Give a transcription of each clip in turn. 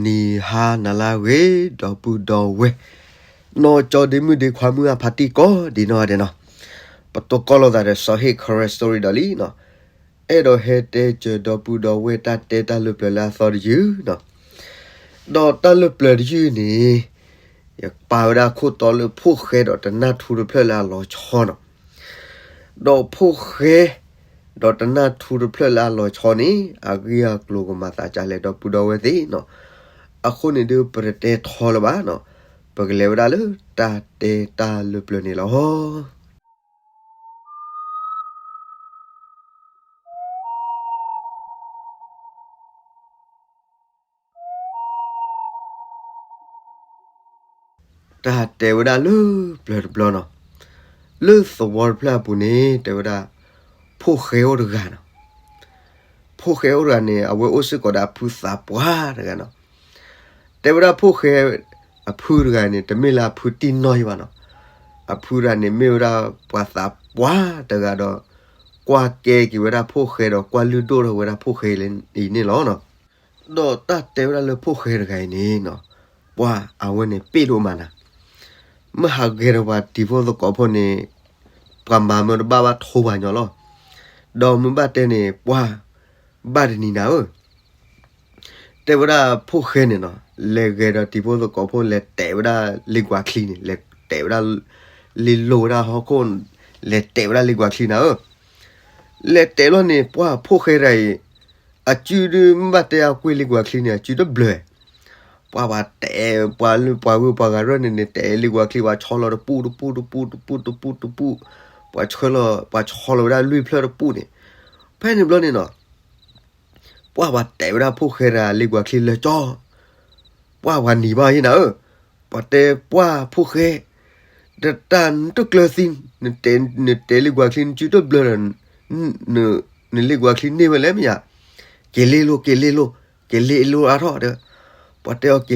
နံၤဟါနၤလၢအဂ့ၤ ဒီပုၢ်ဒီဝဲၢ်, နီၢ်ကၠီဒ့မုၣ်ဒ့ခွါမုၣ်အဖါတံၢ်ကိးဒံးနီၢ်ဒဲးနီၤ, ပတိၢ်ကီၢ်လိာ်သးဒီးစီၤဟ့ၣ် Karen Story ဒီးလံနီၤ, အဲၣ်ဒိးဟဲတဲစၢၤဒီပုၢ်ဒီဝဲၢ်တၢ်တဲတၢ်လၢပျၢၤလၢအသီတယုၢ်နီၤ, ဒီးတၢ်လၢပျၢၤတယုၢ်န့ၣ် ယပာ်ဝဲဒၣ်ခိၣ်တီလၢဖိၣ်ဃဲဒီးတနၢ်ထူတဖျၢၣ်လၢအလီၤဆီနီၤ. ဒီးဖိၣ်ဃဲ ဒီးတနၢ်ထူတဖျၢၣ်လၢအလီၤဆီန့ၣ် အဂ့ၢ်အကျိၤကမၤသးဒ်လဲၣ်ဒီပုၢ်ဒီဝဲၢ်သ့ၣ်နီၤ. အဃိန့ၣ်ဒုးပတတဲထီလၢၤဘၣ်နီၤ, ပကလဲၤဝဲဒၣ်လၢတၢ်တဲတၢ်လၢပျၢၤန့ၣ်လီၤ. တၢ်တဲဝဲဒၣ်လၢပျၢၤတဘျီနီၤ, လၢသဝီတဖျၢၣ်အပူၤန့ၣ် တဲဝဲဒၣ် ဖိၣ်ဃဲအိၣ်တဂၤနီၤ. ဖိၣ်ဃဲအိၣ်တဂၤန့ၣ် အဝဲအိၣ်စ့ၢ်ကီးဒီးအဖုသးပှၢ်တဂၤနီၤ. တဲဝဲဒၣ်ဖိၣ်ဃဲအဖုတဂၤန့ၣ် တမ့ၢ်လၢအဖုတံၢ်နီၢ်ယံဘၣ်နီၤ. အဖုတဂၤန့ၣ်မ့ၢ်ဝဲဒၣ်ပှၤသးပှၢ်တဂၤဒီး ကွၢ်ကဲက့ၤဝဲဒၣ်ဖိၣ်ဃဲဒီးကွၢ်လုၢ်ဒိၣ်ထီၣ်ဝဲဒၣ်ဖိၣ်ဃဲအံၤန့ၣ်လီၤနီၤ. ဒီးတၢ်တဲဝဲဒၣ်လၢဖိၣ်ဃဲတဂၤအံၤန့ၣ်နီၤ, ပှၢ်အဝဲန့ၣ်ပ့ၢ်ဒိၣ်မးနၤ, မ့ၢ်ဟးဂဲၤဒီးပှၤတံၤဖိသကိးဖိန့ၣ် ပှၤမၤမၢတဘၣ်ဘၣ်ထိပှၤညီလီၤ. ဒီးမ့ၢ်ဘၣ်တဲန့ၣ် ပှၢ်ဘၣ်တနံၤနၤဧၢ တဲဝဲဒၣ်ဖိၣ်ဃဲန့ၣ်နီၤ, လဲၤဂဲၤဒီးတံၤဖိသကိးဖိ လဲၤတဲာ်ဝဲဒၣ်လ့ကွၢ်ချံန့ၣ်, လဲၤတဲာ်ဝဲဒၣ် လ့လိၤဝဲဒၣ်ဟီၣ်ခိၣ်, လဲၤတဲာ်ဝဲဒၣ်လ့ကွၢ်ချံနၤဧၢ. လဲၤတဲာ်လီၤန့ၣ် ပှၢ်ဖိၣ်ဃဲတဂၤအံၤ, အစုဒုးမ့ၢ်ဘၣ်တဲအကွ့ၢ်လ့ကွၢ်ချံန့ၣ် အစုတဘျၢၣ် ပှၢ်ပှၤတဲာ် ပှၤလုၢ်ပှၤဂုၢ်ပှၤဂၤရၢၢ်န့ၣ်န့ၣ် တဲာ်လ့ကွၢ်ချံ ပှၤဆီလီၤတပူၣ်တပူၣ်တပူၣ်တပူၣ်တပူၣ်တပူၣ်, ပှၤဆှၢလီၤ ပှၤဆီလီၤဝဲဒၣ်လွံၢ်ဖျၢၣ်တပူၣ်န့ၣ်, ဖဲန့ၣ်ဘျီန့ၣ်နီၤ ပှၢ်ပှၤတဲာ်ဝဲဒၣ်ဖိၣ်ဃဲတဂၤလ့ကွၢ်ချံလၢကၠီ, ပှၢ်ပှၤနံၤဘၣ်ယဲနၤဧၢ, ပှၤတဲပှၢ်ဖိၣ်ဃဲ, ဒီးတၢ်နတကျၢၤသံ, နတဲာ်လ့ကွၢ်ချံနစုတဘျၢၣ်ဒီး, နလ့ကွၢ်ချံန့ၢ်ဝဲလဲၣ်မ့ၢ်ယါ, က့ၤလ့လိၤ က့ၤလ့လိၤ, က့ၤလ့လိၤအါထီၣ်ဒီး, ပှၤတဲအီၤက့ၤလ့လိၤအါ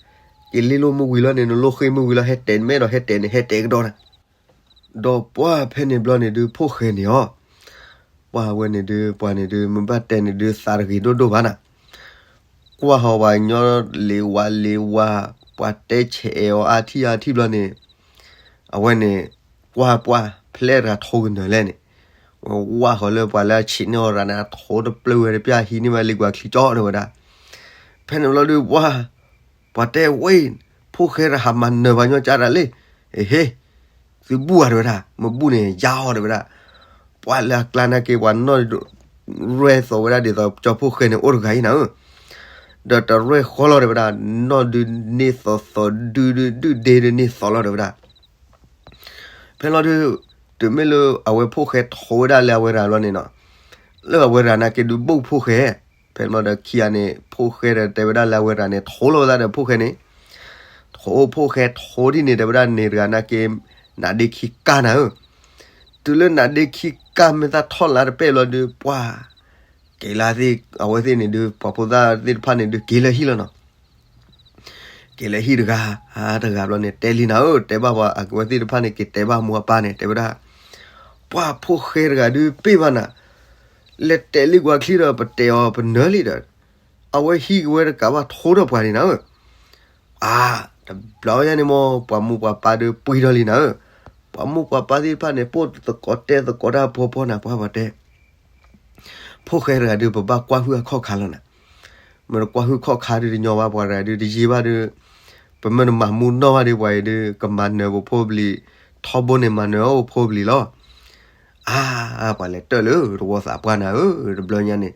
ထီၣ်နၤ, က့ၤလ့လိၤမ့ၢ်ဝံၤလီၤန့ၣ် နလိၣ်ဃ့မ့ၢ်ဝံၤလီၤ ဟဲတဲာ်မဲာ်ဒီးဟဲတဲာ်န့ၣ် ဟဲတဲာ်ကဒီးနၤ ဒီးပှၢ်ဖဲန့ၣ်ဘျီန့ၣ်ဒုး ဖိၣ်ဃဲန့ၣ်အီၤ, ပှၢ်ဝဲန့ၣ်ဒုး ပှၤန့ၣ်ဒုး မ့ၢ်ဘၣ်တဲန့ၣ်ဒုး သးတဂ့ၤဒိၣ်ဒိၣ်ဘၣ်နၤ, ကွၢ်ဟီၤပှၤညီလ့ဝါလ့ဝါ, ပှၤတဲဆဲးအီၤအါထံၣ်အါထံၣ်ဘျီန့ၣ်, အဝဲန့ၣ်, ကွၢ်ပှၢ်ဖျဲၣ်တဂၤထိကနၢၤလဲၣ်န့ၣ်, ဝဲဝၢ်ဃီၤလၢပှၤလၢအဆံးန့ၢ်အီၤရၤန့ၣ် အထိတပျၢၢ်ဝဲတပျၢ်ဟံးန့ၢ်ဝဲလ့ကွၢ်ချံကၠီတဲဝဲဒၣ်, ဖဲန့ၣ်ဘျီဒုးပှၢ် ပှၤတဲဝဲ, ဖိၣ်ဃဲတဟးမၤနၢၤပှၤညီကၢ်တၢ်လံ, အဟ့, သုဘူၣ်ဧါတဲဝဲဒၣ် မ့ၢ်ဘူၣ်န့ၣ် ယါအီၤတဲဝဲဒၣ်, ပှၢ်လၢအကျါနာ်က့ ပှၤနီၢ်, ရဲၣ်သိးဝဲဒၣ်ဒ်သိးကၠီဖိၣ်ဃဲန့ၣ်အိၣ်တဂၤအံၤနၤဧၢ, ဒီးတရဲၣ်ဃီလီၤတဲဝဲဒၣ်, နီၢ်ဒုးန့ၢ်သိးသိးဒုဒုဒုဒ့ဒုးန့ၢ်သိးလီၤတဲဝဲဒၣ် ဖဲလီၤဒုး, တုၤမ့ၢ်လၢအဝဲဖိၣ်ဃဲထိဝဲဒၣ်လၢအဝဲရၤဘျီန့ၣ်နီၤ, လၢအဝဲရၤနာ်က့ဒုးဘူၣ်ဖိၣ်ဃဲ, ဖဲလီၤဒီးခံဂၤန့ၣ် ဖိၣ်ဃဲဒီးတဲဝဲဒၣ်လၢအဝဲရၤန့ၣ် ထိလီၤဝဲဒၣ်ဒီးဖိၣ်ဃဲန့ၣ်, ထိဖိၣ်ဃဲထိဒ်န့ၣ်တဲဝဲဒၣ်န့ၣ်တဂၤနာ်က့, နးဒ့ခံကၢ်နၤဧၢ, တုၤလၢနးဒ့ခံကၢ်မ့ၢ်သၣ်ထီၣ်လါတပဲၢ်လီၤဒုး ပှၢ်, က့ၤလၢသ့ၣ် အဝဲသ့ၣ်န့ၣ်ဒုး ပှၤဖိသၣ်သ့ၣ်တဖၣ်န့ၣ်ဒုး က့ၤလၢဟံၣ်လီၤနီၤ က့ၤလၢဟံၣ်တဂၤ, တဂၤဘျီန့ၣ် တဲလံနၤဧၢ, တဲဘၣ်ပှၤအဝဲသ့ၣ်တဖၣ်န့ၣ် က့ၤတဲဘၣ်မိၢ်အပၢ်န့ၣ် တဲဝဲဒၣ်, ပှၢ်ဖိၣ်ဃဲတဂၤဒုးပ့ၢ်ဘၣ်နၤ, လဲၤတဲာ်လံကွၢ်ချံဒီး ပတဲာ်အီၤပနၢၤလံဒီး, အဝဲဟံးက့ၤဝဲတကးဘၣ်ထိဒီးပှၤန့ၣ်နၤဧၢ, အါ, တဘျီညါန့ၣ်မ့ၢ် ပှၤမိၢ်ပှၤပၢ်ဒုးပှံၤထီၣ်လံနၤဧၢ, ပှၤမိၢ်ပှၤပၢ်သ့ၣ်တဖၣ်န့ၣ် ပိၢ်သကိးတဲသကိးတၢ်ပှီၤပှီၤနၤ ပှၢ်ပှၤတဲ ဖိၣ်ဃဲတဂၤဒုး ပဘၣ်ကွၢ်ဟုၣ်အခီၣ်ခါလီၤနၤ, မ့ၢ်တကွၢ်ဟုၣ်ခီၣ်ခါဒုးတညီဘၣ် ပှၤတဂၤဒုးတယံာ်ဘၣ်ဒုး, ပမ့ၢ်တမၤမူနီၢ်ဘၣ်ဒုး ပှၤအံၤဒုး ကမၤနၢၤပဖိပလံၤ, ထီဘိန့ၣ်မၤနၢၤအီၤပဖိပလံၤလီၤ, အါ, ပှၤလဲၤတၢၢ်လၢတဝီသးပှၢ်နၤဧၢ, တဘျီညါန့ၣ်,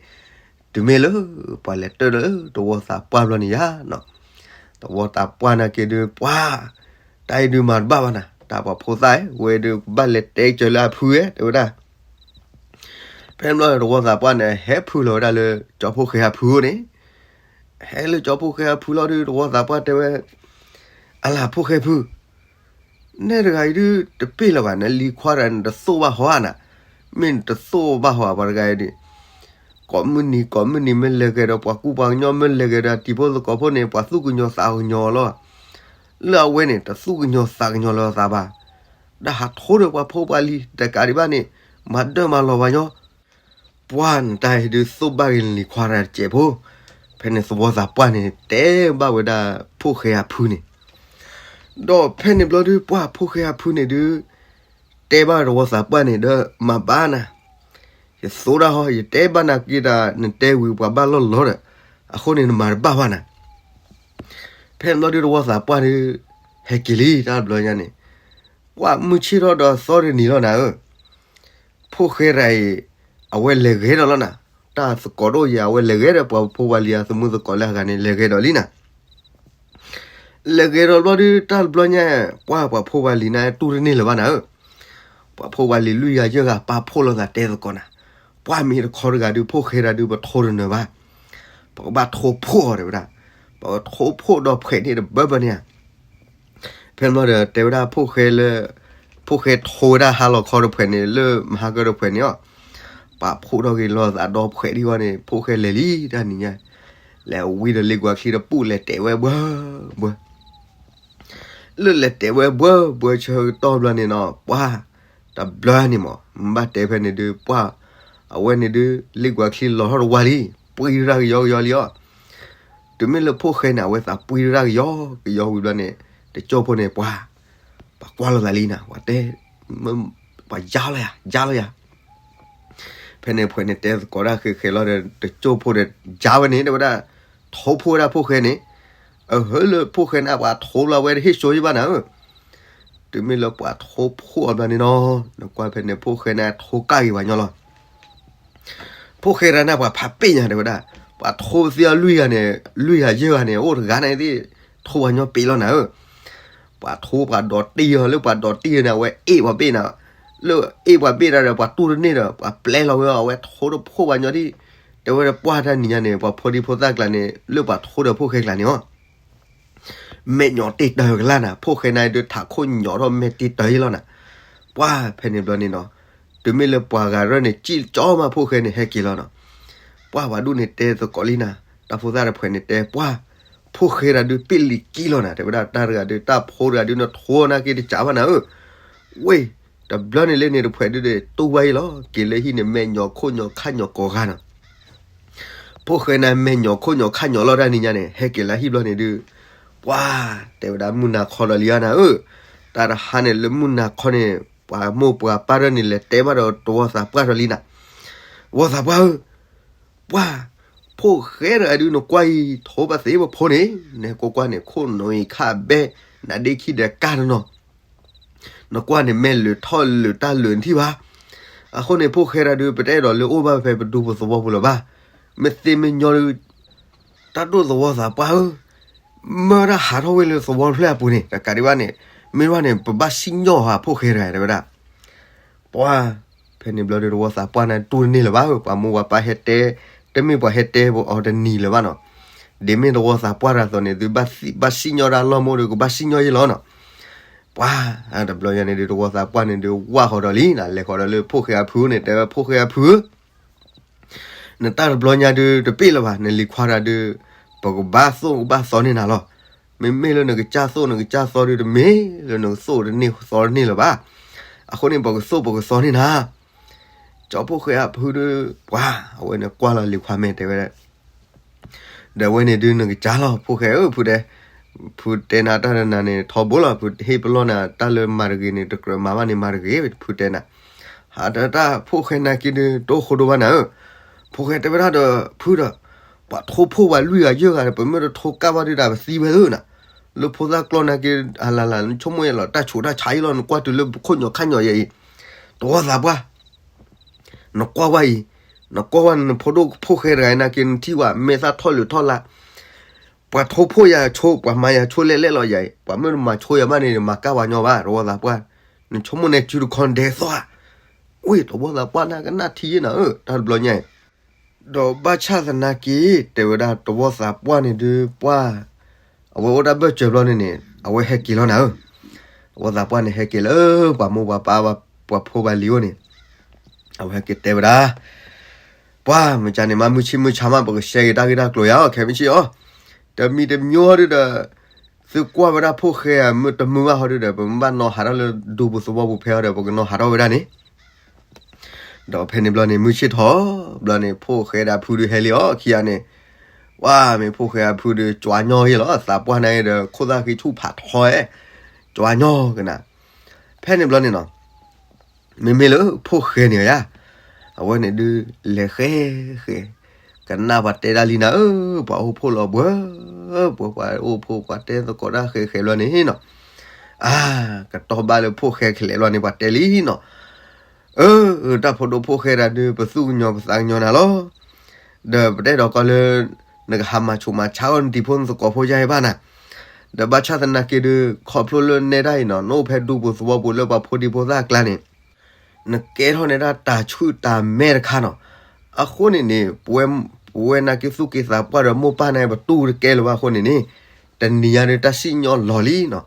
တုၤမ့ၢ်လၢ ပှၤလဲၤတၢၢ်လၢတဝီသးပှၢ်ဘျီန့ၣ်ယါနီၤ, တဝီသးပှၢ်နာ်က့ဒုး ပှၢ်, တၢ်အံၤဒုးမၤတဘၣ်ဘၣ်နၤ တၢ်ပှၤဖိသၣ်ဧၢ, ဝဲဒုးကဘၣ်လဲၤတဲကၢၤလၢအဖုဧဲ တဲဝဲဒၣ် ဖဲန့ၣ်ဘျီန့ၣ် တဝီသးပှၢ်န့ၣ် ဟဲဖုလီၤဝဲဒၣ်လၢ ကၠီဖိၣ်ဃဲအဖုဧိၤန့ၣ်, ဟဲလၢကၠီဖိၣ်ဃဲအဖုလီၤဒုး တဝီသးပှၢ်တဲဝဲ, အလၤဖိၣ်ဃဲဖု, နဲတဂၤအံၤဒုး တပ့ၢ်လၢၤဘၣ် နလံၤခွါတဂၤန့ၣ် တသိၣ်ဘၣ်ဟီဧါနၤ, မ့ၢ်နတသိၣ်ဘၣ်ဟီဧါ ပှၤတဂၤအံၤဒုး, ကိးမုၢ်နံၤကိးမုၢ်နံၤ မ့ၢ်လဲၤဂဲၤဒီးပှၤကူပှၤကညီ မ့ၢ်လဲၤဂဲၤဒီးတံၤဖိသကိးဖိန့ၣ် ပှၤသူၣ်ကညီၤသးကညီၤလီၤ လၢအဝဲန့ၣ် တသူၣ်ကညီၤသးကညီၤလၢၤသးဘၣ်, ဒီးဟးထိဒီးပှၤဖိပှၤလံၤတကးဒံးဘၣ်န့ၣ်, မၤဒၢၣ်မၤလီၤပှၤညီ, ပှၢ်နတၢ်အံၤဒုးသိၣ်ဘၣ်က့ၤလံၤခွါတဂၤတစဲးဖိ, ဖဲန့ၣ်သဝီသးပှၢ်န့ၣ် တဲဘၣ်ဝဲဒၣ်ဖိၣ်ဃဲအဖုန့ၣ်, ဒီးဖဲန့ၣ်ဘျီဒုး ပှၢ်ဖိၣ်ဃဲအဖုန့ၣ်ဒုး တဲဘၣ်သဝီသးပှၢ်န့ၣ်ဒီး မၤဘၣ်နၤ, ယသိတၢ်ဟီ ယတဲဘၣ်နၤက့ၤတၢ် နတဲဝံၤပှၤဘၣ်လီၢ်လီၤဒီး အဃိန့ၣ်နမၤတဘၣ်ဘၣ်နၤ. ဖဲန့ၣ်ဘျီဒုးသဝီသးပှၢ်ဒုး ဟဲက့ၤလံတၢ်တဘျီညါန့ၣ်, ပှၢ်မုၢ်ဆ့ၣ်ထီၣ်ဒီးသီတနံၤလီၤနၤဧၢ, ဖိၣ်ဃဲတဂၤအံၤ အဝဲလဲၤဂဲၤဒီးလီၤနၤ, တၢ်သကိးဒိၣ်ယဲ အဝဲလဲၤဂဲၤဒီးပှၤဖိပှၤလံၤအသမူသကိးလၢအဂၤန့ၣ် လဲၤဂဲၤဒီးလံနၤ. လဲၤဂဲၤဒီးဘျီဒုး တၢ်တဘျီညါ ပှၢ်ပှၤဖိပှၤလံၤန့ၣ်တူၢ်တန့ၢ်လၢၤဘၣ်နၤဧၢ, ပှၤဖိပှၤလံၤလွံၢ်ဂၤယဲၢ်ဂၤပာ်ဖှိၣ်လိာ်သးတဲသကိးနၤ, ပှၢ်မ့ၢ်တခီတဂၤဒုး ဖိၣ်ဃဲတဂၤဒုး ပထိတနၢၤဘၣ်, ပကဘၣ်ထိဖှိၣ်အီၤတဲဝဲဒၣ်, ပကထိဖှိၣ်ဒီးဖှဲးန့ၣ်တဘၢဘၢန့ၣ်ဧါ. ဖဲန့ၣ်ဘျီဒီးတဲဝဲဒၣ်ဖိၣ်ဃဲလၢ ဖိၣ်ဃဲထိဝဲဒၣ်ဟါလီၤခီတဖှဲးန့ၣ် လၢမဟါကၢတဖှဲးန့ၣ်အီၤ, ပာ်ဖှိၣ်ထီၣ်က့ၤလိာ်သးဒီးဖှဲးဒံးဝဲန့ၣ် ဖိၣ်ဃဲလဲၤလံတၢ်နံၤညါ, လဲၤဝံၤဒီးလ့ကွၢ်ချံတပူၤ လဲၤတဲာ်ဝဲဘှၢဘှၢ လၢလဲၤတဲာ်ဝဲဘှၢဘှၢဆၢကတီၢ်ဘျီန့ၣ်နီၤ ပှၢ်တဘျီန့ၣ်မး မ့ၢ်ဘၣ်တဲဖဲန့ၣ်ဒုး ပှၢ်အဝဲန့ၣ်ဒုး လ့ကွၢ်ချံလီၤထီၣ်တဝါလံ, ပှံတရၣ်ကယီကယီလံအီၤ. တုၤမ့ၢ်လၢဖိၣ်ဃဲန့ၣ် အဝဲသးပှံတရၣ်ကယီကယီဝံၤဘျီန့ၣ် တကၠိၢ်ဖိန့ၣ် ပှၢ် ပှၤကွၢ်လိာ်သးလံနၤ ပှၤတဲ ပှၤယါလီၤယၤ ယါလီၤယၤ. ဖဲန့ၣ်ဖှဲးန့ၣ်တဲသကိးတၢ်ဃဲးဃဲးလီၤဒီး တကၠိၢ်ဖိဒီး ယါဝဲန့ၣ် တဲဝဲဒၣ် ထိဖှိၣ်ဝဲဒၣ်ဖိၣ်ဃဲန့ၣ်, အဟၢလၢဖိၣ်ဃဲန့ၣ် ပှၤထိလီၤဝဲတဟ့ၣ်စိယဘၣ်နၤဧၢ. တုၤမ့ၢ်လၢပှၤထိဖှိၣ်အီၤဘျီန့ၣ်နီၤ နကွၢ်ဖဲန့ၣ် ဖိၣ်ဃဲန့ၣ်ထိကၢ်ဂ့ၤပှၤညီလီၤ. ဖိၣ်ဃဲတဂၤန့ၣ် ပှၤဖးပ့ၢ်ညါတဲဝဲဒၣ်, ပှၤထိပသ့အလွံၢ်ဂၤန့ၣ် လွံၢ်ဂၤယဲၢ်ဂၤန့ၣ် အိၣ်တဂၤန့ၣ်သ့ၣ် ထိပှၤညီပ့ၢ်လီၤနၤဧၢ. ပှၤထိပှၤဒိးတံၢ်အီၤ လၢပှၤဒိးတံၢ်န့ၣ် အဝဲအ့ၣ်ပှၤဘ့ၣ်နၤ, လၢအ့ၣ်ပှၤဘ့ၣ်တၢ်ဒီး ပှၤတူၢ်တန့ၢ်ဒီး ပှၤပျဲလီၤဝဲအီၤ အဝဲထိတဖှိၣ်ပှၤညီဒံး, တဲဝဲဒၣ်ပှၢ်တၢ်နံၤညါန့ၣ် ပှၤဖိဒံဖိသၣ်ကျါန့ၣ် လၢပှၤထိဒီးဖိၣ်ဃဲကျါန့ၣ်အီၤ မဲာ်ညိးတ့ၢ်တၢ်ကလၢ်နၤ, ဖိၣ်ဃဲန့ၣ်ဒုးထးခိၣ်ညိးထီၣ်မဲာ်တ့ၢ်တၢ်အံၤလီၤနၤ. ပှၢ်ဖဲန့ၣ်ဘျီန့ၣ်နီၤ, တုၤမ့ၢ်လၢပှၤဂၤရၢၢ်န့ၣ် ကံၣ်ကၠီမးဖိၣ်ဃဲန့ၣ် ဟဲက့ၤလီၤနီၤ. ပှၢ်ပှၤဒူၣ်န့ၣ်တဲသကိးလံနၤ, တၢ်ဖိသၣ်တဖှဲးန့ၣ်တဲ ပှၢ် ဖိၣ်ဃဲတဂၤဒုးပ့ၢ်လံၤကံလီၤနၤ, တဲဝဲဒၣ်တၢ်တဂၤဒုး တၢ်ဖိတဂၤဒုး နထိနာ်က့တကးဘၣ်နၤဧၢ. ဝ့ၢ် တဘျီန့ၣ်လၢန့ၣ်တဖှဲးဒုးဒီး တူၢ်ဝဲအံၤလီၤ, က့ၤလၢဟံၣ်န့ၣ် မဲာ်ညိးခိၣ်ညိးခါညိးကိးဂၤနီၤ. ဖိၣ်ဃဲန့ၣ်မဲာ်ညိးခိၣ်ညိးခါညိးလီၤတၢ်နံၤညါန့ၣ် ဟဲက့ၤလၢဟံၣ်ဘျီန့ၣ်ဒုး, ပှၢ် တဲဝဲဒၣ်မုၢ်နၤခီဒီးလံဧါနၤဧၢ. တၢ်တဟါန့ၣ်လၢမုၢ်နၤခီန့ၣ် ပှၤမိၢ်ပှၤပၢ်ရၢၢ်န့ၣ် လဲၤတဲဘၣ်ဒီးတဝီသးပှၢ်ဒီးလံနၤ, တဝီသးပှၢ်ဧၢ, ပှၢ် ဖိၣ်ဃဲတဂၤဒုး နကွၢ်အံၤ ထိပသ့ပဖိန့ၣ်, နကွၢ်ကွၢ်န့ၣ် ခိၣ်နူာ်အံၤခၣ်ဘဲ, နဒ့ခံဒီးကၢ်တနီၤ, နကွၢ်န့ၣ် မဲာ်လုာ်ထီၣ်လုာ်တၢ်လုာ်နထံၣ်ဘၣ်. အဃိန့ၣ် ဖိၣ်ဃဲတဂၤဒုး ပတအဲၣ်ဒိးလၢအိၣ်ဘၣ်ဖဲပဒူပသဝီပူၤလၢၤဘၣ်. မ့ၢ်သ့မ့ၢ်ညီဒုး တၢ်ဒိၣ်သဝီသးပှၢ်ဧၢ, မၢတၢ်ဟးထီၣ်ဝဲလၢသဝီတဖျၢၣ်အပူၤန့ၣ် တကးဒံးဘၣ်န့ၣ်, မ့ၢ်တဘၣ်န့ၣ် ပဘၣ်စံၣ်ညီၣ်ဧါဖိၣ်ဃဲတဂၤ တဲဝဲဒၣ်. ပှၢ် ဖဲန့ၣ်ဘျီဒီး တဝီသးပှၢ်န့ၣ်တူၢ်တန့ၢ်လၢၤဘၣ်ဧၢ, ပှၤမိၢ်ပှၤပၢ်ဟဲတဲ, တမ့ၢ်ပှၤဟဲတဲပအီၤတနံၤလၢၤဘၣ်နီၤ. ဒ်မ့ၢ်တဝီသးပှၢ်တဂၤအသိးန့ၣ် သုဘၣ်စံၣ်ညီၣ်တၢ်လီၢ်မ့ၢ်ဒီး ကဘၣ်စံၣ်ညီၣ်ယဲလီၤနီၤ. ပှၢ် တဘျီညါန့ၣ်ဒုး တဝီသးပှၢ်န့ၣ်ဒုး ဝၢ်ဃီၤဒီးလံနၤ, လဲၤဃီၤဒီးလၢဖိၣ်ဃဲအဖုန့ၣ် တဲဝဲဖိၣ်ဃဲအဖုဧၢ, နတၢ်တဘျီညါဒုးတပ့ၢ်လၢၤဘၣ်, နလံၤခွါတဂၤဒုး ပကဘၣ်သိၣ်ကဘၣ်သီန့ၢ်နၤလီၤ. မ့မ့ၢ်လၢနကစၢ်သိၣ်နကစၢ်သီဒုး တမ့ၢ်လၢနကသိၣ်တန့ၢ်သီတန့ၢ်လၢၤဘၣ်. အဃိန့ၣ် ပကသိၣ်ပကသီန့ၢ်နၤ. ကၠီဖိၣ်ဃဲအဖုဒုး ပှၢ် အဝဲန့ၣ်ကွၢ်လီၤလံၤခွါမဲာ်တဲဝဲ ဒီးဝဲန့ၣ်ဒုးနကစၢ်လီၤ ဖိၣ်ဃဲဧၢ ဖုတဲ, ဖုတဲနၤတၢ်တနၤန့ၣ် ထီဘိလီၤ, ဖုဟ့ၣ်ပလီၢ်နၤ တၢ်လၢမၤတဂ့ၤန့ၣ် တကြၢးမၤဘၣ်န့ၣ် မၤတဂ့ၤ ဖုတဲနၤ. ဟးတၢ်ဖိၣ်ဃဲနာ်က့ဒုး တအိၣ်ဃိဒိဘၣ်နၤဧၢ. ဖိၣ်ဃဲတဲဝဲဒၣ်ဒီး ဖုဒီး ပှၤထိဖှိၣ်ဝဲလွံၢ်ဂၤယဲၢ်ဂၤဒီး ပမ့ၢ်တထိကၢ်ဘၣ်ဒုးဒီး ပသံဝဲဧၢနၤ. လၢဖိသၣ်ကျီနာ်က့ အလၢ်လၢ် နဆိကမိၣ်ယဲလီၤ တၢ်ဆူးတၢ်ဆါအံၤလီၤ နကွၢ်တုၤလၢခိၣ်ညီခါညီယဲအံၤ တဝီသးပှၢ် နကွၢ်ဝဲအံၤ, နကွၢ်ဝဲနဖိဒိၣ်ဖိၣ်ဃဲတဂၤအံၤနာ်က့ နထံၣ်ဝဲ မဲာ်သၣ်ထီၣ်လၢာ်ထီၣ်လါ, ပှၤထိဖှိၣ်ယၤဆိ ပှၤမၤယၤဆိလဲၣ်လဲၣ်လီၤယၤအံၤ, ပှၤမ့ၢ်တမၤဆိယၤဘၣ်န့ၣ် မၤကၢ်ပှၤညီဘၣ် တဝီသးပှၢ်, နဆိကမိၣ်န့ၣ် စုတခီဒဲးသီၣ်ဧါ, ဝ့ၢ်တဝီသးပှၢ်နာ်ကနၣ်ထံယဲနၤဧၢ တၢ်တဘျီညါအံၤ ဒီးဘၣ်ဆၣ်သနာ်က့ တဲဝဲဒၣ်တဝီသးပှၢ်န့ၣ်ဒုးပှၢ်, အဝဲအိၣ်တၢ်ဘၢၣ်စၢၤဘျီန့ၣ်န့ၣ် အဝဲဟဲက့ၤလီၤနၤဧၢ, တဝီသးပှၢ်န့ၣ်ဟဲက့ၤလၢ ပှၤမိၢ်ပှၤပၢ် ပှၤဖိပှၤလံၤအိၣ်န့ၣ်, အဝဲဟဲက့ၤတဲဝဲဒၣ်, ပှၢ် မ့ၢ်ကန့ၣ်မး မုၢ်ဆ့ၣ်မုၢ်ဆါမး ပကရှဲက့ၤတၢ်ဂ့ၢ်တၢ်ကျိၤယၤအီၤ ခဲမုၢ်ဆ့ၣ်အီၤ, တမံၤတမံၤဟီဒုးဒီး သုကွၢ်ဝဲဒၣ်ဖိၣ်ဃဲဧါ မ့ၢ်တမုာ်ဘၣ်ဟီဒုးဒီး ပမ့ၢ်ဘၣ်နီၤဟးထီၣ်လၢဒူပူၤသဝီပူၤဖဲအီၤဒီး ပကနီၤဟးထီၣ်ဝဲဒၣ်န့ၣ် ဒီးဖဲန့ၣ်ဘျီန့ၣ် မုၢ်ဆ့ၣ်ထီၣ်ဘျီန့ၣ် ဖိၣ်ဃဲဒီးဖုဒုးဟဲလံအီၤခံဂၤန့ၣ်, ပှၤမ့ၢ်ဖိၣ်ဃဲအဖုဒီး ကၠွါညီယဲလီၤ, သးပှၢ်န့ၣ်ဒီး ခိၣ်သၣ်ဃံဆူၣ်ဖးထီဧဲ, ကၠွါညီကနၤ. ဖဲန့ၣ်ဘျီန့ၣ်နီၤ, မ့မ့ၢ်လၢဖိၣ်ဃဲန့ၣ်ဧါ, အဝဲန့ၣ်ဒုး လဲၤဃဲဃဲ, ကနၣ်ပှၤတဲဒၣ်လံနၤဧၢ, ပှၤအိၣ်ဖှိၣ်လီၤဘှီဘှီ, ပှၤအိၣ်ဖှိၣ်ပှၤတဲသကိးတၢ်ဃဲဃဲဘျီန့ၣ်နီၤ, အါ, ကတီၢ်ဘၣ်လၢဖိၣ်ဃဲကလဲၤဘျီန့ၣ် ပှၤတဲလံနီၤ, အၢ, တၢ်ဖိဒိၣ်ဖိၣ်ဃဲတဂၤဒုး ပသူၣ်ကညီၤပသးကညီၤနၤလီၤ. ဒီးပတဲဒီးကီးလၢ နကဟးမၤဆူးမၤဆါအီၣ်နတံၤဖိနသကိးဖိယါအံၤဘၣ်နၤ, ဒီးဘၣ်ဆၣ်သနာ်က့ဒုး ခီဖျိလၢနဲဒၣ်အံၤနီၤ နအိၣ်ဖဲဒူပူၤသဝီပူၤလၢပှၤဖိဒံဖိသၣ်အကျါန့ၣ်, နကဲထီၣ်န့ၢ်ဒၣ်တၢ်ဆူၣ်တၢ်မဲတခါနီၤ. အဃိန့ၣ်န့ၣ် ပဝဲ ပဝဲနာ်က့သူၣ်က့သးပှၢ်ဒီးမိၢ်ပၢ်န့ၣ် ပတူၢ်တကဲလၢၤဘၣ်အဃိန့ၣ်န့ၣ်, တနံၤညါဒုးတၢ်စံၣ်ညီၣ်လီၤလံနီၤ.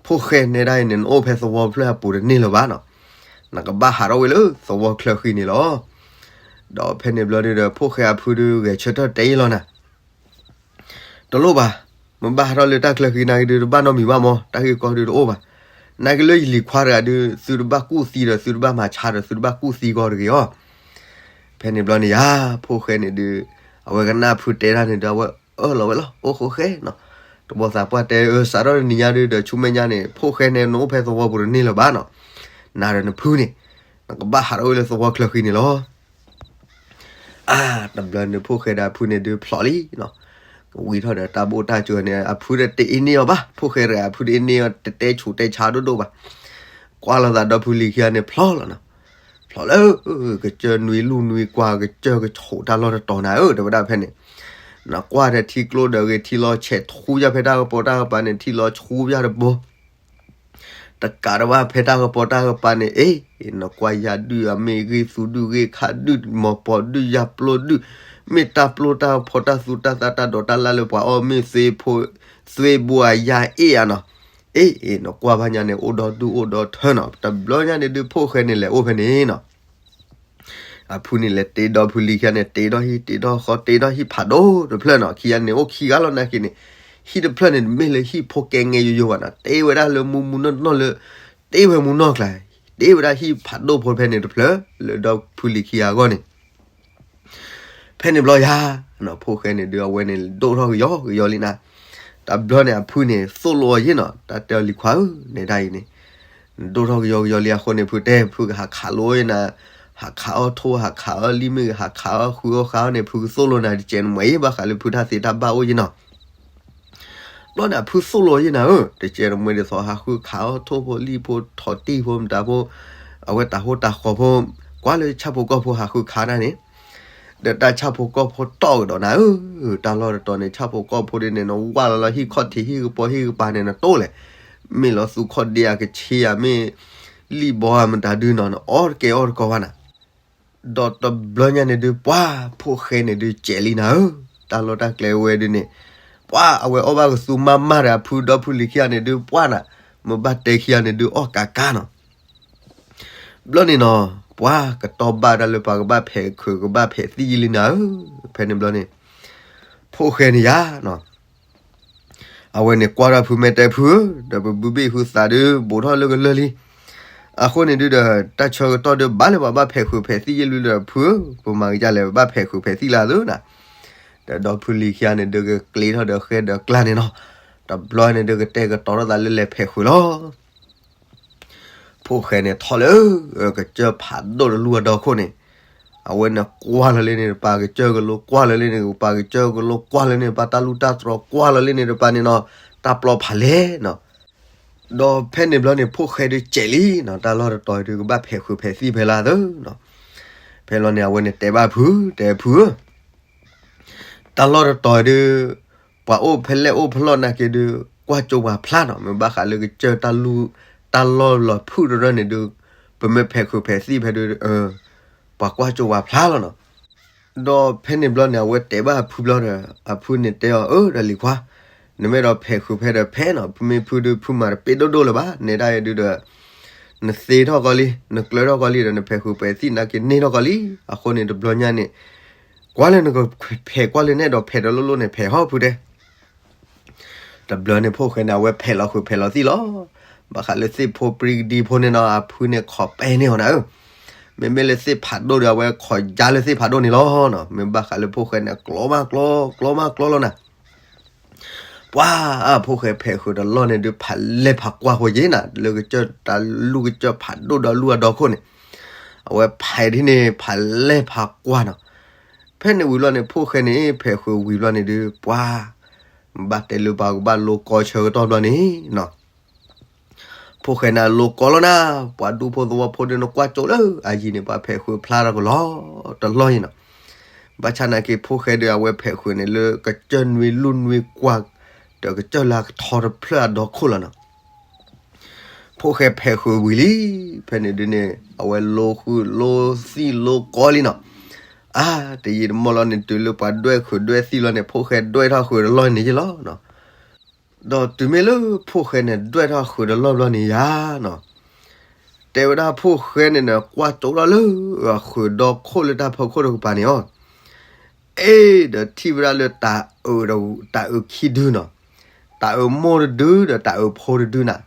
ဖိၣ်ဃဲနဲဒၣ်အံၤန့ၣ် နအိၣ်ဖဲသဝီဖျၢၣ်အပူၤတန့ၢ်လၢၤဘၣ်နီၤ, နကဘၣ်ဟးထီၣ်ဝဲလၢသဝီချၢဃံန့ၣ်လီၤ. ဒီးဖဲန့ၣ်ဘျီဒုးဒီး ဖိၣ်ဃဲအဖုဒုးဂဲၤဆၢထၢၣ်တဲအံၤလီၤနၤ, တလိၣ်ဘၣ်, မ့ၢ်ဘၣ်ဟးထီၣ်လၢတၢ်ချၢဃံနာ်က့ဒုး တဘၣ်နီတမံၤဘၣ်မီၤ, တၢ်ဂ့ၢ်ကီဒုးတအိၣ်ဘၣ်. နာ်က့လၢယလံၤခွါတဂၤဒုး သုတဘၣ်ကူၣ်သံဒီး သုတဘၣ်မၤဆါဒီး သုတဘၣ်ကူၣ်သံကီးတဂ့ၤအီၤ. ဖဲန့ၣ်ဘျီန့ၣ်ယါ, ဖိၣ်ဃဲန့ၣ်ဒုး အဝဲကနၣ်ဖုတဲတၢ်န့ၣ်ဒီး အဝဲအၢၣ်လီၤဝဲလီၤ, အိၣ်ဃိဃဲနီၤ. တဘီသးပှၢ်တဲ အၢ စးထီၣ်တနံၤညါဒုးဒီး ဆူမဲာ်ညါန့ၣ် ဖိၣ်ဃဲန့ၣ် နအိၣ်ဖဲသဝီပူၤတန့ၢ်လၢၤဘၣ်နီၤ, နၤဒီးနဖုန့ၣ် နကဘၣ်ဟးထီၣ်ဝဲလၢသဝီချၢဃံန့ၣ်လီၤ. အါ, တဘျီန့ၣ် ဖိၣ်ဃဲဒီးအဖုန့ၣ်ဒုးဖျိးလံနီၤ, ကဝံၤထီၣ်ဒီးတၢ်ဘိၣ်တၢ်စၢၤန့ၣ် အဖုဒီးတအ့န့ၢ်အီၤဘၣ်, ဖိၣ်ဃဲတဂၤအဖုတအ့န့ၢ်အီၤ တတဲဆူးတဲဆါဒိၣ်ဒိၣ်ဘၣ်. ကွၢ်လိာ်သးဒီဖုလံၤခံဂၤန့ၣ်ဖျိးလီၤနီၤ, ဖျိးလၢ ကစၢၢ်နွံလူၢ်နွံကွၢ် ကစၢၢ်ကဆူးတၢ်လီၢ်တတီၤနၤဧၢ တဲဝဲဒၣ်ဖဲန့ၣ်, နကွၢ်ဒီးထံကျိဒီးဂ့ၤ ထံလီၤဆဲးထူယၢ်ဖဲတၢ်ကပီၤတၢ်ကပၤန့ၣ် ထံလီၤဆူယၢ်တဘိ တကးတဘၣ်ဖဲတၢ်ကပီၤတၢ်ကပၤန့ၣ် အ့ၣ်, နကွၢ်ယၤဒုၣ်အမ့ၢ်ဂ့ၢ်သူဒုၣ်ဂ့ၢ်ခးဒုၣ် မီၤပီၤဒုၣ်ယၤပျိဒုၣ်, မ့ၢ်တၢ်ပျိတၢ်ဖီးတၢ်သူတၢ်သၣ်တၢ်ဒိးတၢ်လၢ်လၢပှၤအီၣ်မ့ၢ်သွ့ဖိ, သွ့ဘိအယၤအ့ၣ်ဧါနီၤ, အ့ၣ်, နကွၢ်ဘၣ်ညါန့ၣ် အိၣ်ဒီဒူၣ်အိၣ်ဒီထၢနီၤ, တဘျီညါန့ၣ်ဒုးဖိၣ်ဃဲန့ၣ်လဲၤအိၣ်ဖဲန့ၣ်နီၤ. အဖုန့ၣ်လဲၤတ့ဒီဖုလံၤခံဂၤန့ၣ် တ့ဒီဟံၣ်တ့ဒီဃီ တ့ဒီဟံၣ်ဖးဒိၣ်တဖျၢၣ်နီၤ, ခံဂၤန့ၣ်အိၣ်ခံဂၤလီၤနာ်က့န့ၣ်, ဟံၣ်တဖျၢၣ်န့ၣ် တမ့ၢ်လၢဟံၣ်ဖိကဲငဲယိယိဘၣ်နီၤ, တ့ဝဲဒၣ်လၢမူမူနီၢ်နီၢ်လၢ, တ့ဝဲမူနီၢ်ကျါ, တ့ဝဲဒၣ်ဟံၣ်ဖးဒိၣ်ဖိဖဲန့ၣ်တဖျၢၣ် လၢဒီဖုလံၤခံဂၤအဂီၢ်န့ၣ် ဖဲန့ၣ်ဘျီယါ, ဖိၣ်ဃဲန့ၣ်ဒုးအဝဲန့ၣ်ဒိၣ်ထီၣ်ကယီကယီလံနၤ, တဘျီန့ၣ်အဖုန့ၣ်သိၣ်လိအီၤယ့ၢ်နီၤ, တၢ်တဲအီၤလံၤခွါဧၢ, နဲဒၣ်အံၤန့ၣ်, နဒိၣ်ထီၣ်ကယီကယီလံအဃိန့ၣ် ဖုတဲ ဖုကဟးခးလိအီၤယ့ၢ်နၤ, ဟးခးအီၣ်ထိၣ် ဟးခးအီၣ်လံၣ် မ့ၢ်ဂ့ၤ ဟးခးအီၣ်ဃုအီၣ်ဃါအီၣ်န့ၣ် ဖုကသိၣ်လိနၤတကဲးနမှဲၤယ့ၢ် ဘၣ်ဃးလၢဖုတၢ်သ့တၢ်ဘၣ်အိၣ်ယ့ၢ်နီၤ. ဘျီန့ၣ်အဖုသိၣ်လိအီၤယ့ၢ်နၤဧၢ, တကဲးနမှဲၤဒ်သိးဟးဃုခးအီၣ်ထိၣ်ဖိလံၣ်ဖိ ထိၣ်တံၢ်ဖိမတၤဖိ, အဝဲတၢ်ဟိတၢ်ဃီဖိ, ကွၢ်လၢဆၣ်ဖိကီၢ်ဖိဟးဃုခးတၢ်န့ၣ် ဒီးတၢ်ဆၣ်ဖိကီၢ်ဖိတီၢ်ကဒီးနၤဧၢ, တၢ်လီၢ်တတီၤန့ၣ် ဆၣ်ဖိကီၢ်ဖိဒ်န့ၣ် နဝၢ်လီၤလီၤဟံၣ်ခီၣ်ထံးဟံၣ်ကပီၤဟံၣ်ကပၤန့ၣ် နတိၢ်လဲၣ်, မ့ၢ်လီၤသူၣ်ခီၣ်ဒ့အကဆ့ဧါ မ့ၢ်လံၣ်ဘီဧါမတၤဒုနီၤ နအီၣ်တကဲအီၣ်တကီဘၣ်နၤ. ဒီးတဘျီညါန့ၣ်ဒုး ပှၤဖိၣ်ဃဲန့ၣ်ဒုးစဲးလံနၤဧၢ, တၢ်လီၢ်တၢ်ကျဲဝဲဒုးန့ၣ်, ပှၤအဝဲအီၣ်ဘၣ်ကသူမၤမၤဒီးအဖုဒီဖုလံၤခံဂၤန့ၣ်ဒုး ပှၤနၤ, မ့ၢ်ဘၣ်တဲခံဂၤန့ၣ်ဒုးအီၣ်ကးကးနီၤ. ဘျီန့ၣ်နီၤ, ပှၤကတီၢ်ဘၣ်တၢ်လၢပှၤကဘၣ်ဖဲးခုးကဘၣ်ဖဲးသံၣ်ယံာ်လံနၤဧၢ, ဖဲန့ၣ်ဘျီန့ၣ်, ဖိၣ်ဃဲန့ၣ်ယါနီၤ, အဝဲန့ၣ်ကွၢ်ထီၣ်ဖုမဲာ်တဲဖုဧၢ, ဒီးပဘုဘ့ၣ်ဟုသးဒုးဘူးထီၣ်လၢကလၢာ်လံ. အဃိန့ၣ်ဒုးဒီး တၢ်ဆၢကတီၢ်ဒုးဘၣ်လၢပှၤဘၣ်ဖဲးခုးဖဲးသံၣ်ယံာ်လံဒီးဖုဧၢ, ပမၤကစၢ်လဲၣ် ပဘၣ်ဖဲးခုးဖဲးသံၣ်လၢအသိးနၤ. ဒီးဒီဖုလံၤခံဂၤန့ၣ်ဒုးကကျ့ထီၣ်ဒီးဃဲဒီးကျါန့ၣ်နီၤ, တဘျီန့ၣ်ဒုးကတဲာ်ကတီၤထီၣ်သးလၢလဲၤဖဲးခုးလီၤ. ဖိၣ်ဃဲန့ၣ်ထီၣ်လၢ ကစၢၢ်ဖးဒိၣ်တလူၢ်အဒီခိၣ်န့ၣ်, အဝဲန့ၣ်ကွၢ်လီၤလၢန့ၣ်တပၤကစၢၢ်ကလိ ကွၢ်လီၤလၢန့ၣ်တပၤ ကစၢၢ်ကလိ ကွၢ်လီၤလၢန့ၣ်တပၤ တၢ်လူၢ်တၢ်တြီၤ ကွၢ်လီၤလၢန့ၣ်တပၤန့ၣ်နီၤ, တၢ်ပျီဖးလဲၢ်နီၤ. ဒီးဖဲန့ၣ်ဘျီန့ၣ် ဖိၣ်ဃဲဒုးစဲးလံနီၤ, တၢ်လီၢ်တတီၤဒုးကဘၣ်ဖဲးခုးဖဲးသံၣ်ဖဲလၢအသိးနီၤ. ဖဲလီၤန့ၣ် အဝဲန့ၣ်တဲဘၣ်ဖု, တဲဖုဧၢ တၢ်လီၢ်တတီၤဒုး ပှၤအိၣ်ဖဲလဲၣ်အိၣ်ဖဲလဲၣ်နာ်က့ဒုး ကွၢ်ကၠိပှၤဖျါနီၤ, မ့ၢ်ဘၣ်ဃးလၢကစၢၢ်တၢ်လူၢ်တၢ်လီၢ်လီၤဖုၣ်တရၢန့ၣ်ဒုး, ပမ့ၢ်ဖဲးခုးဖဲးသံၣ်ဖဲဒုး ပှၤကွၢ်ကၠိပှၤဖျါလီၤနီၤ. ဒီးဖဲန့ၣ်ဘျီန့ၣ် အဝဲတဲဘၣ်အဖုဘျီဒီး အဖုန့ၣ်တဲအီၤ အၢ ဒီးလံၤခွါ, နမ့ၢ်ဒီးဖဲးခုးဖဲးဒီးဖဲးနီၤ, ဖုမ့ၢ်ဖုဒုးဖုမၤတပ့ၢ်ဒိၣ်ဒိၣ်လၢၤဘၣ်, နဲဒၣ်အံၤဒုးဒီး နသ့ထီၣ်ကီလံ နကျၢၤထီၣ်ကီလံဒီး နဖဲးခုးဖဲးသံၣ်နာ်က့န့ၢ်ထီၣ်ကီလံ. အဃိန့ၣ်တဘျီညါန့ၣ် ကွၢ်လၢနကဖဲးကွၢ်လၢနဲဒီးဖဲးဒီးလိၣ်လိၣ်န့ၣ် ဖဲးဟီၣ်ဖုတဲ တဘျီန့ၣ် ဖိၣ်ဃဲန့ၣ်အဝဲဖဲးလီၤခုးဖဲးလီၤသံၣ်လီၤ. ဘၣ်ဃးလၢသ့ၣ်ဖိပြံကဒံဖိန့ၣ်နီၤ အဖုန့ၣ်ခိးပဲန့ၢ်အီၤနၤဧၢ. မ့မ့ၢ်လၢသ့ၣ်ဖးဒိၣ်ဒီး အဝဲခိးယါလၢသ့ၣ်ဖးဒိၣ်န့ၣ်လီၤနီၤ. မ့ၢ်ဘၣ်ဃးလၢဖိၣ်ဃဲန့ၣ် ကျီမးကျီ, ကျီမးကျီလီၤနၤ. ပှၤအဖိၣ်ဃဲဖဲးဃုာ်တလီၢ်န့ၣ်ဒုး ဖးလဲၢ်ဖးကွၢ်ဃိယ့နၤ, လၢကစၢၢ်တၢ်လူၢ်ကစၢၢ်ဖးဒိၣ်ဒီးလူၢ်အဒီခိၣ်န့ၣ်, အဝဲဖးဒ်န့ၣ် ဖးလဲၢ်ဖးကွၢ်နီၤ. ဖဲန့ၣ်ဝံၤလီၤန့ၣ် ဖိၣ်ဃဲန့ၣ် ဖဲးဃုာ်ဝံၤဘျီန့ၣ်ဒုး ပှၤ ဘၣ်တဲလၢပှၤကဘၣ်လိကီဆၢကတီၢ်ဘျီန့ၣ်နီၤ. ဖိၣ်ဃဲန့ၣ်လိကီလီၤနၤ, ပှၤဒူဖိသဝီဖိဒုးနကွၢ်ကၠိလၢအယံၤန့ၣ် ပှၤဖဲးဃုာ်ဖျါထီၣ်ကလီတလီၢ်အံၤနီၤ. ဘၣ်ဆၣ်နာ်က့ ဖိၣ်ဃဲဒုး အဝဲဖဲးဃုာ်န့ၣ်လၢကစၢၢ်နွံလူၢ်နွံကွၢ်, ဒီးကစၢၢ်လၢကထီတဖျၢၣ်အဒီခိၣ်လီၤနီၤ. ဖိၣ်ဃဲဖဲးဃုာ်ဝံၤလံ, ဖဲန့ၣ်ဒုးန့ၣ် အဝဲလိဃုာ်လိသံၣ်လိကီလံနီၤ. အါ တယံာ်တမီၢ်လီၤန့ၣ် တုၤလၢပှၤဒွဲၣ်ဃုာ်ဒွဲၣ်သံၣ်လီၤန့ၣ် ဖိၣ်ဃဲဒွဲၣ်ထီၣ်ဃုာ်တလီၢ်န့ၣ်ယ့ၢ်လီၤနီၤ. ဒီးတုၤမ့ၢ်လၢဖိၣ်ဃဲန့ၣ် ဒွဲၣ်ထီၣ်ဃုာ်တလီၢ်ဘျီန့ၣ်ယါနီၤ, တဲဝဲဒၣ်ဖိၣ်ဃဲန့ၣ်ဒီး ကွၢ်ကၠိထီၣ်လၢအဃုာ်ဒီခိၣ်လၢတၢ်ဖီခိၣ်တကပၤန့ၣ်အီၤ, အ့ၣ်ဒီးထံၣ်ဝဲဒၣ်လၢတၢ်အုး, တၢ်အုးခံဒုနီၤ, တၢ်အုးမိၢ်တဒုဒီးတၢ်အုးဖိတဒုနၤ.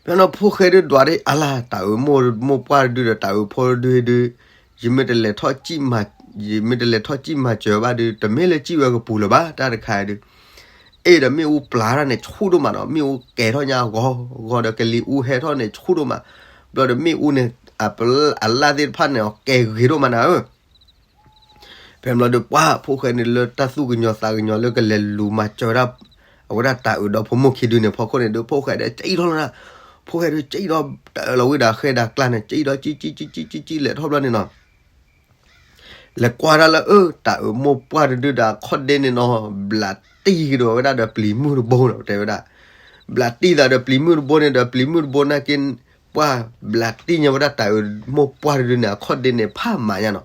ဖဲန့ၣ်ဖိၣ်ဃဲဒုးဒွးဒၣ်အါလၢ် တၢ်အုးမိၢ်မိၢ်ပှၢ်တဒုဒီးတၢ်အုးဖိတဒုဒုး, ယမ့ၢ်တလဲၤထီၣ်, ယမ့ၢ်တလဲၤထီၣ်စံၣ်မၤစၢၤဘၣ်ဒုး တမ့ၢ်လၢစံၣ်ဝဲကပူၤလၢၤဘၣ် တၢ်တခါဒုး, အ့ၣ်ဒီးမ့ၣ်အူပျၢ်ထီၣ်န့ၣ်ဆူၣ်ဒိၣ်မးနီၤ, မ့ၣ်အူကဲၤထီၣ်ညါဂီၤဂီၤဒီးကလံၤအူဟဲထီၣ်န့ၣ်ဆူၣ်ဒိၣ်မး, ဘျီဒီးမ့ၣ်အူန့ၣ် အလၢ်သ့ၣ်တဖၣ်န့ၣ် အကဲၤဂ့ၤဒိၣ်မးနၤဧၢ ဖဲန့ၣ်ဘျီဒီး ပှၤဖိၣ်ဃဲန့ၣ်လၢတၢ်သူၣ်ကညီၤသးကညီၤလၢကလဲၤလူၤမၤစၢၤဒၣ် အဝဲဒၣ်တၢ်အုးဒီဖိမိၢ်ခံဒုန့ၣ် ဖီခိၣ်န့ၣ်ဒီး ဖိၣ်ဃဲဒီးကၠံၣ်ထီၣ်လီၤနၤ, ဖိၣ်ဃဲဒီးကၠံၣ်ထီၣ် တၢ်အၢၣ်လီၤဝံၤဒီးဃဲဒီးကျါန့ၣ် ကၠံၣ်ထီၣ်ကၠံၣ်ကၠံၣ်ကၠံၣ်ကၠံၣ်ကၠံၣ်လဲၤထီၣ်ဘျီန့ၣ်နီၤ လဲၤကွၢ်ဒၣ်လၢအၢ တၢ်အုးမိၢ်ပှၢ်တဒုဒီးအခီၣ်ဒ့န့ၣ်နီၤ ဘျးတံၢ်ကဒီးဝဲဒၣ်ဒီးပျံၤမုၢ်တဘိနီၤ တဲဝဲဒၣ်, ဘျးတံၢ်သးဒီးပျံၤမုၢ်တဘိန့ၣ်ဒီးပျံၤမုၢ်တဘိနာ်က့ ပှၤဘျးတံၢ်ညါဝဲဒၣ်တၢ်အုးမိၢ်ပှၢ်တဒုန့ၣ် အခီၣ်ဒ့န့ၣ်ဖးမၤညါနီၤ.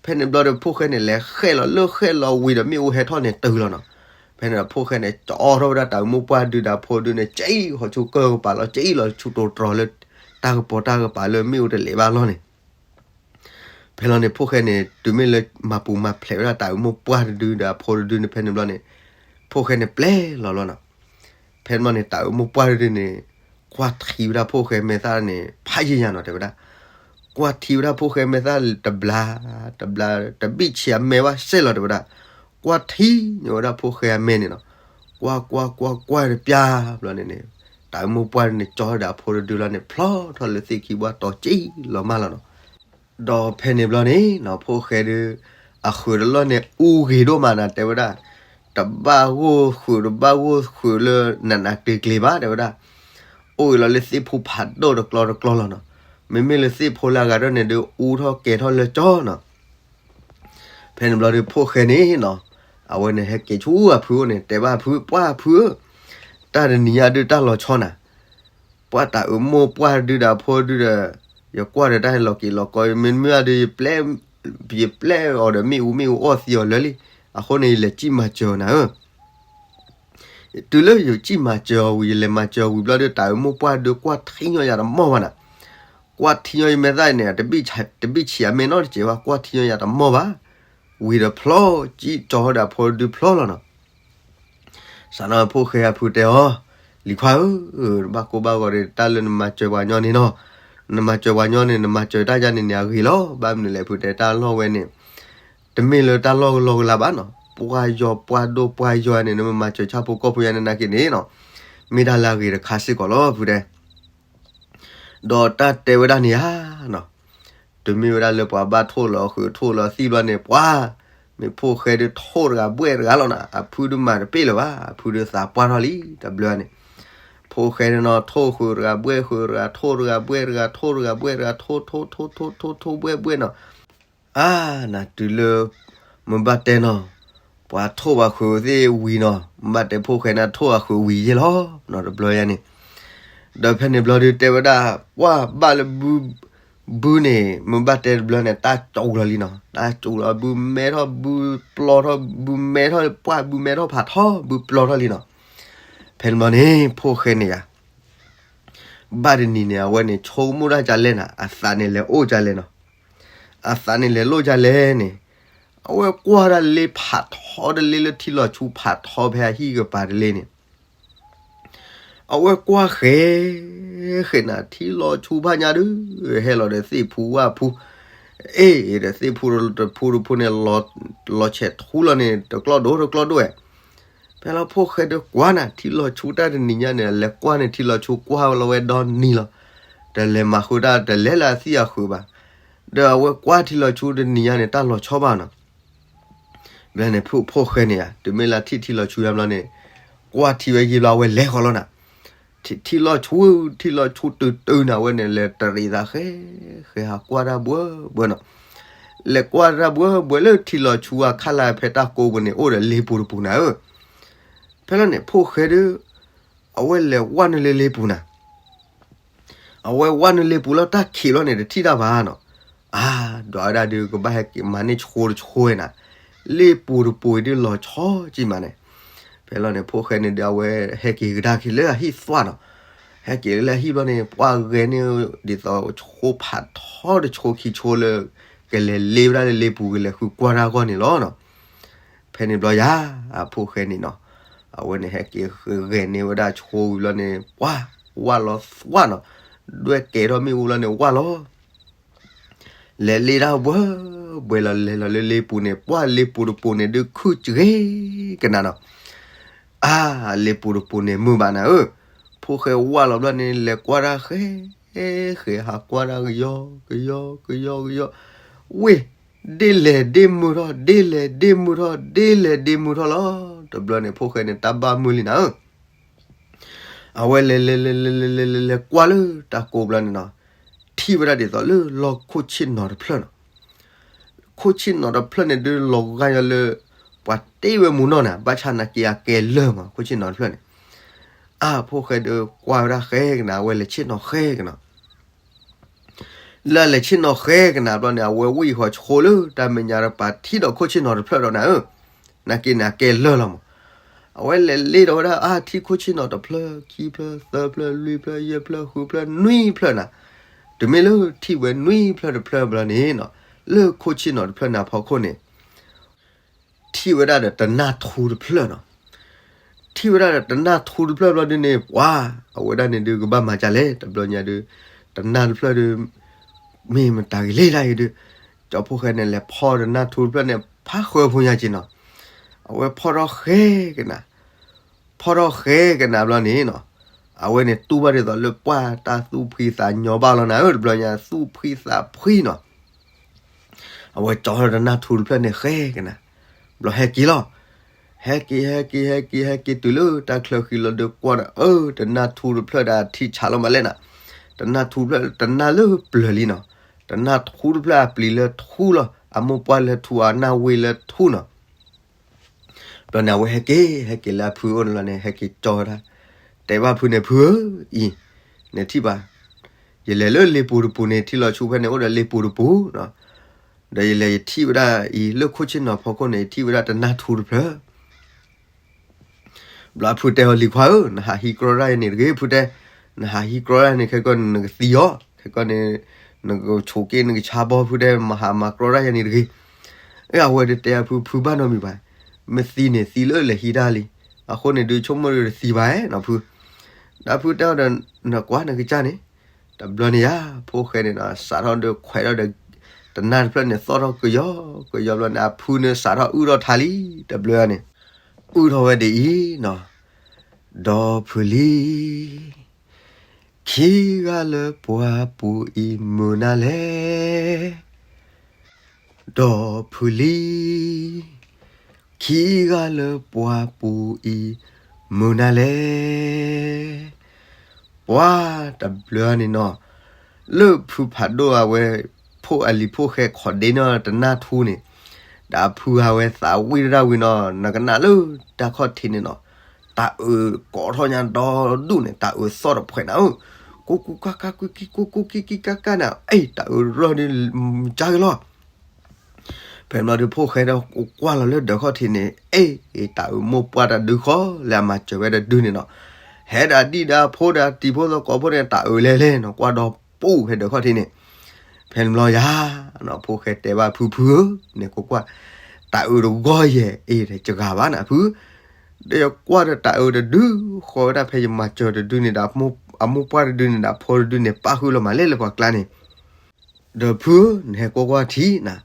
ဖဲန့ၣ်ဘျီဒီးဖိၣ်ဃဲန့ၣ် လဲၤဃဲလီၤလၢဃဲလီၤဝံၤဒီးမ့ၣ်အူဟဲထီၣ်န့ၣ်တုၤလီၤနီၤ. ဖဲန့ၣ်ဒီးဖိၣ်ဃဲန့ၣ် ကၠီထီၣ်ဝဲဒၣ်တၢ်အုးမိၢ်ပှၢ်တဒုဒီးအဖိဒုန့ၣ် ကၠံၣ်ဃီၤဆူကၢၢ်ကပၤလီၤ ကၠံၣ်လီၤဆူတိၤတြီၤလၢ တၢ်ကပီၤတၢ်ကပၤလၢမ့ၣ်အူတလဲၤဘၣ်လီၤန့ၣ် ဖဲလီၤန့ၣ် ဖိၣ်ဃဲန့ၣ် တုၤမ့ၢ်လၢမၤပူၤမၤဖျဲးဝဲဒၣ်တၢ်အုးမိၢ်ပှၢ်တဒုဒီးအဖိတဒုန့ၣ် ဖဲန့ၣ်ဘျီန့ၣ် ဖိၣ်ဃဲန့ၣ်ပျဲလီၤလီၤနီၤ. ဖဲန့ၣ်ဘျီန့ၣ် တၢ်အုးမိၢ်ပှၢ်တဒုန့ၣ် ကွၢ်ထံဝဲဒၣ်ဖိၣ်ဃဲမဲာ်သၣ်န့ၣ် ဖးယံာ်ညါနီၤ တဲဝဲဒၣ်. ကွၢ်ထံဝဲဒၣ်ဖိၣ်ဃဲမဲာ်သၣ်တဘျါ တဘျါ တဘံၣ်ဆံးအမဲာ်ဘၣ်စဲးလီၤ တဲဝဲဒၣ်. ကွၢ်ထံန့ၣ်ဝဲဒၣ်ဖိၣ်ဃဲအမဲာ်န့ၣ်နီၤ. ကွၢ်ကွၢ်ကွၢ်ကွၢ်တပျၢ်ဘျီန့ၣ်န့ၣ် တၢ်အုးမိၢ်ပှၢ်ဒုန့ၣ် ကၠီဒီးအဖိတဒုလီၤန့ၣ် ဖျီထီၣ်လၢသ့ၣ်ခံဘၣ်တီၤကၠံၣ်လီၤမးလီၤနီၤ. ဒီးဖဲန့ၣ်ဘျီန့ၣ်နီၤ ဖိၣ်ဃဲဒု အဃုာ်တလီၢ်န့ၣ် အူဂ့ၤဒိၣ်မးနၤ တဲဝဲဒၣ်. တဘၣ်ဂိၢ်ဃုာ် တဘၣ်ဂိၢ်ဃုာ်လၢနးနးကျံၤကျံၤဘၣ် တဲဝဲဒၣ်. အိၣ်ဂ့ၤလီၤလၢသ့ၣ်ဖိဖးဒိၣ်တကျီတကျီလီၤနီၤ. မ့မ့ၢ်လၢသ့ၣ်ဖိလၢအဂၤဒၣ်န့ၣ်ဒု အူထီၣ်ကဲၤထီၣ်လၢကၠီနီၤ. ဖဲန့ၣ်ဘျီဒု ဖိၣ်ဃဲန့ၣ်နီၤ အဝဲန့ၣ်ဟဲက့ၤဆူအဖုအိၣ်န့ၣ် တဲဘၣ်ဖု ပှၢ်ဖုဧၢ, တၢ်တနံၤညါဒုတၢ်လီၤဆီနၤ, ပှၢ်တၢ်အုးမိၢ်ပှၢ်တဒုဒီးအဖိဒုဒီး ယကွၢ်ဒီးတၢ်ဟဲလီၤက့ၤလီၤကီ မ့မ့ၢ်ဒု ယပျဲအီၤဒီး မ့ၣ်အူမ့ၣ်အူအီၣ်သံအီၤလၢာ်လံ. အဃိန့ၣ် ယလဲၤစံၣ်မၤစၢၤအီၤနၤဧၢ တုၤလၢယစံၣ်မၤစၢၤအီၤဝံၤ ယလဲၤမၤစၢၤအီၤဝံၤဘျီဒီး တၢ်အုးမိၢ်ပှၢ်ဒု ကွၢ်ထံညီယၤတမီၢ်ဘၣ်နၤ. ကွၢ်ထံညီယမဲာ်သၣ်န့ၣ် တဘံၣ်ဆံးအမဲာ်နီတစဲးဘၣ် ကွၢ်ထံညီယၤတမီၢ်ဘၣ်. ဝံၤဒီးဖျီ ကၠံၣ်ကၠီဒီးအဖိဒုဖျီလီၤနီၤ. စးထီၣ်ဖိၣ်ဃဲအဖုတဲအီၤ, လံၤခွါဧၢ, တဘၣ်ကိၢ်ဘၣ်ဂီၤဒီး တၢ်လၢနမၤစၢၤပှၤညီန့ၣ်နီၤ, နမၤစၢၤပှၤညီန့ၣ် နမၤစၢၤတၢ်ယါန့ၣ်န့ၣ် အဂ့ၤလီၤ. ဘၣ်မနုၤလဲၣ် ဖုတဲ တၢ်လီၢ်ဝဲန့ၣ် တမ့ၢ်လၢတၢ်လီၢ်ကလီကလါဘၣ်နီၤ, ပှၢ်ယီၤပှၢ်ဒိၣ်ပှၢ်ယီၤန့ၣ် နမ့ၢ်မၤစၢၤဆၣ်ဖိကီၢ်ဖိယါန့ၣ်နာ်က့န့ၣ်နီၤ, မ့ၢ်တၢ်လၢအဂ့ၤတခါစ့ၢ်ကီးလီၤ ဖုတဲ ဒီးတၢ်တဲဝဲဒၣ်န့ၣ်ဧါနီၤ, တုၤမ့ၢ်ဝဲဒၣ်လၢပှၤဘၣ်ထိၣ်လီၤဃုာ်ထိၣ်လီၤသံၣ်ဘျီန့ၣ် ပှၤ မ့ၢ်ဖိၣ်ဃဲဒုးထိၣ်တဂၤဘှဲၣ်တဂၤလီၤနၤ, အဖုဒုးမၤတပ့ၢ်လၢၤဘၣ်, အဖုဒုးသးပှၢ်ထီၣ်လံ တဘျီန့ၣ်, ဖိၣ်ဃဲန့ၣ်နီၤ ထိၣ်ဃုာ်တဂၤဘှဲၣ်ဃုာ်တဂၤ ထိၣ်တဂၤဘှဲၣ်တဂၤ ထိၣ်တဂၤဘှဲၣ်တဂၤ ထိၣ်ထိၣ်ထိၣ်ထိၣ်ထိၣ်ထိၣ်ဘှဲၣ်ဘှဲၣ်နီၤ အါ နၤတုၤလၢ မ့ၢ်ဘၣ်တဲနီၤ, ပှၤထိၣ်ဘၣ်ဃုာ်သ့ၣ်ဝံၤနီၤ, မ့ၢ်ဘၣ်တဲဖိၣ်ဃဲန့ၣ်ထိၣ်ဘၣ်ဃုာ်ဝံၤယဲၢ်လီၤနီၤ တဘျီယါန့ၣ်, ဒီးဖဲန့ၣ်ဘျီဒုးတဲဝဲဒၣ် ပှၢ်ဘၣ်လၢဘု ဘုန့ၣ် မ့ၢ်ဘၣ်တဲတဘျီန့ၣ် တၢ်စူၤလီၤလံနီၤ, တၢ်စူၤလီၤ ဘုမဲထီၣ် ဘုပျီထီၣ် ဘုမဲထီၣ် ပှၢ်ဘုမဲထီၣ်ဖးထီ ဘုပျီထီၣ်လံနီၤ, ဖဲန့ၣ်ဘျီန့ၣ် ဖိၣ်ဃဲန့ၣ်ယါ ဘၣ်တနံၤန့ၣ် အဝဲန့ၣ် ဆိကမိၣ်တၢ်ကလဲၣ်နၤ, အသးန့ၣ်လဲၤအိၣ်ကလဲၣ်နီၤ, အသးန့ၣ်လဲၤလိၣ်ကလဲၣ်န့ၣ်, အဝဲကွၢ်တၢ်လ့ဖးထီတလ့လၢထံလီၤဆူဖးထီဖဲအဟံၣ်ကပၤတလ့န့ၣ်, အဝဲကွၢ်ဃဲၤ ဃဲၤနၤ ထံလီၤဆူဖးညါဒုး ဟဲလီၤဒီးသ့ၣ်ဖူဝၣ်ဖူ, အ့ၣ် ဒီးသ့ၣ်ဖူတဖူတဖူန့ၣ် လီၤဆဲးထူလီၤန့ၣ် တကျီၢ်ဒိၣ်တကျီၢ်ဒိၣ်ဝဲ. ဖဲလီၤဖိၣ်ဃဲဒုးကွၢ်နၤ ထံလီၤဆူတၢ်တနံၤညါန့ၣ် လဲၤကွၢ်န့ၣ် ထံလီၤဆူကွၢ်လီၤဝဲဒီနံၤလီၤ. တလဲၤမၤဃုာ်တၢ် တလဲၤလၢအသံၣ်အဃုာ်ဘၣ်. ဒီးအဝဲကွၢ်ထံလီၤဆူတနံၤညါန့ၣ် တၢ်လီၤဆီဘၣ်နီၤ. ဘျီန့ၣ် ဖိၣ်ဃဲန့ၣ်ဧါ တုၤမ့ၢ်လၢထံၣ်ထံလီၤဆူယါဘျီန့ၣ် ကွၢ်ထံဝဲယံာ်ဘျီအဝဲလဲၤဃီလီၤနၤ. ထံလီၤဆူ ထံလီၤဆူတုၤတုၤနၤဝဲန့ၣ် လဲၤတရံးသးဃဲ ဃဲၤဟးကွၢ်တၢ်ဘှဲဘှဲနီၤ. လဲၤကွၢ်တၢ်ဘှဲဘှဲလၢထံလီၤဆူအခါလၢ်ဖဲတၢ်ကိးပူၤန့ၣ် အိၣ်ဒီးလ့ပူၤတပူၤနၤဧၢ. ဖဲလီၤန့ၣ် ဖိၣ်ဃဲဒုး အဝဲလဲၤဝၣ်နုာ်လၢလ့ပူၤနၤ အဝဲဝၣ်နုာ်လ့ပူၤလီၤ တၢ်ခံးလီၤန့ၣ် တထံၣ်တၢ်ဘၣ်နီၤ. အါ ဒွးဝဲဒၣ်ဒုး ကဘၣ်ဟဲက့ၤမၤန့ၢ်ဆှိတဆှိဝဲနၤ, လ့ပူၤတပူၤအံၤဒုးလီၤဆီကံမးန့ၣ်. ဖဲလီၤန့ၣ် ဖိၣ်ဃဲန့ၣ်ဒုး အဝဲဟဲက့ၤကဒါက့ၤလၢအဟံၣ်သွၣ်နီၤ. ဟဲက့ၤလၢအဟံၣ်ဘျီန့ၣ် ပှၢ်ဂဲၤန့ၢ်ဒ်သိးဆှိဖးထီတဆှိခံဆှိလၢ ကလဲၤလ့ဝဲဒၣ်လၢလ့ပူၤ ကလဲၤဃုကွၢ်တၢ်အဂီၢ်န့ၣ်လီၤနီၤ. ဖဲန့ၣ်ဘျီယၤ အဖိၣ်ဃဲန့ၣ်နီၤ, အဝဲန့ၣ်ဟဲက့ၤဂဲၤန့ၢ်ဝဲဒၣ်ဆှိဝံၤဘျီန့ၣ် ပှၢ်ဝၣ်လီၤသွၣ်နီၤ, ဒွဲၣ်ကဲထီၣ်မ့ၣ်အူလီၤန့ၣ် ဝၣ်လီၤ လဲၤလ့တၢ်ဘှဲဘှဲလီၤ လဲၤလီၤလၢလ့ပူၤန့ၣ် ပှၢ်လ့ပူၤတပူၤန့ၣ်ဒုးခုၣ်စဂ့ၤကနၤနီၤ. အါ လ့ပူၤတပူၤန့ၣ်မုာ်ဘၣ်နၤဧၢ. ဖိၣ်ဃဲဝၣ်လီၤဘျီန့ၣ် လဲၤကွၢ်တၢ်ဃဲ ဃဲဟးကွၢ်တၢ်ကယီကယီကယီကယီ, ဝ့ၢ် ဒ့ၣ်လဲၤဒ့ၣ်မုာ်ထီၣ် ဒ့ၣ်လဲၤဒ့ၣ်မုာ်ထီၣ် ဒ့ၣ်လဲၤဒ့ၣ်မုာ်ထီၣ်လီၤ. တဘျီန့ၣ် ဖိၣ်ဃဲန့ၣ် တၢ်ဘၣ်မုာ်လံနၤဧၢ. အဝဲလဲၤလဲၤလဲၤလဲၤလဲၤလဲၤလဲၤလဲၤကွၢ်လၢတၢ်ကိးဘျီန့ၣ်နီၤ, ထံၣ်ဝဲဒၣ်ဒ်သိးလၢလီၢ်ခိၣ်ဆ့ၣ်နီၤတဖျၢၣ်နီၤ. ခိၣ်ဆ့ၣ်နီၤတဖျၢၣ်န့ၣ်ဒုးလီၤဂာ်ယီၤလၢ ပှၤတ့ဝဲမူနီၢ်နၤ, ဘၣ်ဆၣ်နာ်က့အကဲလၢာ်မး ခိၣ်ဆ့ၣ်နီၤတဖျၢၣ်န့ၣ်. အါ ဖိၣ်ဃဲဒုးကွၢ်ဝဲဒၣ်ဃဲကနၤ အဝဲလဲၤဆ့ၣ်နီၤဃဲကနၤ လၢအလဲၤဆ့ၣ်နီၤဃဲကနၤဘျီန့ၣ် အဝဲဝံၣ်ဃီၤဆှိလၢတၢ်မဲာ်ညါဒီး ပှၤထံၣ်ဒီးခိၣ်ဆ့ၣ်နီၤတဖျၢၣ်ဒီးနၤဧၢ, နာ်က့န့ၣ် အကဲလၢာ်လီၤမး. အဝဲလဲၤလ့ဒီးဝဲဒၣ် အါ ထံၣ်ခိၣ်ဆ့ၣ်နီၤတဖျၢၣ် ခံဖျၢၣ် သၢဖျၢၣ် လွံၢ်ဖျၢၣ် ယဲၢ်ဖျၢၣ် ဃုဖျၢၣ် နွံဖျၢၣ်နၤ. တုၤမ့ၢ်လၢထံၣ်ဝဲနွံဖျၢၣ်တဖျၢၣ်ဘျီန့ၣ်နီၤ, လၢခိၣ်ဆ့ၣ်နီၤတဖျၢၣ်န့ၣ်အဖီခိၣ်န့ၣ် ထံၣ်ဝဲဒၣ်ဒီးတနၢ်ထူတဖျၢၣ်နီၤ. ထံၣ်ဝဲဒၣ်ဒီးတနၢ်ထူတဖျၢၣ်ဘျီဒုန့ၣ် ပှၤ အဝဲဒၣ်န့ၣ်ဒုးကဘၣ်မၤဒ်လဲၣ် တဘျီညါဒုး, တနၢ်တဖျၢၣ်ဒုး မ့ၢ်မတၤဂ့ၤလဲၣ်ဒၣ်အံၤဒုး, ကၠီဖိၣ်ဃဲန့ၣ် လဲၤဖီတနၢ်ထူတဖျၢၣ်န့ၣ် ဖးဃၢဖိညါက့ၤနီၤ. အဝဲဖီထီၣ်ဃဲကနၤ ဖီထီၣ်ဃဲကနၤဘျီန့ၣ်နီၤ, အဝဲန့ၣ်တူၢ်ဘၣ်ဒ်သိးလၢပှၢ်တၢ်သူၣ်ဖှံသးညီဘၣ်လီၤနၤဧၢ, တဘျီညါ သူၣ်ဖှံသးဖှံနီၤ. အဝဲကၠီထီၣ်တနၢ်ထူတဖျၢၣ်န့ၣ်ဃဲကနၤ, ဘျီဟဲက့ၤလီၤ. ဟဲက့ၤ ဟဲက့ၤ ဟဲက့ၤ ဟဲက့ၤတုၤလၢတၢ်ချၢဃံလီၤဒုးကွၢ်ဒီး အၢ တနၢ်ထူတဖျၢၣ်ဒီးထံဆးလီၤမးလဲၣ်နၤ. တနၢ်ထူတဖျၢၣ် တနၢ်လၢပျၢၤလံနီၤ. တနၢ်ထူတဖျၢၣ်အပျံၤလၢထူလီၤ, အမိၢ်ပှၢ်လၢထူ အနၢ်ဝ့လၢထူနီၤ. ဘျီန့ၣ် အဝဲဟဲက့ၤ ဟဲက့ၤလၢအဖုအိၣ်န့ၣ်လီၤန့ၣ် ဟဲက့ၤကၠီဝဲဒၣ်, တဲဘၣ်ဖုန့ၣ် ဖုဧၢ, အံၤ နထံၣ်ဘၣ်, ယလဲၤလၢလ့ပူၤတပူၤန့ၣ် ထံလီၤဆူဖဲန့ၣ် အိၣ်ဒီးလ့ပူၤတပူၤ, ဒီးယလဲၤယထံၣ်ဝဲဒၣ်အံၤ လၢခိၣ်ဆ့ၣ်နီၤဖီခိၣ်န့ၣ် ယထံၣ်ဝဲဒၣ်တနၢ်ထူတဖျၢၣ် ဘျီအဖုတဲအီၤ လံၤခွါဧၢ, နဟးဟံးကြီတၢ်ယၤန့ၣ်တဂ့ၤ ဖုတဲ, နဟးဟံးကြီတၢ်န့ၣ် ခဲကီၢ်န့ၣ် နကသံအီၤ, ခဲကီၢ်န့ၣ် နကဆိးက့နကဆါဘီ ဖုတဲ, မဟါမၤကြီတၢ်ယၤန့ၣ်တဂ့ၤ. အဝဲဒုးတဲအဖု ဖုဘၣ်နီတမံၤဘၣ်, မ့ၢ်သံန့ၣ် သံလၢလဲၤဟံးတၢ်လံ, အဃိန့ၣ်ဒုး ဆိကမိၣ်ဒုးတသံဘၣ်နီၤဖု, ဒီးဖုတဲအီၤဒီး နကွၢ်နကစၢ်န့ၣ်, တဘျီန့ၣ်ယၤ ဖိၣ်ဃဲန့ၣ်ဒီး စးထီၣ်ဒီးခွဲးထီၣ်ဒီး တနၢ်တဖျၢၣ်န့ၣ် သီၣ်ထီၣ်ကယီကယီဘျီန့ၣ် အဖုန့ၣ်စးထီၣ်အုၣ်ထီၣ်ထါလံ, တဘျီန့ၣ် အုၣ်ထီၣ်ဝဲဒ်အံၤနီၤ, ဒီဖုလံ ခံဂၤလၢပှၢ်ပူၤအံၤမုာ်နၤလဲၣ်, ဒီဖုလံ, ခံဂၤလၢပှၢ်ပူၤအံၤမုာ်နၤလဲၣ်. ပှၤတဘျီန့ၣ်နီၤ, လၢဖုဖးဒိၣ်အဝဲ ဖိအလံၤဖိၣ်ဃဲခိးဒ့န့ၢ်တနၢ်ထူန့ၣ်, ဒီးအဖုအဝဲသးဝံၣ်တၢ်ဝံၤနီၤ, နကနၣ်လၢတၢ်ခီၣ်ထံးန့ၣ်နီၤ, တၢ်အုးကိးထီၣ်ညါဒီဒူၣ်န့ၣ် တၢ်အုးသီၣ်တဖှဲးနၤဧၢ, ကူကူကၢ်ကၢ် ကူကံကူကူကံကံကၢ်ကၢ်နၤ, အ့ တၢ်အုးရီၢ်ဒုးကၢ်က့ၤလီၤ. ဖဲန့ၣ်ဘျီဒုးဖိၣ်ဃဲဒီးကွၢ်လီၤလၢဒၢးခီၣ်ထံးန့ၣ်, အ့ အ့ တၢ်အုးမိၢ်ပှၢ်တၢ်ဒုးဃီ လၢအမၤစၢၤဝဲတဒုန့ၣ်နီၤ, ဟဲဒၣ်ဒံၣ်ဒၣ်ဖိဒၣ်တံၤဖိသကိးဖိန့ၣ် တၢ်အုးလဲၤလဲၤနီၤ, ကွၢ်ဒီးပူၤဖဲဒၢးခီၣ်ထံးန့ၣ်, ဖဲန့ၣ်ဘျီယၤ ဖိၣ်ဃဲတဲဘၣ်ဖုဖုဧၢ, န့ၣ်ကွၢ်ကွၢ်, တၢ်အုးတဂီၢ်ယဲၢ် အ့ တဂၤဘၣ်နၤဖု, ဒီးယကွၢ်ဒီးတၤအုးတဒု ဃီဝဲဒၣ်ဖဲယမၤစၢၤတဒုန့ၣ်ဒီး အမိၢ်ပှၢ်တဒုန့ၣ်ဒီး အဖိတဒုန့ၣ် ပၣ်ဃုာ်လီၤမးလဲၣ်လၢပှၤကျါန့ၣ်, ဒီးဖုဧၢ, နဟဲကွၢ်ကွၢ်ထံၣ်နၤ,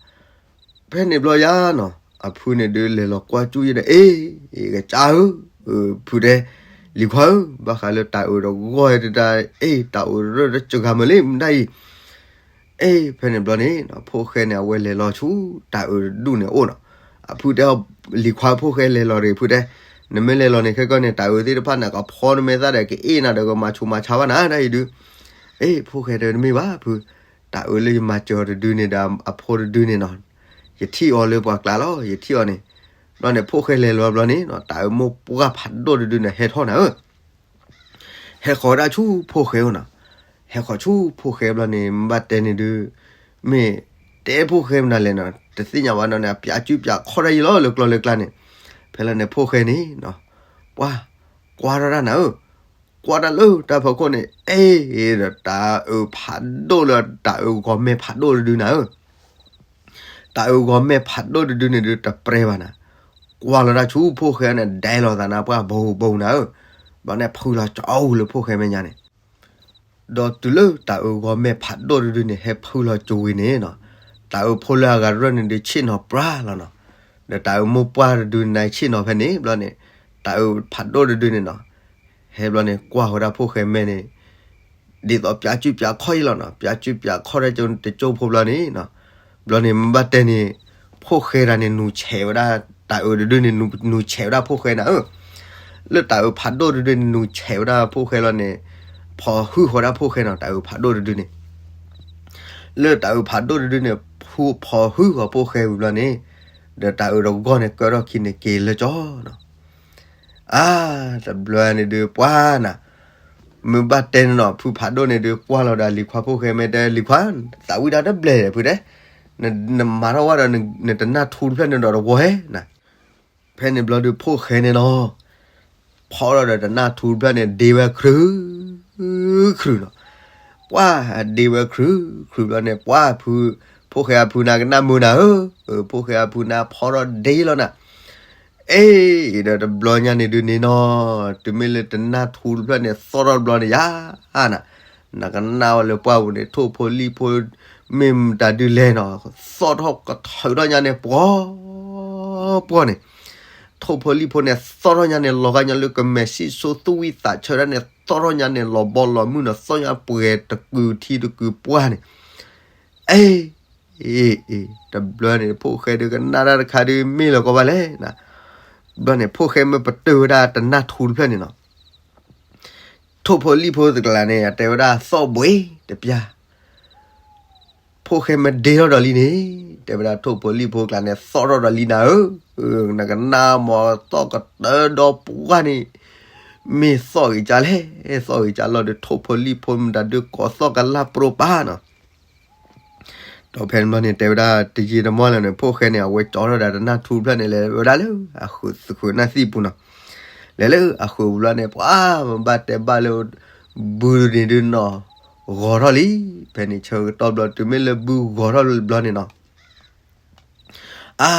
ဖဲန့ၣ်ဘျီယါနီၤ, အဖုန့ၣ်ဒုးလဲၤလီၤကွၢ်ကၠူၣ်ယဲဒီး အ့ၣ်, အ့ၣ် ကစၢ်ဧၢ, ဖုတဲ, လံၤခွါဧၢ, ဘၣ်ဃးလၢတၤအုးတဂီၢ်ဟဲတဒါ, အ့ၣ် တၤအုးတရၢၢ်တစှၤမုာ်လံ မတၤအံၤ အ့ၣ် ဖဲန့ၣ်ဘျီန့ၣ်နီၤ, ဖိၣ်ဃဲန့ၣ် အဝဲလဲၤလီၤဆူတၤအုးတဒူၣ်န့ၣ်အိၣ်နီၤ. အဖုတဲအီၤ, လံၤခွါဧၢ ဖိၣ်ဃဲလဲၤလီၤတဂ့ၤ ဖုတဲ, နမ့ၢ်လဲၤလီၤန့ၣ် ခဲကီန့ၣ် တၤအုးသ့ၣ်တဖၣ်န့ၣ် ကဖီနမဲာ်သၣ်ဒီး ကအ့ၣ်နၤဒီး ကမၤဆူးမၤဆါဘၣ်နၤ တၢ်အံၤဒုး, အ့ၣ် ဖိၣ်ဃဲတဲတမ့ၢ်ဘၣ်ဖု, တၤအုးလၢယမၤစၢၤအီၤတဒုန့ၣ်ဒီး အဖိတဒုန့ၣ်နီၤ, ယထံၣ်အီၤလၢပှၤကျါလီၤ ယထံၣ်အီၤန့ၣ်, ဘျီန့ၣ် ဖိၣ်ဃဲလဲၤလီၤဘျီန့ၣ်နီၤ, တၤအုးမိၢ်ပှၢ်ဖးဒိၣ်တဒုန့ၣ် ဟဲထီၣ်နၤဧၢ ဟဲဃီၤဝဲဒၣ်ဆူဖိၣ်ဃဲအိၣ်နီၤ, ဟဲဃီၤဆူဖိၣ်ဃဲဘျီန့ၣ် မ့ၢ်ဘၣ်တဲန့ၣ်ဒုး, မ့ၢ်တဲဖိၣ်ဃဲမနုၤလဲၣ်နီၤ, တသ့ၣ်ညါဘၣ်နီၤန့ၣ် အပျးစုပျးခီၣ်တၢ်ယံၤလီၤလၢကျီလၢကျါန့ၣ်, ဖဲလၢန့ၣ်ဖိၣ်ဃဲန့ၣ်နီၤ, ပှၢ်, ကွၢ်ထီၣ်တၢ်နၤဧၢ, ကွၢ်တၢ်လၢတၢ်ဖီခိၣ်န့ၣ် အ့ၣ်ဒီးတၤအုးဖးဒိၣ်လၢတၤအုးဂီၤမဲာ်ဖးဒိၣ်တဒုနၤဧၢ တၤအုးဂီၤမဲာ်ဖးဒိၣ်တဒုန့ၣ်ဒုးတပြဲဘၣ်နၤ, ကွၢ်လီၤတၢ်ဆူဖိၣ်ဃဲန့ၣ် ဒဲလီၤသးနၤ ပှၢ်ဘိဘိနၤဧၢ, ဘျီန့ၣ်ဖုးလီၤကၠီအူလၢဖိၣ်ဃဲမဲာ်ညါန့ၣ်, ဒီးတုၤလၢတၤအုးဂီၤမဲာ်ဖးဒိၣ်တဒုန့ၣ် ဟဲဖုးလီၤကၠီဝံၤန့ၣ်နီၤ, တၤအုးဖိလၢအဂၤတရၢၢ်န့ၣ်ဒုးဆ့ၣ်နီၤပြၢလီၤနီၤ, ဒီးတၤအုးမိၢ်ပှၢ်တဒုန့ၣ်ဆ့ၣ်နီၤဖဲန့ၣ် ဘျီန့ၣ်, တၤအုးဖးဒိၣ်တဒုန့ၣ်နီၤ ဟဲဘျီန့ၣ် ကွၢ်ဃီၤဒၣ်ဖိၣ်ဃဲမဲာ်န့ၣ်, ဒ်သိးပျးစုပျးခီၣ်ယံၤလီၤနီၤ, ပျးစုပျးခီၣ်တၢ်တကၠိဖိဘျီန့ၣ်နီၤ, ဘျီန့ၣ်မ့ၢ်ဘၣ်တဲန့ၣ်, ဖိၣ်ဃဲတဂၤန့ၣ် နူၤဆဲးဝဲဒၣ်, တၤအုးတဒုန့ၣ် နူၤဆဲးဝဲဒၣ်ဖိၣ်ဃဲနၤဧၢ, လၢတၤအုးဖးဒိၣ်တဒုန့ၣ် နူၤဆဲးဝဲဒၣ်ဖိၣ်ဃဲလီၤန့ၣ်, ဖီၣ်ဟုၣ်ဃီၤဒၣ်ဖိၣ်ဃဲနီၤ, တၤအုးဖးဒိၣ်တဒုန့ၣ်, လၢတၤအုးဖးဒိၣ်တဒုန့ၣ်, ဖုဖီၣ်ဟုၣ်ဃီၤဖိၣ်ဃဲဝံၤဘျီန့ၣ်, ဒီးတၤအုးတဂီၢ်န့ၣ် ကၢထီၣ်ခံန့ၣ်က့ၤလၢကၠီနီၤ အါ, တဘျီန့ၣ်ဒုးပှၢ်နၤ, မ့ၢ်ဘၣ်တဲန့ၣ်နီၤ, ဖုဖးဒိၣ်န့ၣ်ဒုးကွၢ်လီၤဒီးလံၤခွါဖိၣ်ဃဲမဲာ်တဲ, လံၤခွါ, သးဝံၣ်တၢ်တဘျဲၣ်ဒီးဖုတဲ, နမၤထီၣ်ဝဲဒီးနတနၢ်ထူတဖျၢၣ်န့ၣ်ဒီးတဝီဟဲနၤ, ဖဲန့ၣ်ဘျီဒုးဖိၣ်ဃဲန့ၣ်နီၤ, ဖီၣ်ထီၣ်ဒီးတနၢ်ထူတဖျၢၣ်န့ၣ် ဒ့ဝဲခြုး, ခြုးနီၤ, ပှၢ်ဒ့ဝဲခြုး, ခြုးဘျီန့ၣ် ပှၢ်ဖု, ဖိၣ်ဃဲအဖုနၤကနၣ်မုာ်နၤဧၢ, ဖိၣ်ဃဲအဖုနၤဖီၣ်ထီၣ်ဒ့လီၤနၤ အ့ၣ်ဒီးတဘျီညါန့ၣ်ဒုးန့ၣ်နီၤ, တုၤမ့ၢ်လၢတနၢ်ထူတဖျၢၣ်န့ၣ် သီၣ်ထီၣ်တဘျီန့ၣ်ယါနၤ, နကနၣ်ဝဲလၢပှၢ်ပူၤန့ၣ် ထိၣ်ဖိလံၣ်ဖိ, မ့ၢ်မတၤဒုးလဲၣ်နီၤ, သီၣ်ထီၣ်ကထုးထီၣ်ညါန့ၣ် ပှီၢ်, ပှီၢ်န့ၣ်, ထိၣ်ဖိလံၣ်ဖိန့ၣ် သီၣ်ထီၣ်ညါန့ၣ် လီၤဂာ်ညါလၢကမဲာ်စံၣ်စိသူၣ်ဝံၣ်သးဆၢဒၣ်န့ၣ် သီၣ်ထီၣ်ညါန့ၣ် လီၤဘီလီၤမုၢ်နီၤ, သီၣ်ညါပှဲၤတကုာ်ထံတကုာ်ပှၢ်န့ၣ်, အ့ၣ် အ့ၣ် အ့ၣ် တဘျီန့ၣ် ဖိၣ်ဃဲဒုးကနၣ်တၢ်တခါဒုးမ့ၢ်လီၤကီးဘၣ်လဲၣ်နၤ, ဘျီန့ၣ်ဖိၣ်ဃဲမ့ၢ်ပတုာ်ဝဲဒၣ်တနၢ်ထူတဖျၢၣ်န့ၣ်နီၤ, ထိၣ်ဖိလံၣ်ဖိတကျါန့ၣ် အတဲဝဲဒၣ်သီၣ်ဘှ့တပျၢ်, ဖိၣ်ဃဲမ့ၢ်ဒ့ထီၣ်ဒီးလံန့ၣ်, တဲဝဲဒၣ်ထိၣ်ဖိလံၣ်ဖိကျါန့ၣ် သီၣ်ထီၣ်ဒီးလံနၤဧၢ, နကနၣ်မ့ၢ်သီၣ်ကတၢၢ်ဒီးပှၢ်န့ၣ်, မ့ၢ်သီၣ်ဂ့ၤကၢ်လဲၣ်, သီၣ်ဂ့ၤကၢ်လီၤဒီး ထိၣ်ဖိလံၣ်ဖိမတၤဒုးကိးသီၣ်ကလၢ်ပြိပၢ်နီၤ ဒီးဖဲန့ၣ်ဘျီန့ၣ် တဲဝဲဒၣ်တယံာ်တမီၢ်လၢၤန့ၣ် ဖိၣ်ဃဲန့ၣ် အဝဲကၠီထီၣ်ဒီးတနၢ်ထူတဖျၢၣ်န့ၣ် လဲၤဝဲဒၣ်လၢအဃုာ်သုးဃုာ်နၢ်သံၣ်ပူၤနီၤ. လဲၤလၢအဃုာ်ပူၤဘျီန့ၣ် ပှၤဘၣ်တဲဘၣ်လၢ ဘုန့ၣ်ဒုးနီၤ ဂီၤထီၣ်လံ. ဖဲန့ၣ်ဆၢကတီၢ်ဘျီ တုၤမ့ၢ်လၢဘုဂီၤထီၣ်လံဘျီန့ၣ်နီၤ အါ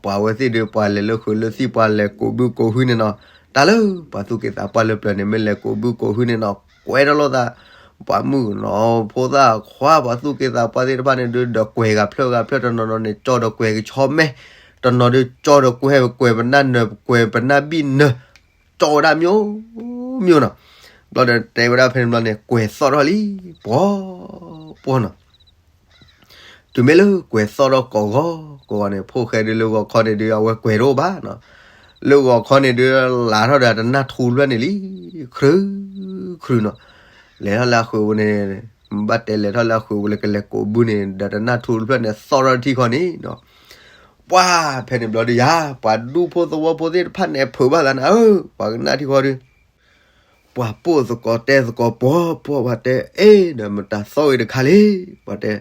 ပှၤဝဲသ့ၣ်ဒီး ပှၤလဲၤလၢဃုာ်လၢသံၣ် ပှၤလဲၤကိးဘုကိးဟုန့ၣ်နီၤ. တၢ်လၢပှၤသူၣ်က့သးပှၢ်လၢပျၢၤန့ၣ် မ့ၢ်လဲၤကိးဘုကိးဟုန့ၣ်နီၤ ကွဲထီၣ်လိာ်သး ပှၤမုၣ်ကနီၤ ဖိသၣ်ခွါ ပှၤသူၣ်က့သးပှၢ်သ့ၣ်တဖၣ်န့ၣ်ဒုး ဒီးကွဲၤဂၤဖျၢၣ်ဂၤဖျၢၣ် တနီၤနီၤန့ၣ် ကၠီဒီးကွဲၤကဆီမဲ တနီၤဒုးကၠီဒီးကွဲၤ ကွဲၤပနၢ်နၢၤ ကွဲၤပနၢ်ဘံၣ်နၢၤ ကၠီဝဲဒၣ် မျိုးမျိုး နီၤ. ဘျီဒီးတဲဝဲဒၣ်ဖဲန့ၣ်ဘျီန့ၣ် ကွဲၤသီၣ်ထီၣ်လံ ပှီၤပှီၤနီၤ. တုၤမ့ၢ်လၢကွဲၤသီၣ်ထီၣ်ကိးဂီၤကိးဂီၤန့ၣ် ဖိၣ်ဃဲဒုးလၢဂီၤခီန့ၣ်ဒုး အဝဲကွဲၤတအိၣ်ဘၣ်နီၤ. လၢဂီၤခီန့ၣ်ဒုး လးထီၣ်ဒီးတနၢ်ထူတဖျၢၣ်န့ၣ်လံ ခြုးခြုးနီၤ. လဲၤထီၣ်လၢအဃုာ်ပူၤန့ၣ် ဘၣ်တဲလဲၤထီၣ်လၢအဃုာ်ပူၤလၢကလဲၤကိးဘုန့ၣ် ဒီးတနၢ်ထူတဖျၢၣ်န့ၣ် သီၣ်ထီၣ်တထံၣ်ဃီန့ၣ်နီၤ. ပှၤဖဲန့ၣ်ဘျီဒုးယၤ ပှၤဒူဖိသဝီဖိသ့ၣ်တဖၣ်န့ၣ် ဖုးဘၣ်သးနၤဧၢ ပှၤကနၣ်ထံၣ်ဃီဒုး ပှၤပိာ်သကိးတဲသကိးပှီၤပှီၤ ပှၤတဲ အ့ ဒီးမတၤသီၣ်ဂ့ၤတခါလဲၣ် ပှၤတဲ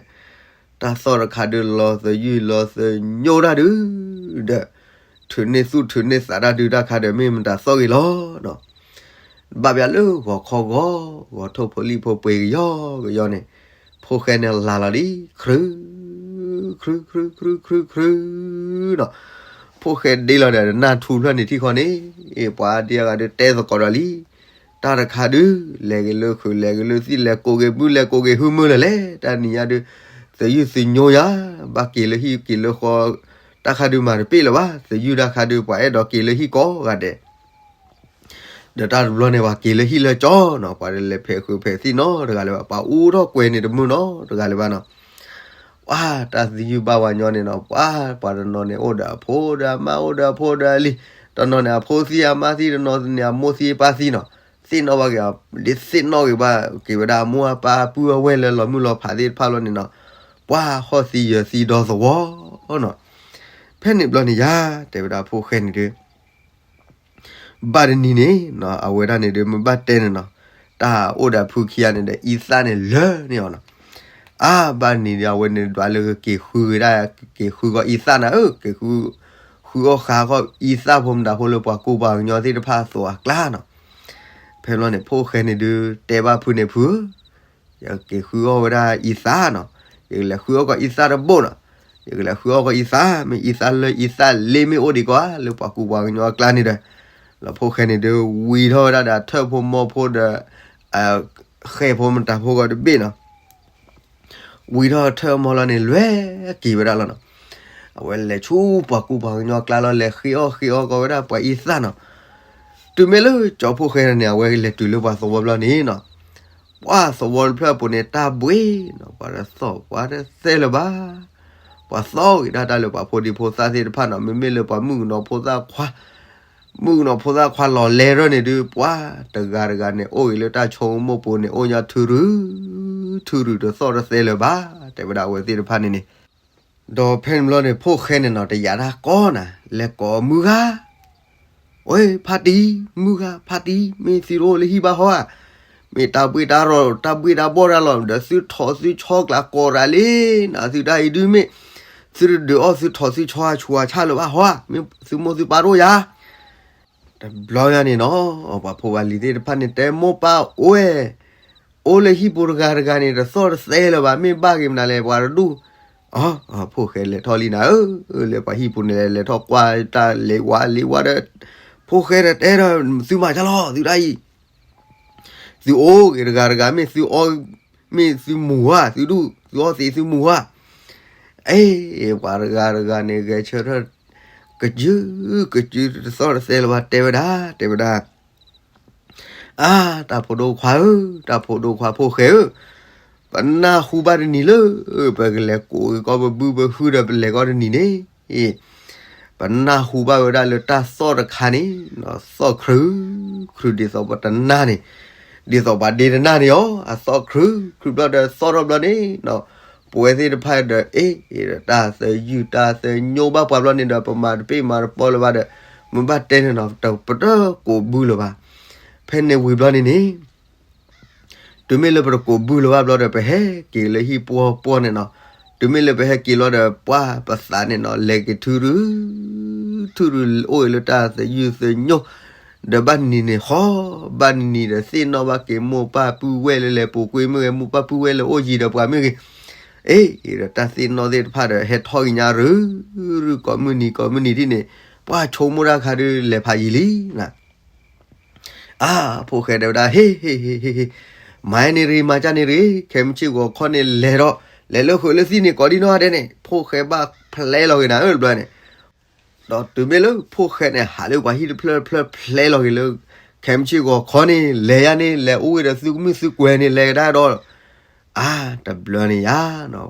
တၢ်သီၣ်တခါဒုး လီၤသယုၢ်လီၤသညိတၢ်ဒုး ဒီး ထုးန့ၢ်သူၣ်ထုးန့ၢ်သးတၢ်ဒုးတၢ်ခါဒီး မ့ၢ်မတၤသီၣ်ဂ့ၤလီၤနီၤ. ဘၣ်ပျၢ်လၢဂီၤခီဂီၤ ဂီၤထိၣ်ဖိလံၣ်ဖိပှ့ၤကယီကယီန့ၣ် ဖိၣ်ဃဲန့ၣ်လးလီၤလံ ခြုး ခြုး ခြုး ခြုး ခြုး ခြုး နီၤ. ဖိၣ်ဃဲဒ့လီၤဒီးနၢ်ထူဖျၢၣ်န့ၣ်ထံၣ်ဃီန့ၣ်, အ့ ပှၤဒ့အဂၤဒုးတဲသကိးဒီးလံ, တၢ်တခါဒုး လဲၤက့ၤလၢခုး လဲၤက့ၤလၢသံၣ် လဲၤကိးက့ၤဘု လဲၤကိးက့ၤဟုမုၢ်လၢၤလဲၣ်, တၢ်နံၤညါဒုး သယုၢ်သညိယၤ, ဘၣ်က့ၤလၢဟံၣ်က့ၤလၢဃီ, တၢ်ခါဒုးမၤတပ့ၢ်လၢၤဘၣ်, သယုၢ်တၢ်ခါဒုး ပှၤအဲၣ်ဒိးက့ၤလၢဟံၣ်ကိးဂၤဒဲး ဒီးတၢ်တဘျီန့ၣ် ပှၤက့ၤလၢဟံၣ်လၢကၠီနီၤ, ပှၤလဲၤဖဲးဃုဖဲးသံၣ်နီတဂၤလၢၤဘၣ်, ပှၤအူထီၣ်ကွဲၤန့ၣ်တမုာ်နီတဂၤလၢၤဘၣ်နီၤ. ပှၤတၢ်သယုၢ်ဘၣ်ဝဲညီန့ၣ်နီၤ, ပှၤ ပှၤတနီၤန့ၣ်အိၣ်ဒီးအဖိဒီးအမါ အိၣ်ဒီးအဖိဒီးအလံၤ, တနီၤန့ၣ်အဖိသံအမါသံ, တနီၤန့ၣ်အမိၢ်သံအပၢ်သံနီၤ, သ့ၣ်နီၣ်ဘၣ်က့ၤ, ဒ်သ့ၣ်နီၣ်က့ၤဘၣ်က့ၤဝဲဒၣ်အမိၢ်အပၢ် ပုၢ်အဝဲၢ်လၢလီၤမုၢ်လီၤဖးသ့ၣ်တဖၣ်လီၤန့ၣ်နီၤ, ပှၤဟီၣ်သံယၢၤသံဒီသဝီနီၤ. ဖဲန့ၣ်ဘျီန့ၣ်ယၤ တဲဝဲဒၣ်ဖိၣ်ဃဲန့ၣ်ဒုး ဘၣ်တနံၤန့ၣ်နီၤ, အဝဲဒၣ်န့ၣ်ဒုး မ့ၢ်ဘၣ်တဲန့ၣ်နီၤ, တၢ်အိၣ်ဒီးဖုခံဂၤန့ၣ်ဒီး အံသၣ်န့ၣ်လၢာ်န့ၢ်အီၤနီၤ. အါ ဘၣ်တနံၤဒီး အဝဲန့ၣ်ဒွးလၢကက့ၤဃုဝဲဒၣ်, က့ၤဃုဂီၤအံသၣ်နၤဧၢ, က့ၤဃု, ဃုအီၣ်ဃုအီၣ်အံသၣ်ဖိမတၤဖိလၢပှၤကူပှၤကညီသ့ၣ်တဖၣ်အသိးအကျါနီၤ. ဖဲဘျီန့ၣ် ဖိၣ်ဃဲန့ၣ်ဒုး တဲဘၣ်ဖုန့ၣ် ဖုဧၢ ယက့ၤဃုအီၣ်ဝဲဒၣ်အံသၣ်နီၤ, ယကလဲၤဃုအီၣ်ကီးအံသၣ်တဘိနီၤ, ယကလဲၤဃုအီၣ်ကီးအံသၣ်, မ့ၢ်အံသၣ်လၢအံသၣ်လ့မ့ၢ်အိၣ်ဒံးကီးဧါ လၢပှၤကူပှၤကညီအကျါန့ၣ်ဒီး, လီၤဖိၣ်ဃဲန့ၣ်ဒုး ဝံထီၣ်ဝဲဒၣ်ဒီးထၢၣ်ဖိမိၢ်ဖိဒီး ဃဲၢ်ဖိမတၤဖိဂီၤတဘ့ၣ်နီၤ. ဝံထီၣ်ထၢၣ်မိၢ်လီၤန့ၣ် လွဲက့ၤဝဲဒၣ်လီၤနီၤ. အဝဲလဲၤဆူပှၤကူပှၤကညီအကျါလီၤ, လဲၤဃ့အီၣ်ဃ့အီၣ်ကီးဝဲဒၣ်ပှၤအံသၣ်နီၤ. တုၤမ့ၢ်လၢကၠီဖိၣ်ဃဲန့ၣ် အဝဲလဲၤတုၤလၢပှၤသဝီဘျီန့ၣ်နီၤ, ပှၤသဝီတဖျၢၣ်အပူၤန့ၣ် တၢ်ဘှ့ၣ်နီၤ, ပှၤတသီၣ်ပှၤတသဲလၢၤဘၣ်. ပှၤသီၣ်ဂ့ၤဒၣ်တၢ်လၢပှၤဖိဒံဖိသၣ်သ့ၣ်တဖၣ်နီၤ, မ့မ့ၢ်လၢပှၤမုၣ်ကနီၤဖိသၣ်ခွါ, မုၣ်ကနီၤဖိသၣ်ခွါလီၤလဲၤရၢၢ်န့ၣ်ဒုး ပှၤတဂၤတဂၤန့ၣ် အိၣ်ဂ့ၤလၢတၢ်ဆိကမိၣ်ပူၤန့ၣ် အိၣ်ညီထုရု, ထုရုတသီၣ်တသဲလၢၤဘၣ်, တဲဝဲဒၣ်အဝဲသ့ၣ်တဖၣ်န့ၣ်န့ၣ် ဒီးဖဲန့ၣ်ဘျီန့ၣ် ဖိၣ်ဃဲန့ၣ်နီၤ တယာ်တၢ်ကီနၤ, လဲၤကိးမုၢ်ဂၤ, ဝဲ ဖါတံၢ်, မုၢ်ဂၤ, ဖါတံၢ်, မ့ၢ်သုတအိၣ်လၢဟံၣ်ဘၣ်ဟီဧါ, မ့ၢ်တၢ်ဘှ့ၣ်တၢ်ရီၣ် တၢ်ဘှ့ၣ်တၢ်ဘီၣ်တၢ်လီၤ ဒီးသုထီၣ်သုဆီကျါကိးတၢ်လံနီၤ, သုတၢ်အံၤဒုးမ့ၢ် သုတဒုးအီၣ်သုထီၣ်သုဆီအဆူးအဆါလၢၤဘၣ်ဟီဧါ, မ့ၢ်သုမိၢ်သုပၢ်တအိၣ်ယၤ တဘျီညါန့ၣ်နီၤ, ပှၤဖိပှၤလံၤသ့ၣ်တဖၣ်န့ၣ် တဲမိၢ်ပၢ်အိၣ်ဝဲ, အိၣ်လၢဟံၣ်ပူၤတဂၤတဂၤန့ၣ် တသီၣ်တသဲလၢၤဘၣ်, မ့ၢ်ဘၣ်က့ၤမနုၤလဲၣ် ပှၤတဒူၣ်, အ ဖိၣ်ဃဲလဲၤထီၣ်လံနၤဧၢ, လၢပှၤဟံၣ်ပူၤန့ၣ် လဲၤထီၣ်ကွၢ်တၢ်လ့ဝါလ့ဝါဒီး, ဖိၣ်ဃဲဒီးတဲဒီး သုမၤတၢ်လီၤ သုတၢ်အံၤ သုအိၣ်ဂ့ၤတဂၤတဂၤ မ့ၢ်သုအီၣ်, မ့ၢ်သုမူၤဧါ, သုဒူၣ်, သုအီၣ်သ့သုမူၤဧါ, အ့ ပှၤတဂၤတဂၤန့ၣ် ဂဲၤဆၢထၢၣ် ကစု, ကစုတသီၣ်တသဲလၢၤဘၣ် တဲဝဲဒၣ်, တဲဝဲဒၣ်, အါ တၢ်ဖိဒိၣ်ခွါဧၢ, တၢ်ဖိဒိၣ်ခွါဖိၣ်ဃဲဧၢ, ပနၢ်ဟူဘၣ်တနံၤလၢ ပကလဲၤကိးက့ၤကီၢ်ပဘုပဟုဒီးပလဲၤကီၢ်တနံၤန့ၣ် ပနၢ်ဟူဘၣ်ဝဲဒၣ်လၢတၢ်သီၣ်တခါန့ၣ်, သီၣ်ခရု, ခရုဒ်သိးပှၤတနၢ်န့ၣ်, ဒ်သိးပှၤဒ့တနၢ်န့ၣ်အီၤ, အသီၣ်ခရု, ခရုဘျီဒီးသီၣ်ထီၣ်ဘျီန့ၣ်, ပဝဲသ့ၣ်တဖၣ်ဒီး အ့ တၢ်သယုၢ်တၢ်သညိဘၣ်ပှၤဘျီန့ၣ်ဒီး ပမၤတပ့ၢ်မၤတပီလၢၤဘၣ်ဒီး မ့ၢ်ဘၣ်တဲန့ၣ်နီၤ ပတကိးဘုလၢၤဘၣ်. ဖဲန့ၣ်ဝံၤဘျီန့ၣ်န့ၣ် တုၤမ့ၢ်လၢပတကိးဘုလၢၤဘၣ်ဘျီဒီး ပဟဲက့ၤလၢဟံၣ်ပှီၢ်ပှီၢ်န့ၣ်နီၤ, တုၤမ့ၢ်လၢပဟဲက့ၤလီၤဒီး ပှၤပသးန့ၣ်နီၤ လဲၤက့ၤထုရု, ထုရုအိၣ်လၢတၢ်သယုၢ်သညိ, ဒီးဘၣ်နံၤန့ၣ်ဃီ, ဘၣ်နံၤဒီးသ့ၣ်နီၣ်ဘၣ်က့ၤမိၢ်ပၢ်ပုၢ်ဝဲၢ်လၢလဲၤပူၤကွံာ်မ့ၢ်ဂ့ၤ မိၢ်ပၢ်ပုၢ်ဝဲၢ်လၢအိၣ်ယံၤဒီးပှၤမ့ၢ်ဂ့ၤ, အ့ ဒီးတၢ်သ့ၣ်နီၣ်သ့ၣ်တဖၣ်ဒီး ဟဲထီၣ်ကညါရု, ရုကိးမုၢ်နံၤကိးမုၢ်နံၤဒ်န့ၣ်, ပှၤဆိကမိၣ်တၢ်ခါဒုးလဲၤဖးယံာ်လံနၤ အါ ဖိၣ်ဃဲတဲဝဲဒၣ် ဟ့ ဟ့ ဟ့ ဟ့ ဟ့, မၤန့ၣ်ရ့ မၤကၢ်န့ၣ်ရ့, ခဲမုၢ်ဆ့ၣ်ဂီၤခီန့ၣ်လဲၤဒီး လဲၤလၢဃုာ်လၢသံၣ်န့ၣ် ကိးဒံနီၢ်ဒဲးန့ၣ် ဖိၣ်ဃဲဘၣ်ဖျဲလီၤက့ၤနၤဧၢတဘျီန့ၣ်, ဒီးတုၤမ့ၢ်လၢဖိၣ်ဃဲန့ၣ် ဟးလၢပှၤဟံၣ်တဖျၢၣ်တဖျၢၣ်ဖျဲလီၤက့ၤလၢ ခဲမုၢ်ဆ့ၣ်ဂီၤခီန့ၣ် လဲၤယါန့ၣ် လဲၤအိၣ်ဝဲဒီးသုကမုၣ်သုကွဲၤန့ၣ် လဲၤကဒါဒီး အါ တဘျီန့ၣ်ယါ,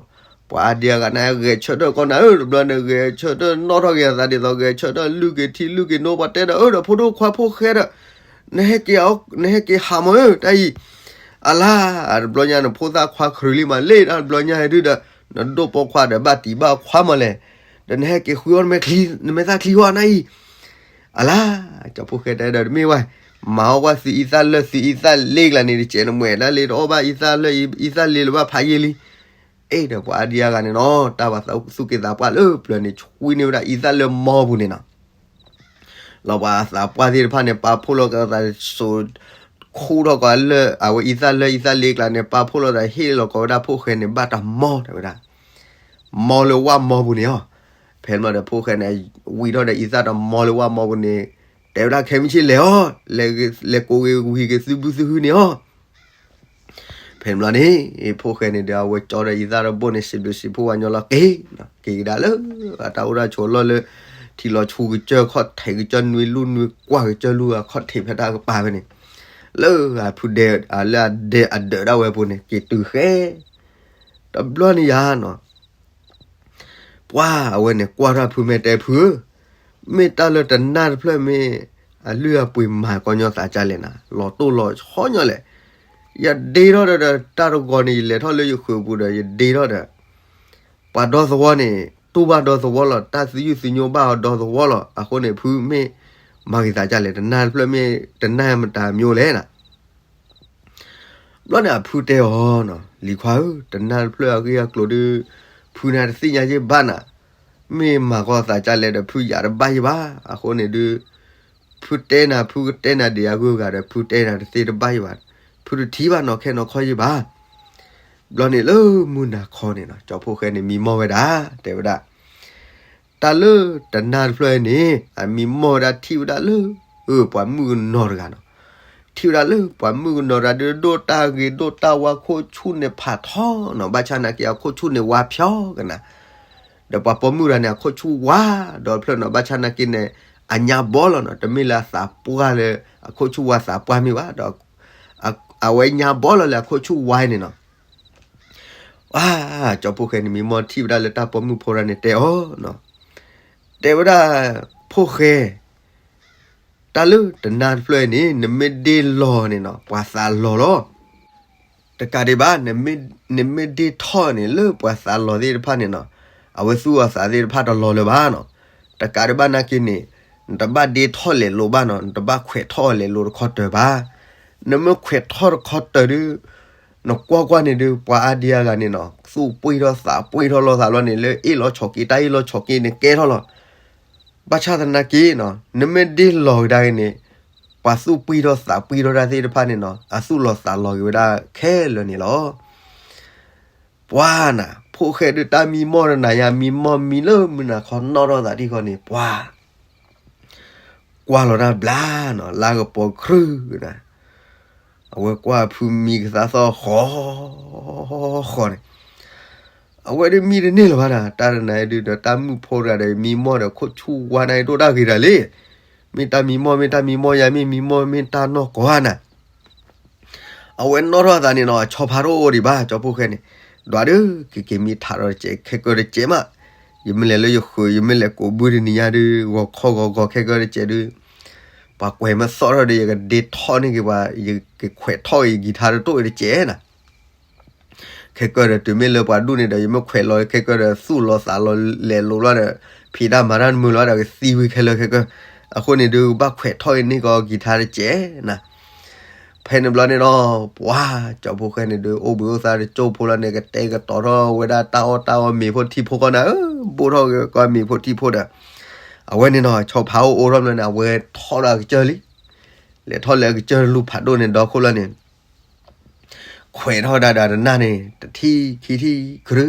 ပှၤအါဒံအါဂၤန့ၣ် ဂဲၤဆၢထၢၣ်ကီးနၤဧၢ တဘျီန့ၣ် ဂဲၤဆၢထၢၣ်နီၣ်ထီၣ်က့ၤအသးဒ်သိး ဂဲၤဆၢထၢၣ်လုၢ်က့ၤထံလုၢ်က့ၤနိ ပှၤတဲဒီး အၢ ဒီးဖိဒိၣ်ခွါဖိၣ်ဃဲဒီး နဟဲက့ၤအီၤ နဟဲက့ၤဟးမးဧၢ တၢ်အံၤ, အလါ တဘျီညါနဖိသၣ်ခွါခရံာ်လံမး လ့ၣ်တဘျီညါဒုဒီး နဒိၣ်ပိာ်ခွါဒီးဘၣ်တံၢ်ဘၣ်ခွါမးလဲၣ်, ဒီးနဟဲက့ၤဃုအီၣ် နမဲာ်သၣ်ချံဟီနၢ်အံၤ အလါ, ကၠီဖိၣ်ဃဲတဲဒီးတမ့ၢ်ဝဲ, မၤအီၣ်ကွၢ်သုအံသၣ်လၢသုအံသၣ်လ့ကျါန့ၣ် တကဲးနမဲာ်ဒၣ်လ့ တအီၣ်ဘၣ်အံသၣ်လၢအံသၣ်လ့လၢၤဘၣ်ဖးယံာ်လံ, အ့ ဒီးပှၤအါဒံအါဂၤန့ၣ်နီၤ တၢ်ဘၣ်သူၣ်က့ၤသးပှၢ်လၢပျၢၤန့ၣ် ဆွံန့ၢ်ဝဲဒၣ်အံသၣ်လၢမီပူၤန့ၣ်နီၤ လီၤပှၤသးပှၢ်သ့ၣ်တဖၣ်န့ၣ် ပာ်ဖှိၣ်လီၤကသးစိၤ ခူၣ်ထီၣ်ကီးလၢ အဝဲအံသၣ်လၢအံသၣ်လ့ကျါန့ၣ် ပာ်ဖှိၣ်လီၤသးဟ့ၣ်လီၤကီးဝဲဒၣ်ဖိၣ်ဃဲန့ၣ် ဘၣ်တၢ်မီတဲဝဲဒၣ်, မီလၢဝၣ်မီပူၤန့ၣ်အီၤ, ဖ ဖဲန့ၣ်ဘျီဒီးဖိၣ်ဃဲန့ၣ် ဝံထီၣ်ဒီးအံသၣ်တမီလၢဝၣ်မီပူၤန့ၣ် တဲဝဲဒၣ် ခဲမုၢ်ဆ့ၣ်လဲၤအီၤ, လဲၤကိးဂ့ၤဝံၤက့ၤသုဘုသုဟုန့ၣ်အီၤ. ဖဲန့ၣ်ဘျီန့ၣ် ဖိၣ်ဃဲန့ၣ်ဒီး အဝဲကၠီဒီးအံသၣ်တဘိၣ်န့ၣ် စံးဘျုးစံးဖှိၣ်ဝဲညီလီၤက့ၤ, က့ၤကဒါလၢ အတၢ်အိၣ်တၢ်ဆိးလီၢ်လၢ ထံလီၤဆူကစၢၢ်ခီၣ်ထံးကစၢၢ် နွံလူၢ်နွံကွၢ်ကစၢၢ်လူၢ်အခီၣ်ထံးဖဲတၢ်ကပၤဖဲန့ၣ်, လၢအဖုဒဲ လၢအဒဲအဒၢးဒၣ်ဝဲပူၤန့ၣ် က့ၤတုၤဃဲ တဘျီန့ၣ်ယါနီၤ ပှၤအဝဲန့ၣ်ကွၢ်ထီၣ်ဖုမဲာ်တဲဖုဧၢ, မ့ၢ်တၢ်လၢတနၢ်တဖျၢၣ်မ့ၢ် အလုၢ်အပှ့ၤမၤကီညီသးဒ်လဲၣ်နၤ, လီၤတိၢ်လီၤဆီညီလဲၣ်. ယဒ့ထီၣ်ဒီးတၢ်တဂီၤန့ၣ် ယလဲၤထီၣ်လၢယဃုာ်ပူၤဒီး ယဒ့ထီၣ်ဒီး ပှၤဒီသဝီန့ၣ် တူၢ်ဘၣ်ဒီသဝီလီၤ, တၢ်သယုၢ်သညိဘၣ်အီၤဒီသဝီလီၤ. အဃိန့ၣ် ဖုမ့ၢ်မၤဂ့ၤသးဒ်လဲၣ်, တနၢ်တဖျၢၣ်မ့ၢ်တနၢ်မတၤမၠိလဲၣ်နၤ. ဘျီန့ၣ်အဖုတဲအီၤ, လံၤခွါဧၢ, တနၢ်တဖျၢၣ်အဂ့ၢ်အကျိၤဒီး ဖုန့ၣ်တသ့ၣ်ညါယဲၢ်ဘၣ်နၤ, မ့ၢ်မၤဃီသးဒ်လဲၣ်ဒီး ဖုယၤတဘၣ်ယဲၢ်ဘၣ်. အဃိန့ၣ်ဒီး ဖုတဲနၤ ဖုကတဲနၤဒံးအဂုၤအဂၤဒီး ဖုတဲနၤတသ့တဘၣ်ယဲၢ်ဘၣ်, ဖုတထံၣ်ဘၣ်နီၢ်ခဲနီၢ်ခီယဲၢ်ဘၣ်. ဘျီန့ၣ်လၢမုၢ်နၤခီန့ၣ်နီၤ ကၠီဖိၣ်ဃဲန့ၣ်မံမီၢ်ဝဲဒၣ် တဲဝဲဒၣ် တၢ်လၢတနၢ်တဖျၢၣ်န့ၣ် အမံမီၢ်ဝဲဒၣ်ထံၣ်ဝဲဒၣ်လၢ ပှၤမုၣ်ကနီၤတဂၤနီၤ, ထံၣ်ဝဲဒၣ်လၢပှၤမုၣ်ကနီၤတဂၤဒီး ဒိၣ်တၢ်ဂ့ၤဒိၣ်တၢ်ဝါ ခိၣ်ဆူၣ်န့ၣ်ဖးထီနီၤ, ဘၣ်ဆၣ်နာ်က့အခိၣ်ဆူၣ်န့ၣ်ဝါဖျီကနၤ, ဒီးပှၤပိာ်မုၣ်တဂၤန့ၣ် အခိၣ်ဆူၣ်ဝါဒီးဖျၢၣ်နီၤ, ဘၣ်ဆၣ်နာ်က့န့ၣ် အညါဘီလီၤနီၤ, တမ့ၢ်လၢအသးပှၢ်လၢအခိၣ်ဆူၣ်ဝါသးပှၢ်မ့ၢ်ဘၣ်ဒီး အဝဲညါဘီလီၤလၢအခိၣ်ဆူၣ်ဝါန့ၣ်နီၤ. အါ, ကၠီဖိၣ်ဃဲန့ၣ် မံမီၢ်ထံၣ်ဝဲဒၣ်လၢတၢ်ပိာ်မုၣ်ဖိတဂၤန့ၣ်တဲအီၤ, တဲဝဲဒၣ် ဖိၣ်ဃဲ, တၢ်လၢတနၢ်တဖျၢၣ်အံၤန့ၣ် နမ့ၢ်ဒ့လီၤန့ၣ်နီၤ ပှၤသးလီၤလီၤ. တကးဒံးဘၣ် နမ့ၢ်ဒ့ထီၣ်န့ၣ် လၢပှၤသးလီၤသ့ၣ်တဖၣ်န့ၣ်နီၤ အဝဲသူၣ်အီၤသးသ့ၣ်တဖၣ်တလီၤလၢၤဘၣ်နီၤ. တကးဒံးဘၣ်နာ်က့န့ၣ် နတဘၣ်ဒ့ထီၣ်လဲၤလိၤဘၣ်နီၤ, နတဘၣ်ခွဲးထီၣ်အီၤလဲၤလိၤတခီတၢၤဘၣ်. နမ့ၢ်ခွဲးထီၣ်တခီတၢၤဒီး နကွၢ်ကွၢ်န့ၣ်ဒီး ပှၤအါဒံအါဂၤန့ၣ်နီၤ သူၣ်ပှ့ၢ်ထီၣ်သးပှ့ၢ်ထီၣ်လိာ်သးဘျီန့ၣ် လၢအ့ၣ်လိာ်ဆိးက့ တၢ်အ့ၣ်လိာ်ဆိးက့န့ၣ်ကဲထီၣ်လီၤ. ဘၣ်ဆၣ်သနာ်က့နီၤ နမ့ၢ်ဒ့လီၤကဒါက့ၤန့ၣ် ပှၤသူၣ်ပှ့ၢ်ထီၣ်သးပှ့ၢ်ထီၣ်တၢ်သ့ၣ်တဖၣ်န့ၣ်နီၤ အသူၣ်လီၤသးလီၤက့ၤဝဲဒၣ်ခဲလၢာ်န့ၣ်လီၤ. ပှၤနၤ ဖိၣ်ဃဲဒုးတၢ်မံမီၢ်တနၤယါ မံမီၢ်မံလၢမုၢ်နၤခီနီၣ်ထီၣ်သးထံၣ်ဃီန့ၣ် ပှၤ ကွၢ်လီၤတၢ်ဘျါနီၤ လါကပီၤခရုၣ်နၤ, အဝဲကွၢ်ဖုမံကသါသီၣ်ဃီ ဃီန့ၣ် အဝဲဒုးမံတန့ၢ်လၢၤဘၣ်နၤ, တၢ်တနၤအံၤဒုးဒီးတၢ်မုၣ်ဖိတဂၤဒီးမံမီၢ်ဒီးခိၣ်ဆူၣ်ဝါနၤအံၤဒိၣ်တၢ်ဂ့ၤတၢ်လံ, မ့ၢ်တၢ်မံမီၢ် မ့ၢ်တၢ်မံမီၢ်ယါ မ့ၢ်မံမီၢ် မ့ၢ်တၢ်နီၢ်ကီၢ်ဧါနၤ အဝဲနီၣ်ထီၣ်အသးန့ၣ်နီၤ အဆီဖါတအိၣ်ဒံးဘၣ် ကၠီဖိၣ်ဃဲန့ၣ်, ဒွးဒုး က့ၤက့ၤမံထးဒီးတစဲး ခဲကၢတစဲးမး, ယမ့ၢ်လဲၤလၢယဃုာ် ယမ့ၢ်လဲၤကိးဘုတနံၤညါဒုး ဂီၤခီဂီၤဂီၤခဲကၢတစဲးဒုး, ပှၤကွဲးမ့ၢ်သီၣ်ထီၣ်ဒီး ယကဒ့ထီၣ်န့ၢ်က့ၤပှၤ ယကခွဲးထီၣ်က့ၤယကံၤထါတတိၣ်တစဲးနၤ ခဲကၢဒီးတုၤမ့ၢ်လၢပှၤဒူၣ်န့ၣ်ဒီး ယမ့ၢ်ခွဲးလီၤခဲကၢဒီး သူၣ်လီၤသးလီၤလဲၤလိၤလီၤဒီး ဖံးတၢ်မၤတၢ်တမုာ်လီၤဒီး ကသံဝံၤခဲလၢာ်ခဲကၢ, အဃိန့ၣ်ဒုး ဘၣ်ခွဲးထီၣ်အံၤန့ၢ်ကီးကံၤထါတစဲးနၤ, ဖဲန့ၣ်ဘျီန့ၣ်ဒီး ပှၤ ကၠီဖိၣ်ဃဲန့ၣ်ဒုး အိၣ်ဘှံးအိၣ်သါတကၠိဖိလီၤန့ၣ် ကတဲာ်ကတီၤထီၣ်ဝဲဒၣ်တၢ်အီၣ်တၢ်အီမ့ၤဖိထံဖိကီၢ်နၤဧၢ, ဘိၣ်ထီၣ်ကီၢ်မ့ၤဖိထံဖိဒီး အဝဲန့ၣ်နီၤ ဆီဖါအိၣ်အိၣ်ထီၣ်ဘျီန့ၣ် အဝဲထီၣ်ဒီးအကစၢၢ်လံ, လဲၤထီၣ်လၢအကစၢၢ်လူၢ်ဖးဒိၣ်န့ၣ်ဒီခိၣ်လီၤန့ၣ် ခွဲးထီၣ်ဒၣ်ဒီးတနၢ်န့ၣ် တထံၣ်ခံထံၣ် ခရု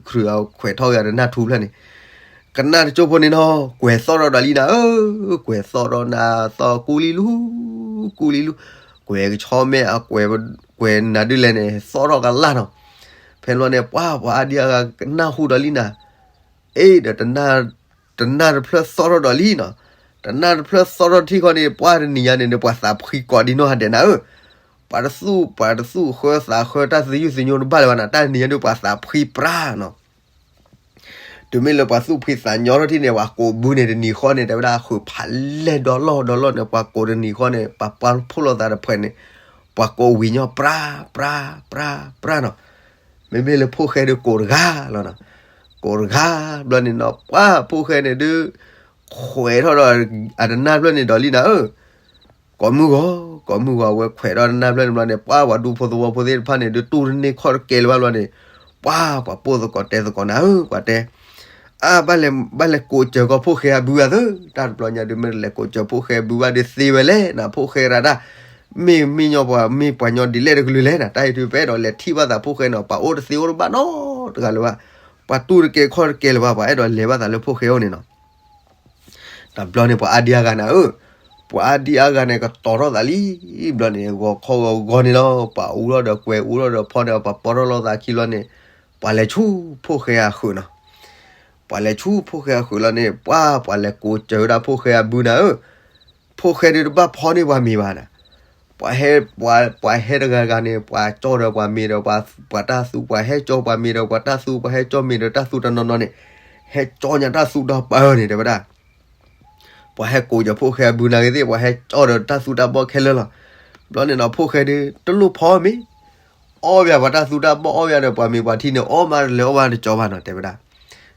ခရု အခွဲးထီၣ်က့ၤတနၢ်ထူဖျၢၣ်န့ၣ်, ကနၣ်တကၠိဖိန့ၣ်နီၤ ကွဲးသီၣ်ထီၣ်ဒီးလံနၤဧၢ, ကွဲးသီၣ်ထီၣ်နၤသီၣ် ကူလံလူ ကူလံလူ, ကွဲးကဆီမဲအကွဲး ကွဲးနၤဒုးလဲၣ်န့ၣ် သီၣ်ထီၣ်ကလၢ်နီၤ, ဖဲန့ၣ်ဘျီန့ၣ် ပှၤ ပှၤအါဒံအါဂၤကနၣ်ဟူဒီးလံနၤ, အ့ၣ်ဒီး တနၢ်တဖျၢၣ်သီၣ်ထီၣ်ဒီးလံနီၤ, တနၢ်တဖျၢၣ်သီၣ်ထီၣ်ထံၣ်ခီန့ၣ် ပှၤတနံၤညါန့ၣ် ပှၤသးဖှံကိးဒံနီၢ်ဂၤဒဲးနၤဧၢ, ပှၤတသူၣ် ပှၤတသူၣ်ဃၢသးဃၢ တၢ်သယုၢ်သညိတဘၣ်လၢၤဘၣ်နၤ, တၢ်တနံၤညါဒုး ပှၤသးဖှံပြါနီၤ, တုၤမ့ၢ်လၢပှၤသူၣ်ဖှံသးညီထီၣ်ထံၣ်န့ၣ် ပှၤကိးဘုန့ၣ်တနံၤဃီန့ၣ် တဲဝဲဒၣ်ဃုာ်ဖးလဲၢ်ဒီလီၢ်ဒီလီၢ်န့ၣ် ပှၤကိးတနံၤဃီန့ၣ် ပှၤပှၤဖှိၣ်လိာ်သးတဖှဲးန့ၣ် ပှၤကိးဝံၤညီပြါ ပြါ ပြါ ပြါနီၤ, မ့မ့ၢ်လၢဖိၣ်ဃဲဒုးကိးတဂၤလီၤနီၤ, ကိးတဂၤဘျီန့ၣ်နီၤ ပှၤဖိၣ်ဃဲန့ၣ်ဒုး ခွဲးထီၣ်ဒီးအတနၢ်ဖျၢၣ်န့ၣ်ဒီးလံနၤဧၢ, ကိးမုၢ်ဂီၤ ကိးမုၢ်ဂီၤ အဝဲခွဲးထီၣ်တနၢ်ဖျၢၣ်န့ၣ်ဘျီန့ၣ် ပှၤ ပှၤဒူဖိသဝီဖိသ့ၣ်တဖၣ်န့ၣ်ဒုး တူၢ်တန့ၢ်ခီၣ်တကဲလၢၤဘၣ်ဘျီန့ၣ် ပှၤ ပှၤပိၢ်သကိးတဲသကိးနၤဧၢ ပှၤတဲ အါ ဘၣ်လဲၤ ဘၣ်လဲၤကိးစၢၤကီးဖိၣ်ဃဲအဘုအသၢ, တၢ်တဘျီညါဒုး မ့ၢ်လဲၤကိးစၢၤဖိၣ်ဃဲအဘုဘၣ်ဒုးသ့ဝဲလဲၣ်နၤ, ဖိၣ်ဃဲရၤတၢ် မ့ၢ်မ့ၢ်ညီပှၤ မ့ၢ်ပှၤညီဒ်လဲၣ်တကလုာ်လဲၣ်နၤ, တၢ်အံၤဒုး ပအဲၣ်ဒိးလဲၤထံၣ်ဘၣ်သးဖိၣ်ဃဲနီၤ, ပှၤအိၣ်တသ့အိၣ်တဘၣ်နီတဂၤလၢၤဘၣ်, ပှၤတူၢ်တကဲခီၣ်တကဲလၢၤဘၣ် ပှၤအဲၣ်ဒိးလဲၤဘၣ်သးလၢဖိၣ်ဃဲအိၣ်န့ၣ်နီၤ. တဘျီန့ၣ် ပှၤအါဒံအါဂၤန့ၣ်ဧၢ, ပှၤအါဒံအါဂၤန့ၣ် ကတီၤထီၣ်သးလံ, ဘျီန့ၣ် ဂီၤခီဂီၤဂီၤန့ၣ်လီၤ, ပှၤအူထီၣ်ဒီးကွဲၤ အူထီၣ်ဒီးဖီန့ၣ် ပှၤပီထီၣ်လိာ်သးခံလီၤန့ၣ်, ပှၤလဲၤဆူဖိၣ်ဃဲအဃုာ်နီၤ. ပှၤလဲၤဆူဖိၣ်ဃဲအဃုာ်လီၤန့ၣ် ပှၤ ပှၤလဲၤကိးစၢၤဝဲဒၣ်ဖိၣ်ဃဲအဘုနၤဧၢ, ဖိၣ်ဃဲဒုးတဘၣ်ဖီန့ၢ်ပှၤမ့ၤဘၣ်နၤ. ပှၤဟဲ ပှၤ ပှၤဟဲတဂၤဂၤန့ၣ် ပှၤကၠီဒီးပှၤမ့ၤဒီး ပှၤ ပှၤတၢ်သူ ပှၤဟဲကၠီပှၤမ့ၤဒီး ပှၤတၢ်သူ ပှၤဟဲကၠီမ့ၤဒီးတၢ်သူတနီၤနီၤန့ၣ်, ဟဲကၠီညါတၢ်သူဒီးပၢန့ၣ် တဲဝဲဒၣ်. ပှၤဟဲကိးစၢၤဖိၣ်ဃဲအဘုနၤဂ့ၤသ့ၣ် ပှၤဟဲကၠီဒီးတၢ်သူတၢ်ဘီၣ်ခဲလၢာ်လီၤ. ဘျီန့ၣ်နီၤ ဖိၣ်ဃဲဒုး တလိၣ်ဖီမ့ၤ အီၣ်ဝဲပှၤတၢ်သူတၢ်ဘီၣ် အီၣ်ဝဲဒီးပှၤမ့ၤပှၤထံန့ၣ် အီၣ်မးတလဲၤအီၣ်ဘၣ်တကၠီဘၣ်နီၤ တဲဝဲဒၣ်.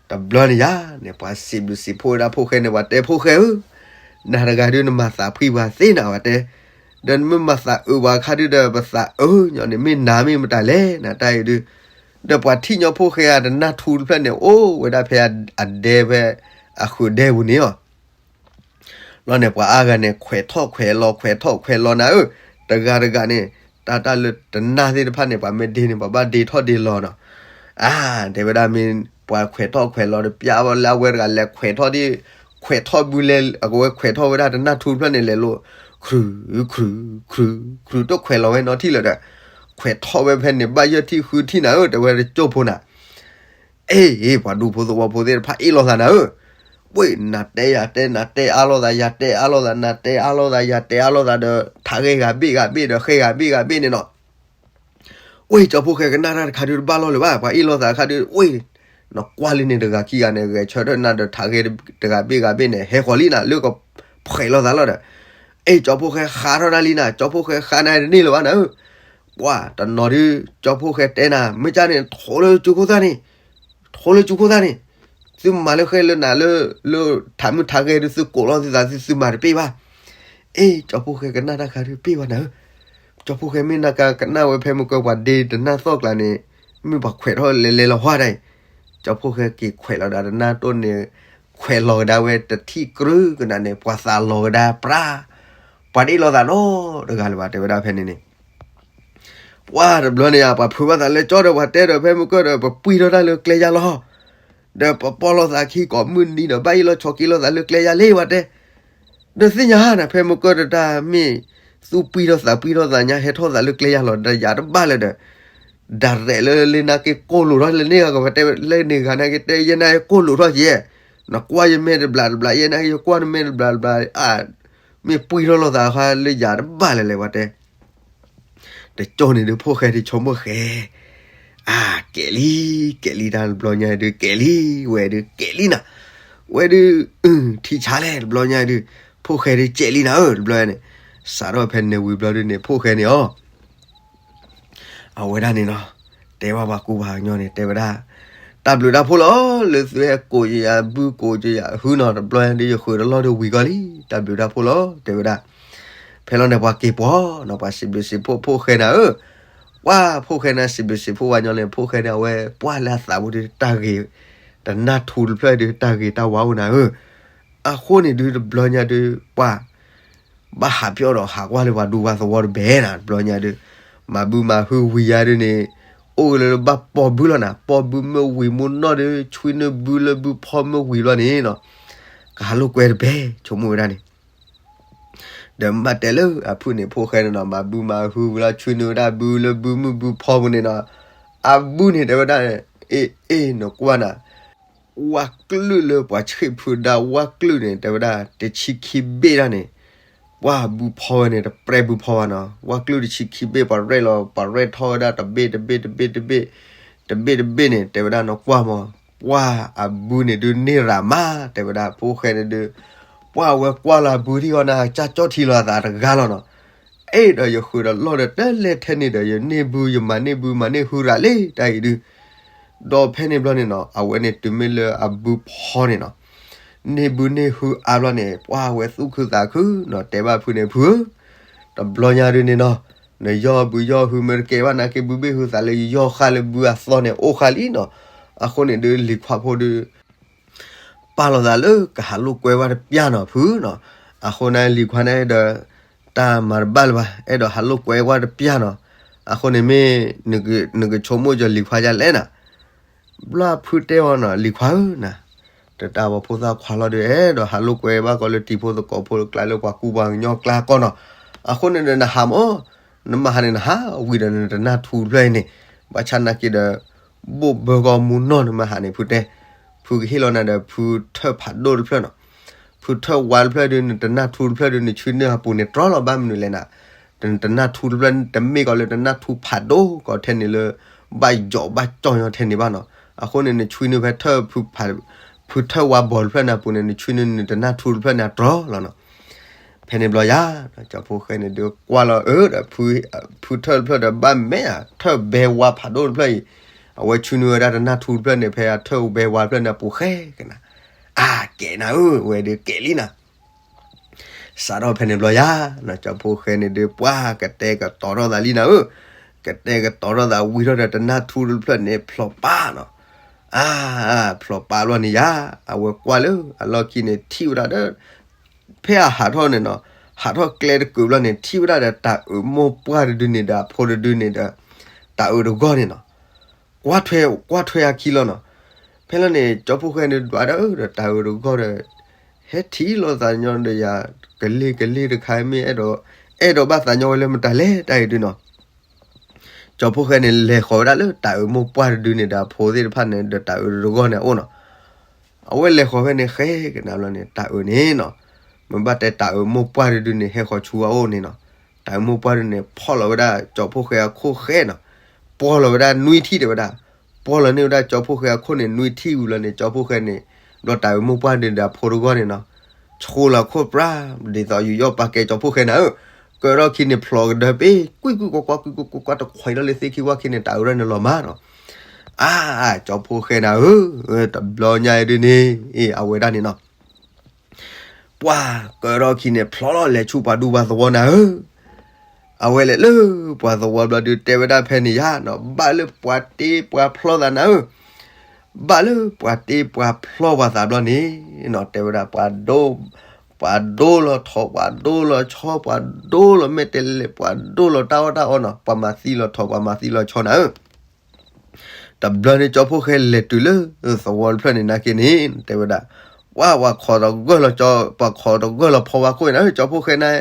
တဘျီန့ၣ်ယါန့ၣ် ပှၤစံးဘျုးစံးဖှိၣ်ဝဲဒၣ်ဖိၣ်ဃဲန့ၣ် ပှၤတဲဖိၣ်ဃဲဧၢ, နၤတဂၤဒုးနမၤသးဖှံပှၤသ့နၤ ပှၤတဲ, ဒီးနမ့ၢ်မၤသးအုးပှၤအခါဒုးဒီး ပသးအုးညီန့ၣ် မ့ၢ်နၤမ့ၢ်မတၤလဲၣ် နတၢ်အံၤဒုး, ဒီးပှၤထံၣ်ညီဖိၣ်ဃဲအတနၢ်ထူတဖျၢၣ်န့ၣ် အိၣ်ဝဲဒၣ်ဖဲအဒဲဖဲ အဃုာ်ဒဲပူၤန့ၣ်လီၤ. လီၤန့ၣ် ပှၤအါဂၤန့ၣ် ခွဲးထီၣ်ခွဲးလီၤ ခွဲးထီၣ်ခွဲးလီၤနၤဧၢ, တဂၤတဂၤန့ၣ် တၢ်တၢ်လၢတနၢ်သ့ၣ်တဖၣ်န့ၣ် ပှၤမ့ၢ်ဒ့န့ၣ် ပှၤဘၣ်ဒ့ထီၣ်ဒ့လီၤနီၤ. အါ တဲဝဲဒၣ်မ့ၢ် ပှၤခွဲးထီၣ်ခွဲးလီၤတပျၢ်ဘၣ်လၢအဝဲတဂၤလဲၤခွဲးထီၣ်ဒ်, ခွဲးထီၣ်ဘုလဲ အဝဲခွဲးထီၣ်ဝဲဒၣ်တနၢ်ထူတဖျၢၣ်န့ၣ် လဲၤလိာ် ခြုး ခြုး ခြုး ခြုး တခွဲးလီၤဝဲနီတထံၣ်လၢၤဒီး, ခွဲးထီၣ်ဝဲဖဲန့ၣ် ဘၣ်ယဲၢ်ထံၣ်ဃုထံၣ်နၤဧၢ တဲဝဲတကၠိၢ်ဖိနၤ အ့ၣ် ပှၤဒူဖိသဝီဖိသ့ၣ်တဖၣ်အ့ၣ်လိာ်သးနၤဧၢ, ဝ့ၢ် နၤတဲယၤတဲ နၤတဲအါလိာ်သး ယၤတဲအါလိာ်သး နၤတဲအါလိာ်သး ယၤတဲအါလိာ်သးဒီး ထးဂ့ၢ်ဂၤဘ့ၣ်ဂၤဘ့ၣ်ဒီး ဃဲဂၤဘ့ၣ်ဂၤဘ့ၣ်န့ၣ်နီၤ. ဝ့ၢ် ကၠီဖိၣ်ဃဲကနၣ်တၢ်တခါဒုးတဘၣ်လီၢ်လၢၤဘၣ် ပှၤအ့ၣ်လိာ်သးတခါဒုး ဝ့ၢ် နကွၢ်လံန့ၣ်တဂၤခံဂၤန့ၣ် ဂဲၤဆၢထၢၣ်နၤဒီးထးဂ့ၢ်တဂၤဘ့ၣ်ဂၤဘ့ၣ်န့ၣ် ဟဲဃီၤလံနၤ လၢကဖှဲးလိာ်သးလီၤဒီး, အ့ၣ် ကၠီဖိၣ်ဃဲဃါထီၣ်တၢ်လံနၤ ကၠီဖိၣ်ဃဲဃါနၤတန့ၢ်လၢၤဘၣ်နၤဧၢ, ပှၤတနီၤဒုး ကၠီဖိၣ်ဃဲတဲနၤ မ့ၢ်ကၢ်န့ၣ် ထိးလၢကၠိခိၣ်သၣ်န့ၣ် ထိးလၢကၠိခိၣ်သၣ်န့ၣ်, သုမၤလၢဃဲလၢနၤလၢ လၢထးမုၢ်ထးဂဲၤဒုး သုကိးလီၤသုသးသု သုမၤတပ့ၢ်ဘၣ်. အ့ၣ် ကၠီဖိၣ်ဃဲကနၣ်တၢ်ခါဒုးပ့ၢ်ဘၣ်နၤဧၢ, ကၠီဖိၣ်ဃဲမ့ၢ်နကကနၣ်ဝဲဖဲမုၢ်ကၢပှၤဒ့တနၢ်သီၣ်ကျါန့ၣ်, မ့ၢ်ပှၤခွဲးထီၣ်လဲၤလဲၤလီၤဟီဒၣ်အံၤ, ကၠီဖိၣ်ဃဲက့ၤခွဲးလီၤဒီးတနၢ်တိၢ်န့ၣ်, ခွဲးလီၤကဒါဝဲတထံၣ်ကြုးကနၤန့ၣ် ပှၤသးလီၤကဒါပြါ, ပှၤတအ့ၣ်လိာ်သးနီတဂၤလၢၤဘၣ် တဲဝဲဒၣ်ဖဲန့ၣ်န့ၣ် ပှၤတဘျီန့ၣ်ဧါ ပှၤဖုးဘၣ်သးလၢကၠီဒီး ပှၤတဲဒီးဖဲမုၢ်ကၢဒီး ပပှံၢ်ထီၣ်တၢ်လၢကျဲယါလီၤ. ဒီးပပီၢ်လိာ်သးခံကိးမုၢ်နံၤဒီး ဘၣ်အ့ၣ်လိာ်ဆိးက့လိာ်သးလၢကျဲယါလံ ပှၤတဲ. ဒီးသ့ၣ်ညါနၤ ဖဲမုၢ်ကၢဒီးတၢ်မ့ၢ် သူၣ်ပှံၢ်ထီၣ်သးပှံၢ်ထီၣ်သးညါ ဟဲထီၣ်သးလၢကျဲယါလီၤ ဒီးယၤတဘၣ်လၢၤဒီး ဒၣ်ရဲၣ်လၢလၢနက့ကိၢ်လိာ်ထီၣ်လၢန့ၣ်ဂၤကပတဲလၢန့ၣ်ဂၤနက့တဲ ယဲနက့ကိၢ်လိာ်ထီၣ်က့ၤ, နကွၢ်ယမဲာ်တဘျးတဘျး ယဲနက့ယကွၢ်နမဲာ်တဘျးတဘျး, မ့ၢ်ပှံၢ်ထီၣ်လိာ်သးခါလၢယၤတဘၣ်လၢၤလဲၣ် ပှၤတဲ. တကၠိန့ၣ်ဒုး ဖိၣ်ဃဲဒုးဆိကမိၣ်ဃဲ, အါ ကဲလံ, ကဲလံတၢ်တဘျီညါဒုး ကဲလံ, ဝဲဒုးကဲလံနၤ, ဝဲဒုး ထံဆါလဲၣ် တဘျီညါဒုး, ဖိၣ်ဃဲဒုးကဲလံနၤဧၢ တဘျီန့ၣ်, စးထီၣ်ဖဲန့ၣ်ဝံၤဘျီဒုးန့ၣ် ဖိၣ်ဃဲန့ၣ်အီၤ အဝဲဒၣ်န့ၣ်နီၤ, တဲဘၣ်ပှၤကူပှၤကညီန့ၣ် တဲဝဲဒၣ်, တၢ်ဘျုးတၢ်ဖှိၣ်လီၤ, လၢသုဟဲကိးယၤဘုကိးယၤဟုနီၤ, တဘျီဒုး ယဃုာ်တလီၢ်ဒုးဝံၤကီၢ်လံ, တၢ်ဘျုးတၢ်ဖှိၣ်လီၤ တဲဝဲဒၣ်. ဖဲလီၤန့ၣ် ပှၤက့ၤပှီၤနီၤ, ပှၤစံးဘျုးစံးဖှိၣ်ဖိၣ်ဃဲနၤဧၢ, ပှၤဖိၣ်ဃဲန့ၣ် စံးဘျုးစံးဖှိၣ်ဝဲညီန့ၣ် ဖိၣ်ဃဲန့ၣ် အဝဲပှၤလၢအသးပူၤဒုး တၢ်ဂ့ၤ, တနၢ်ထူတဖျၢၣ်ဒုး တၢ်ဂ့ၤတၢ်ဝါအိၣ်နၤဧၢ, အဃိန့ၣ်ဒုး တဘျီညါဒုး ပှၤ ဘၣ်ဟးပၠီၣ်ဒီးဟးကွၢ်လၢပှၤဒူပှၤသဝီတဘဲနၤ, တဘျီညါဒုး မၤဘုမၤဟုဝံၤယါဒုးန့ၣ်, အိၣ်လၢဘၣ်ပီၢ်ဘုလီၤနၤ, ပီၢ်ဘုမ့ၢ်ဝံၤမ့ၢ်နီၢ်ဒုး ဆွံနုာ်ဘုလၢဘုဖီမ့ၢ်ဝံၤလီၤန့ၣ်နီၤ, ကဟးလိာ်ကွဲတဘဲ ဆိကမိၣ်ဝဲဒၣ်န့ၣ် ဒီးမ့ၢ်တဲလၢအဖုၣ်န့ၣ် ဖိၣ်ဃဲန့ၣ်နီၤ, မၤဘုမၤဟုဝံၤလီၤ ဆွံနုာ်ဝဲဒၣ်ဘုလၢဘုမုၢ်ဘုဖီပူၤန့ၣ်နီၤ, အဘုန့ၣ်တဲဝဲဒၣ်, အ့ အ့ နကွၢ်နၤ, ဝၣ်ကျုၢ်လၢပှၤဆံးဖုဒါဝၣ်ကျုၢ်န့ၣ် တဲဝဲဒၣ် တဆံခံဘ့ၣ်ဒၣ်န့ၣ်, ပှၤဘုဖီဝဲန့ၣ် တပြဲၢ်ဘုဖီဘၣ်နီၤ, ဝၣ်ကျုၢ်တဆံခံဘ့ၣ် ပှၤရဲၣ်လီၤ ပှၤရဲၣ်ထီၣ်ဝဲဒၣ်တဘ့ၣ်တဘ့ၣ်တဘ့ၣ်တဘ့ၣ်, တဘ့ၣ်တဘ့ၣ်န့ၣ် တဲဝဲဒၣ်နကွၢ်မး, ပှၤအဘုန့ၣ်ဒုးန့ၢ်ရၤမး တဲဝဲဒၣ် ဖိၣ်ဃဲန့ၣ်ဒုး, ပှၤဝဲကွၢ်လၢအဘုထံၣ်ဃီန့ၣ် ကၢ်ကၠီၣ်ထံလီၤအသးတဂၤလီၤနီၤ, အဲၣ်ဒိးယဃုာ်ဒီးလီၢ်ဒီးတလဲထဲန့ၣ်ဒီး ယန့ၢ်ဘု ယမၤန့ၢ်ဘု မၤန့ၢ်ဟုရၤလံ တၢ်အံၤဒုး, ဒီးဖဲန့ၣ်ဘျီန့ၣ်နီၤ အဝဲန့ၣ်တုၤမ့ၢ်လၢအဘုဖီန့ၣ်နီၤ, န့ၢ်ဘုန့ၢ်ဟုအါဘျီန့ၣ် ပှၤဝဲသူၣ်ခုသးခုနီၤ တဲဘၣ်ဖုန့ၣ် ဖုဧၢ, တဘျီညါဒုးန့ၣ်နီၤ, နယီၢ်ဘုယီၢ်ဟုမ့ၢ်တကဲဘၣ်နာ်က့ ဘုဘ့ၣ်ဟုသးလၢယယီၢ်ဃာ်လၢဘုအသီန့ၣ် အိၣ်ဃာ်လံနီၤ, အဃိန့ၣ်ဒုး လံၤခွါဖိဒုး ပာ်လီၤသးလၢကဟးလိာ်ကွဲဝဲတပျၢ်နီၤ ဖုနီၤ, အဃိန့ၣ်လံၤခွါန့ၣ်ဒီး တၢ်မၤတဘၣ်လၢၤဘၣ် အဲၣ်ဒိးဟးလိာ်ကွဲဝဲတပျၢ်နီၤ, အဃိန့ၣ်မ့ၢ် နကဆိကမိၣ်ကၠီလံၤခွါယါလဲၣ်နီၤ, ဘျီဖုတဲအီၤနီၤ, လံၤခွါဧၢနၤ, တတၢ်ဝီဖိသၣ်ခွါလီၤဒီး အဲၣ်ဒိးဟးလိာ်ကွဲဘၣ်ကီးလၢတံၤဖိသကိးဖိကျါ လၢပှၤကူပှၤကညီကျါကီးနီၤ. အဃိန့ၣ်ဒီး နဟးမး, နမ့ၢ်ဟးန့ၣ် နဟးဝံၤဒီး နတနၢ်ထူတဖျၢၣ်အံၤန့ၣ်, ဘၣ်ဆၣ်နာ်က့ဒီး ဘိၣ်ဘၢကီးမူနီၢ် နမ့ၢ်ဟးန့ၣ် ဖုတဲ, ဖုကဟ့ၣ်လီၤနၤဒီး ဖုထၢၣ်ဖးဒိၣ်တဖျၢၣ်နီၤ. ဖုထၢၣ်ဝါတဖျၢၣ်ဒီး နတနၢ်ထူတဖျၢၣ်ဒီး နဆွံနုာ်အပူၤန့ၣ် တြီလီၤ. ဘၣ်မနုၤလဲၣ်နၤ, နတနၢ်ထူတဖျၢၣ် တမ့ၢ်ကီးလၢတနၢ်ထူဖးဒိၣ်ကီးထဲန့ၣ်လၢ ဘၣ်ယိာ်ဘၣ်ကၠီၣ်ညီထဲန့ၣ်ဘၣ်နီၤ. အဃိန့ၣ် နဆွံနုာ်ဖဲထၢၣ် ဖုထၢၣ်ဝါဘီတဖျၢၣ်န့ၣ်အပူၤန့ၣ် နဆွံနုာ်နတနၢ်ထူတဖျၢၣ်န့ၣ် အတြီလီၤနီၤ. ဖဲန့ၣ်ဘျီယၤ, ကၠီဖိဃဲန့ၣ်ဒုးကွၢ်လီၤအၢဒီး ဖုထၢၣ်တဖျၢၣ်ဒီး ဘၣ်မဲာ်ဧါ, ထၢၣ်ဘဲဝါဖးဒိၣ်တဖျၢၣ်အံၤ, အဝဲဆွံနုာ်ဝဲဒၣ်တနၢ်ထူတဖျၢၣ်န့ၣ် ဖဲအထၢၣ်ဘဲဝါတဖျၢၣ်န့ၣ်အပူၤဃဲကနၤ. အါကဲနၤဧၢ, ဝဲဒုးကဲလံနၤ. စးထီၣ်ဖဲန့ၣ်ဘျီယၤ, ကၠီဖိဃဲန့ၣ်ဒုး ပှၤကတဲာ်ကတီၤထီၣ်သးလံနၤဧၢ, ကတဲာ်ကတီၤထီၣ်သးဝံၤထီၣ်ဒီး တနၢ်ထူတဖျၢၣ်န့ၣ် ဖျိးပာ်နီၤ. အါ, ဖျိးပာ်ဘျီန့ၣ်ယၤ, အဝဲကွၢ်လၢအလီၢ်ခံန့ၣ် ထံၣ်ဝဲဒၣ်ဒီး ဖဲအဟးထီၣ်န့ၣ်နီၤ, ဟးထီၣ်ကျဲတကုာ်ဘျီန့ၣ် ထံၣ်ဝဲဒၣ်ဒီးတၤအုးမိၢ်ပှၢ်တဒုန့ၣ်ဒီး အဖိတဒုန့ၣ်ဒီး တၤအုးတဂီၢ်န့ၣ်နီၤ. ကွၢ်ထွဲ, ကွၢ်ထွဲအခံလီၤနီၤ. ဖဲလီၤန့ၣ် ကၠီဖိဃဲန့ၣ်ဒွးဒၣ်အၢဒီး တၤအုးတဂီၢ်ဒီး ဟဲထံၣ်လိာ်သးညီဒီးယၤ ကလ့ၢ်ကလ့ၢ်တခါ မ့ၢ်အဲၣ်ဒိး, အဲၣ်ဒိးဘၣ်သးညီဝဲလၢမတၤလဲၣ် တၢ်အံၤဒုနီၤ. ကၠီဖိဃဲန့ၣ် လဲၤဃီၤဝဲဒၣ်လၢတၤအုးမိၢ်ပှၢ်တဒုန့ၣ်ဒီး အဖိသ့ၣ်တဖၣ်န့ၣ်ဒီး တၤအုးတဂီၢ်န့ၣ်အအိၣ်နီၤ. အဝဲလဲၤဃီၤဖဲန့ၣ်ဃဲကနၤဘျီန့ၣ် တၤအုးန့ၣ်နီၤ, မ့ၢ်ဘၣ်တဲတၤအုးမိၢ်ပှၢ်တဒုန့ၣ် ဟဲဃီၤဆူအအိၣ်န့ၣ်နီၤ. တၤအုးမိၢ်ပှၢ်တဒုန့ၣ် ဖီၣ်လီၤဝဲဒၣ်ကၠီဖိဃဲအခိၣ်ဃဲနီၤ, ပီၢ်လီၤဝဲဒၣ်နွံထံၣ်တဲဝဲဒၣ်, ပီၢ်လီၤန့ၢ်ဝဲဒၣ်ကၠီဖိဃဲအခိၣ်န့ၣ် နွံထံၣ်ဝံၤလီၤန့ၣ် ကၠီဖိဃဲန့ၣ်, ဘျီတၤအုးမိၢ်ပှၢ်တဒုဒီးအဖိတဂီၢ်န့ၣ်နီၤ, ဆှိလီၤခိၣ်ပြၢ်, ဒ်သိးယူးယီၣ်ပာ်ကဲကၠီဖိဃဲနၤဧၢ, ကၢထီၣ်ခံန့ၣ်ဖျိးကဒၢပ့ၤ ကွံာ်ကွံာ်ကွၢ်ကွၢ် ကွံာ်ကွံာ်ကွၢ်ကွၢ် တခွဲးလီၤလၢသ့ၣ်ခံဝၣ်ခံန့ၣ် တၤအုးဒၣ်န့ၣ်လီၤမးနီၤ. အါ, ကၠီဖိဃဲနၤဧၢ, တဘျီညါအံၤဒုန့ၣ် အဝဲဒၣ်န့ၣ်နီၤ ပှၤကၢထီၣ်ခံန့ၣ် ဖျိးလီၤလဲၤဆူပှၤဒူပှၤသဝီနၤဧၢ, အဝဲလဲၤလၢပှၤသဝီဘျီဒုး တဲဝဲဒၣ်ဖဲန့ၣ်ယါနီၤ, ဘၣ်လၢပှၤတ့ပှၤဖျီသးနၤဧၢ, ဘၣ်လၢပှၤတ့ပှၤဖျီပှၤသးဘျီန့ၣ်နီၤ, တဲဝဲဒၣ်ပှၤဒိ, ပှၤဒိလီၤထိး ပှၤဒိလီၤဆီ ပှၤဒိလီၤမဲာ်တဲးလဲး ပှၤဒိလီၤတၢ်အီၣ်တၢ်အီနီၤ, ပှၤမၤသံလီၤထိး ပှၤမၤသံလီၤဆီနၤဧၢ. တဘျီန့ၣ် ကၠီဖိဃဲလဲၤတုၤလၢသဝီတဖျၢၣ်န့ၣ်နာ်က့န့ၣ် တဲဝဲဒၣ်, ပှၤ, ပှၤခိးတဂၢၢ်လီၤကၠီ, ပှၤခိးတဂၢၢ်လီၤဖီဝါခိၣ်န့ၣ် ကၠီဖိဃဲန့ၣ်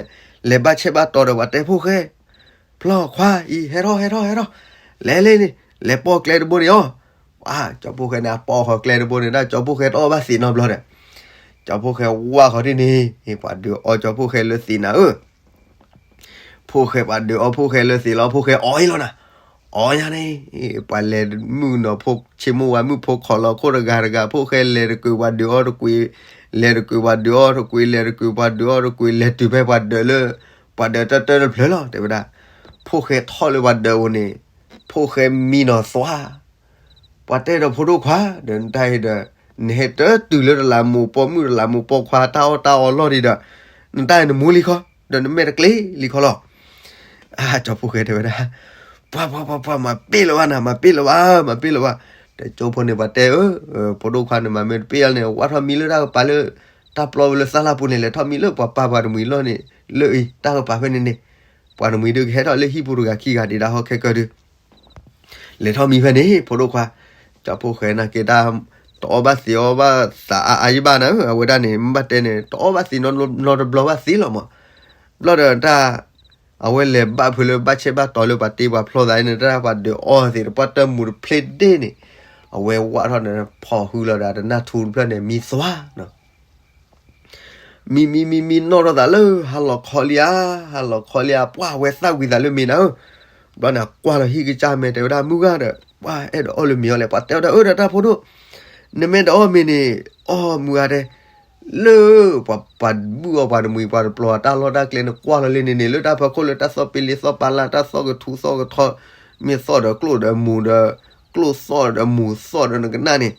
လဲၤဘၣ်ဆဲးဘၣ်တီၤဒီးပှၤတဲဖိဃဲ, ဖျီခွါအံၤ ဟဲထီၣ် ဟဲထီၣ် ဟဲထီၣ်, လဲၤလံန့ၣ် လဲၤပိာ်ကျဲတဘိန့ၣ်အီၤ. ပှၤ, ကၠီဖိဃဲန့ၣ် အပိာ်ဃီၤကျဲတဘိန့ၣ်ဒၣ် ကၠီဖိဃဲတအီၣ်ဘၣ်သံးနီတဘျီဒီး, ကၠီဖိဃဲဝၢ်ဃီၤဒ်န့ၣ် ပှၤဒုးအီကၠီဖိဃဲလၢသံးနၤဧၢ. ဖိၣ်ဃဲပှၤဒုးအီဖိၣ်ဃဲလၢသံးလီၤ, ဖိၣ်ဃဲအီၣ်အံၤလီၤနၤ, အီၣ်ညါန့ၣ်, ပှၤလဲၤမုၣ်နီၤဖိဆ့မိၣ်ဝါမုၣ်ဖိခိးလီၤခိၣ်တဂၤတဂၤ, ဖိၣ်ဃဲလဲၤတကုးပှၤဒုးအီတကွံာ်, လဲၤတကုးပှၤဒုးအီတကွံာ်, လဲၤတကုးပှၤဒုးအီတကွံာ်, လဲၤတုၤဖဲပှၤဒၢးလၢ, ပှၤဒၢးတၢၢ်တၢၢ်တဖျၢၣ်လီၤ တဲဝဲဒၣ်. ဖိၣ်ဃဲထီၣ်လၢပှၤဒၢးအအိၣ်န့ၣ်, ဖိၣ်ဃဲမံနီၤသွါ ပှၤတဲဒီးဖိဒိၣ်ခွါ, ဒီးနတၢ်အံၤဒီး, နဟဲတတုၤလၢတလးမူးပိာ်မုၣ်တလးမူးပိာ်ခွါ တၢ်အီၣ်တၢ်အီလီၢ်ဒံးဒီး, နတၢ်အံၤနမူလံခီ, ဒီးနမဲာ်တကျ့လံခီလီၤ. အါ, ကၠီဖိၣ်ဃဲတဲဝဲဒၣ်, ပှၤ, ပှၤ, ပှၤ, ပှၤ, မၤပ့ၢ်လၢၤဘၣ်နၤ, မၤပ့ၢ်လၢၤဘၣ်, မၤပ့ၢ်လၢၤဘၣ်. ဒီးကၠိဖိန့ၣ်ပှၤတဲအၢ, ဖိဒိၣ်ခွါန့ၣ် မၤမ့ၢ်တပ့ၢ်အီၤန့ၣ် ဝၢ်ထီၣ်မံလၢတၢ်ကပၤလၢ, တၢ်ပျီဝဲလၢသၣ်လၢ်ပူၤန့ၣ် လဲၤထီၣ်မံလၢပှၤပာ်ပှၤတမှံၤလီၢ်န့ၣ်, လၢအံၤ တၢ်ကပၤဖဲန့ၣ်န့ၣ်, ပှၤတမှံၤဒုးကဟဲထီၣ်လၢဟံၣ်ပူၤတဂၤခံဂၤဒံးဒၣ်ဟီခဲကၢဒုး လဲၤထီၣ်မံဖဲန့ၣ် ဖိဒိၣ်ခွါ, ကၠီဖိၣ်ဃဲနာ်က့တၢ်, တအီၣ်ဘၣ်သံးအီၣ်ဘၣ်သးအါအါယံၣ်ဘၣ်နၤဧၢ, အဝဲဒၣ်န့ၣ် မ့ၢ်ဘၣ်တဲန့ၣ် တအီၣ်ဘၣ်သံးနီတဘျီဘၣ်သံးလီၤမး, ဘျီဒီးတၢ်, အဝဲလဲၤဘၣ်ဖုးလၢဘၣ်ဆဲးဘၣ်တီၤလၢပှၤတ့ပှၤဖျီသးန့ၣ် တၢ်ပှၤဒုးအီသ့ၣ်တပှၢ်တၢၢ်မူးတဖျ့ဒ့ၣ်န့ၣ်, အဝဲဝၣ်ထီၣ်န့ၣ် ဖီၣ်ဃုလီၤဒီးတနၢ်ထူတဖျၢၣ်န့ၣ် မံသွါနီၤ မံမံမံမံနီၣ်ထီၣ်သးလၢ ဟါလီၤခီလံဧါ, ဟါလီၤခီလံဧါ, ပှၤဝဲသၣ်ဝံၤသးလၢမ့ၤနၤဧၢ, ဘျီန့ၣ်ကွၢ်လီၤဟံၣ်ကစၢ်မဲာ်တဲဝဲဒၣ်မုၢ်ဂၤဒီး, ပှၤအဲၣ်ဒိးအီၣ်လၢမ့ၤအီၤလဲၣ်, ပှၤတဲဝဲဒၣ်အၢဒီးတၢ်ဖိဒိၣ်, နမ့ၢ်တအီၣ်မ့ၤန့ၣ်, အီၣ်မုၢ်ဂၤတဲ, လၢပှၤပာ်ဘုၣ်အီၤပှၤတမှံၤပှၤတပျီၤတၢ်လီၢ်တၢ်ကျဲန့ၣ် ကွၢ်လီၤလၢန့ၣ်န့ၣ် လၢတၢ်ဖီခိၣ်လၢတၢ်သီၣ်ပ့လ့သီၣ်ပာ်လၢ် တၢ်သီၣ်ကထူသီၣ်ကထီ, မ့ၢ်သီၣ်ဒီးကျိၣ်ဒီးမူးဒီး, ကျိၣ်သီၣ်ဒီးမူးသီၣ်ဒီးနကနၣ်န့ၣ်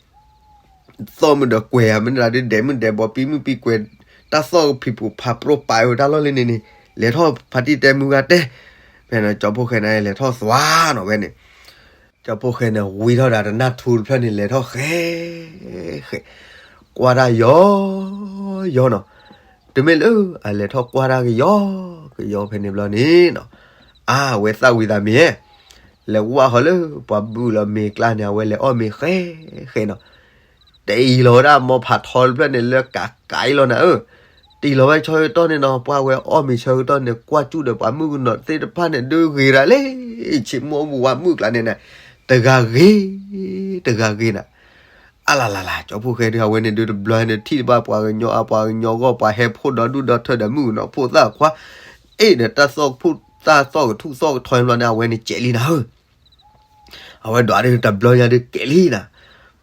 သီၣ်မုၢ်ဒီးကွဲၤဧါ, မ့ၢ်ဒၣ်ဒ်ဒဲးမုၢ်ဒဲးဘီ ပံမုၢ်ပံကွဲၤ, တၢ်သီၣ်ကဖံးပူၤဖးပြိပာ်ဝဲတၢ်လီၢ်လၢန့ၣ်န့ၣ်, လဲၤထီၣ်ဖါတံၢ်တဲမုၢ်ဂၤတဲ, ဖဲန့ၣ်ကၠီဖိၣ်ဃဲန့ၣ် လဲၤထီၣ်သွါနီၤဝဲန့ၣ်, ကၠီဖိၣ်ဃဲန့ၣ် ဝံထီၣ်ဒီးတနၢ်ထူတဖျၢၣ်န့ၣ် လဲၤထီၣ်ဃဲ, ဃဲ, ကွၢ်တၢ်ယီၤ, ယီၤနီၤ, တမ့ၢ်လၢအလဲၤထီၣ်ကွၢ်တၢ်ကယီၤ, ကယီၤဖဲန့ၣ်ဘျီန့ၣ်နီၤ, အါဝဲသၣ်ဝံၤသးမ့ၤ လဲၤဝၢ်ဃီၤလၢပှၤဘုၣ်လီၤမ့ၤကျါန့ၣ် အဝဲလဲၤအီၣ်မ့ၤဃဲဃဲနီၤ. တအံၤလီၤဝဲဒၣ် မီဖးထီတဖျၢၣ်န့ၣ် လၢကးကးအံၤလီၤနၤဧၢ. တံၢ်လီၤဝဲဆၢကတီၢ်န့ၣ်နီၤ, ပှၤဝဲအီၣ်မ့ၤဆၢကတီၢ်န့ၣ် ကွၢ်ကၠူၣ်ဒီးပှၤမုၣ်ကနီၤသ့ၣ်တဖၣ်န့ၣ် ဒုးဂ့ၤရၤလံ, ဆ့မိၢ်ဝၤမုၣ်ကျါန့ၣ်န့ၣ်, တဂၤဂ့ၤ, တဂၤဂ့ၤနၤ. အလလလ, ကၠီဖိၣ်ဃဲဒုး အဝဲန့ၣ်ဒုးတဘျီန့ၣ် ထံၣ်တဘၣ်ပှၤကညီအါ ပှၤကညီအဂီၢ် ပှၤဟဲဖိဒီဒူၣ်ဒီထၢဒီးမုၣ်ကနီၤဖိသၣ်ခွါ, အ့ၣ်ဒီးတၢ်သီၣ်ကဖူၣ်တၢ်သီၣ်ကထူၣ်သီၣ်ကထီဘျီန့ၣ် အဝဲန့ၣ်ကဲးလံနၤဧၢ. အဝဲဒွးဒုးတဘျီညါဒုးကဲးလံနၤ.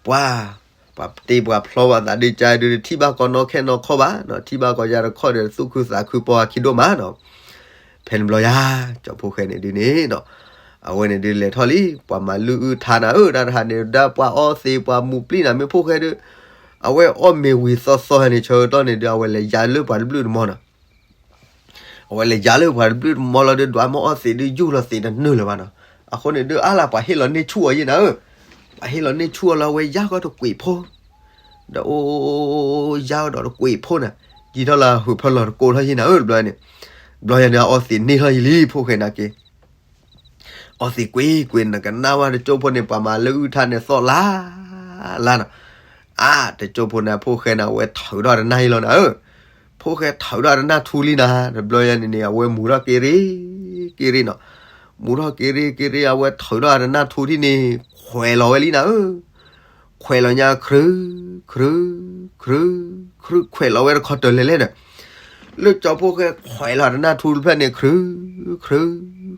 ပှၤ, ပှၤတ့ပှၤဖျီဘၣ်သးဒုး ကါဒုး တထံၣ်ဘၣ်ကီနီၢ်ခဲနီၢ်ခီဘၣ်နီၤ, ထံၣ်ဘၣ်ကီယါတခီဒီး သူၣ်ခုသးခုပိာ်အခံဒိၣ်မးနီၤ. ဖဲန့ၣ်ဘျီယါ, ကၠီဖိၣ်ဃဲန့ၣ်ဒုးန့ၣ်နီၤ, အဝဲန့ၣ်ဒုးလဲၤထီၣ်လံ, ပှၤမၤလုၢ်အုၣ်ထါနၤဧၢ, တၢ်တဟါန့ၣ် ဒၣ်ပှၤအီသံး ပှၤမူၤပျံၤနၤ မ့ၢ်ဖိၣ်ဃဲဒုး, အဝဲအီၣ်မ့ၤဝံၤသီသီန့ၣ် ဆၢကတီၢ်န့ၣ်ဒုး အဝဲလဲၤယါလၢပှၤတဘျုးတမီၤနီၤ. အဝဲလဲၤယါလၢပှၤတဘျုးတမီၤလီၤဒုး ဒွးမ့ၢ်အီသံးဒုး ယူၢ်လီၤသံးတနုာ်လၢၤဘၣ်နီၤ. အဃိန့ၣ်ဒုး အါလၢပှၤဟ့ၣ်လီၤန့ၢ်ဆူၣ်အီၤယဲနၤဧၢ, ပှၤဟ့ၣ်လီၤန့ၢ်ဆူၣ်အီၤလၢအဝဲယါဃီတကွံာ်ဖိ, ဒီးအိၣ်ယါဃီဒီးတကွံာ်ဖိနၤ, ယံာ်ထီၣ်လၢဟုးဖၢလီၤတကိးထီၣ်ယဲနၤဧၢ တဘျီန့ၣ်, တဘျီယါန့ၣ် အီသံးန့ၢ်ထီၣ်ယံၤလံ ဖိၣ်ဃဲနၤက့ၤ အီသံးကွံာ်ကွံာ် နကနၣ်ဝဲတကၠိၢ်ဖိန့ၣ် ပှၤမၤလုၢ်အုၣ်ထါန့ၣ်သီၣ်လါလါနီၤ. အါ တကၠိၢ်ဖိန့ၣ် ဖိၣ်ဃဲန့ၣ် အဝဲထုးထီၣ်တနၢ်အံၤလီၤနၤဧၢ, ဖိၣ်ဃဲထုးထီၣ်တနၢ်ထူလံနၤ, တဘျီယါန့ၣ်န့ၣ် အဝဲမူၤထီၣ်က့ၤရ့, က့ၤရ့နီၤ, မူၤထီၣ်က့ၤရ့က့ၤရ့ အဝဲထုးထီၣ်တနၢ်ထူထံၣ်န့ၣ် ခွဲးလီၤဝဲလံနၤဧၢ. ခွဲးလီၤညါ ခရူ, ခရူ, ခရူ, ခရူ, ခွဲးလီၤဝဲတခီတၢၢ်လဲၤလဲၣ်ဒီး လၢကၠီဖိၣ်ဃဲခွဲးလီၤတနၢ်ထူတဖျၢၣ်န့ၣ် ခရူ, ခရူ,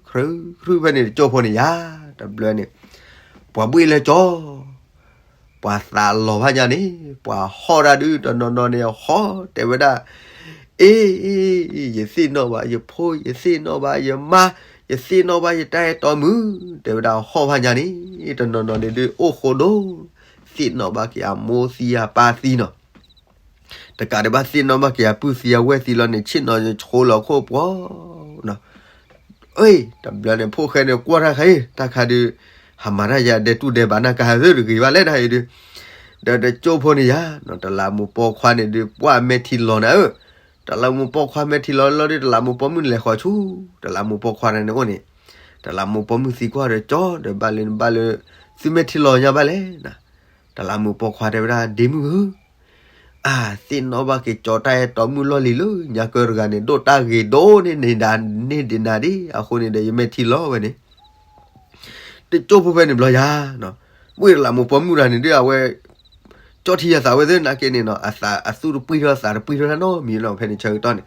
ခရူ, ခရူဖဲန့ၣ် တကၠိၢ်ဖိန့ၣ်ယါ, တဘျီန့ၣ် ပှၤဘှ့ၣ်လၢကၠီ ပှၤသးလီၤဘၣ်ညါန့ၣ် ပှၤဟီၣ်တၢ်ဒုး တနီၤနီၤန့ၣ်ဟီၣ်တဲဝဲဒၣ်, အ့, ယသ့ၣ်နီၣ်ဘၣ်ယဖိ, ယသ့ၣ်နီၣ်ဘၣ်ယမါ, ယသ့ၣ်နီၣ်ဘၣ်ယတၢ်အဲၣ်တီမုၣ်, တဲဝဲဒၣ်ဟီၣ်ဘၣ်ညါန့ၣ်, တနီၤနီၤန့ၣ်ဒုးအိၣ်ဃိဒိၣ်, သ့ၣ်နီၣ်ဘၣ်က့ၤအမိၢ်သံအပၢ်သံနီၤ တကးဒံးဘၣ်သ့ၣ်နီၣ်ဘၣ်က့ၤအပုၢ်သံအဝဲၢ်သံလီၤန့ၣ် ဆ့ၣ်နီၤယဆိလီၤခိၣ်ပှီၤနီၤ. အ့, တဘျီန့ၣ် ဖိၣ်ဃဲန့ၣ်ကွၢ်တၢ်ခါအံၤ တၢ်ခါဒုး ဟးမၤတၢ်ယၤဒဲးတူၢ်ဒဲးဘးနၢ်ကါဟဲသ့ၣ်တဂ့ၤဘၣ်လဲၣ်တၢ်အံၤဒုး, ဒီးတကၠိၢ်ဖိန့ၣ်ယါ, တလးမူးပိာ်ခွါန့ၣ်ဒုး ပှၢ်မဲာ်ထံလီၤနၤဧၢ, တလးမူးပိာ်ခွါမဲာ်ထံလီၤလီၤဒုး တလးမူးပိာ်မုၣ်န့ၣ်လဲၤဃီၤဆူ, တလးမူးပိာ်ခွါန့ၣ်အိၣ်န့ၣ်, တလးမူးပိာ်မုၣ်သံကွၢ်ဒီး ကၠီဒီးဘၣ်လၢနဘၣ်လၢ သုမဲာ်ထံလီၤညါဘၣ်လဲၣ်နၤ. တလးမူးပိာ်ခွါတဲဝဲဒၣ် ဒ့မုၣ်ဧၢ, အါ, သ့ၣ်နီၣ်ဘၣ်က့ၤကၠီတၢ်အဲၣ်တီမုၣ်လီၢ်လံၤလၢ ညါကၢတဂၤန့ၣ် ဒိၣ်တၢ်ဂ့ၤဒိၣ်န့ၢ်ဒံးနၤဒံး, အဃိန့ၣ်ဒီး ယမဲာ်ထံလီၤဝဲန့ၣ်, တကၠိၢ်ဖိဖဲန့ၣ်ဘျီယါ, ဝဲတလးမူးပိာ်မုၣ်တဂၤန့ၣ်ဒုး အဝဲ ကၠီထံယသးဝဲသ့ၣ်နာ်က့န့ၣ်နီၤ, အသူၣ်တပှံၢ်ထီၣ်သးတပှံၢ်ထီၣ်တၢ်နီတမံၤနီၤ ဖဲန့ၣ်ဆၢကတီၢ်န့ၣ်,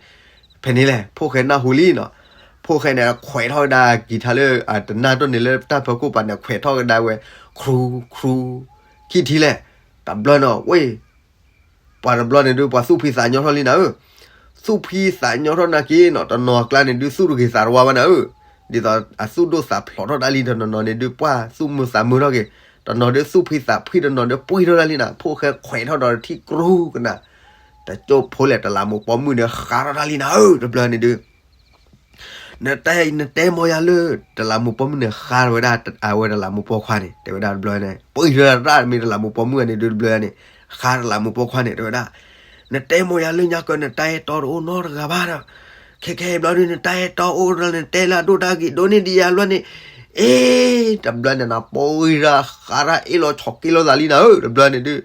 ဖဲန့ၣ်လဲၣ် ဖိၣ်ဃဲနၢ်ဟူလံနီၤ, ဖိၣ်ဃဲန့ၣ် ခွဲးထီၣ်ဝဲဒၣ်ကံၤထါလၢ အတနၢ်တီၢ်န့ၣ်လၢတၢ်ဖီခိၣ်ပၤန့ၣ် ခွဲးထီၣ်ကဒါဝဲ, ခရူ, ခရူ, ခံထံလဲၣ်, တဘျီနီၤ ဝဲ ပှၤတဘျီန့ၣ်ဒုး ပှၤသူၣ်ဖှံသးညီထီၣ်လံနၤဧၢ, သူၣ်ဖှံသးညီထီၣ်နာ်က့နီၤ, တနီၤအကျါန့ၣ်ဒုး သူၣ်တဂ့ၤသးတဝါဘၣ်နၤဧၢ, ဒ်သိးအသူၣ်ဒိၣ်သးဖျိးထီၣ်တၢ်လံ, တနီၤနီၤန့ၣ်ဒုး ပှၤသူၣ်မုာ်သးမုာ်ထီၣ်က့ၤ, တနီၤဒုးသူၣ်ဖှံသးဖှံ, တနီၤဒုးပှံၢ်ထီၣ်တၢ်လံနၤ, ဖိၣ်ဃဲခွဲးထီၣ်ဒီးထံၣ်ကြူကနၣ်, တကၠိၢ်ဖိလဲၣ် တလးမူးပိာ်မုၣ်န့ၣ် ဃါထီၣ်တၢ်လံနၤဧၢ, တဘျီန့ၣ်ဒုး နတဲ, နတဲမီၤယၤလၢ တလးမူးပိာ်မုၣ်န့ၣ် ဃါထီၣ်ဝဲဒၣ် အဝဲတလးမူးပိာ်ခွါန့ၣ် တဲဝဲဒၣ်တဘျီန့ၣ်, ပှံၢ်ထီၣ်တၢ်မ့ၢ်တလးမူးပိာ်မုၣ်န့ၣ်ဒုးတဘျီန့ၣ်, ဃါတလးမူးပိာ်ခွါန့ၣ် တဲဝဲဒၣ်, နတဲမီၤယၤလၢညါကၢ နတၢ်အဲၣ်တီတအိၣ်နီတဂၤဘၣ်ဒီး, ခဲခဲအံၤဘျီဒုး နတၢ်အဲၣ်တီအိၣ်ဒီး နတဲလၢအဒိၣ်တၢ်ဂ့ၤဒိၣ်န့ၢ်ဒံးယၤဘျီန့ၣ်, အ့, တဘျီန့ၣ်နပှံၢ်ထီၣ်ဃါထီၣ်အ့ၣ်လိာ်ဆိးက့လိာ်သးလံနၤဧၢ, တဘျီန့ၣ်ဒုး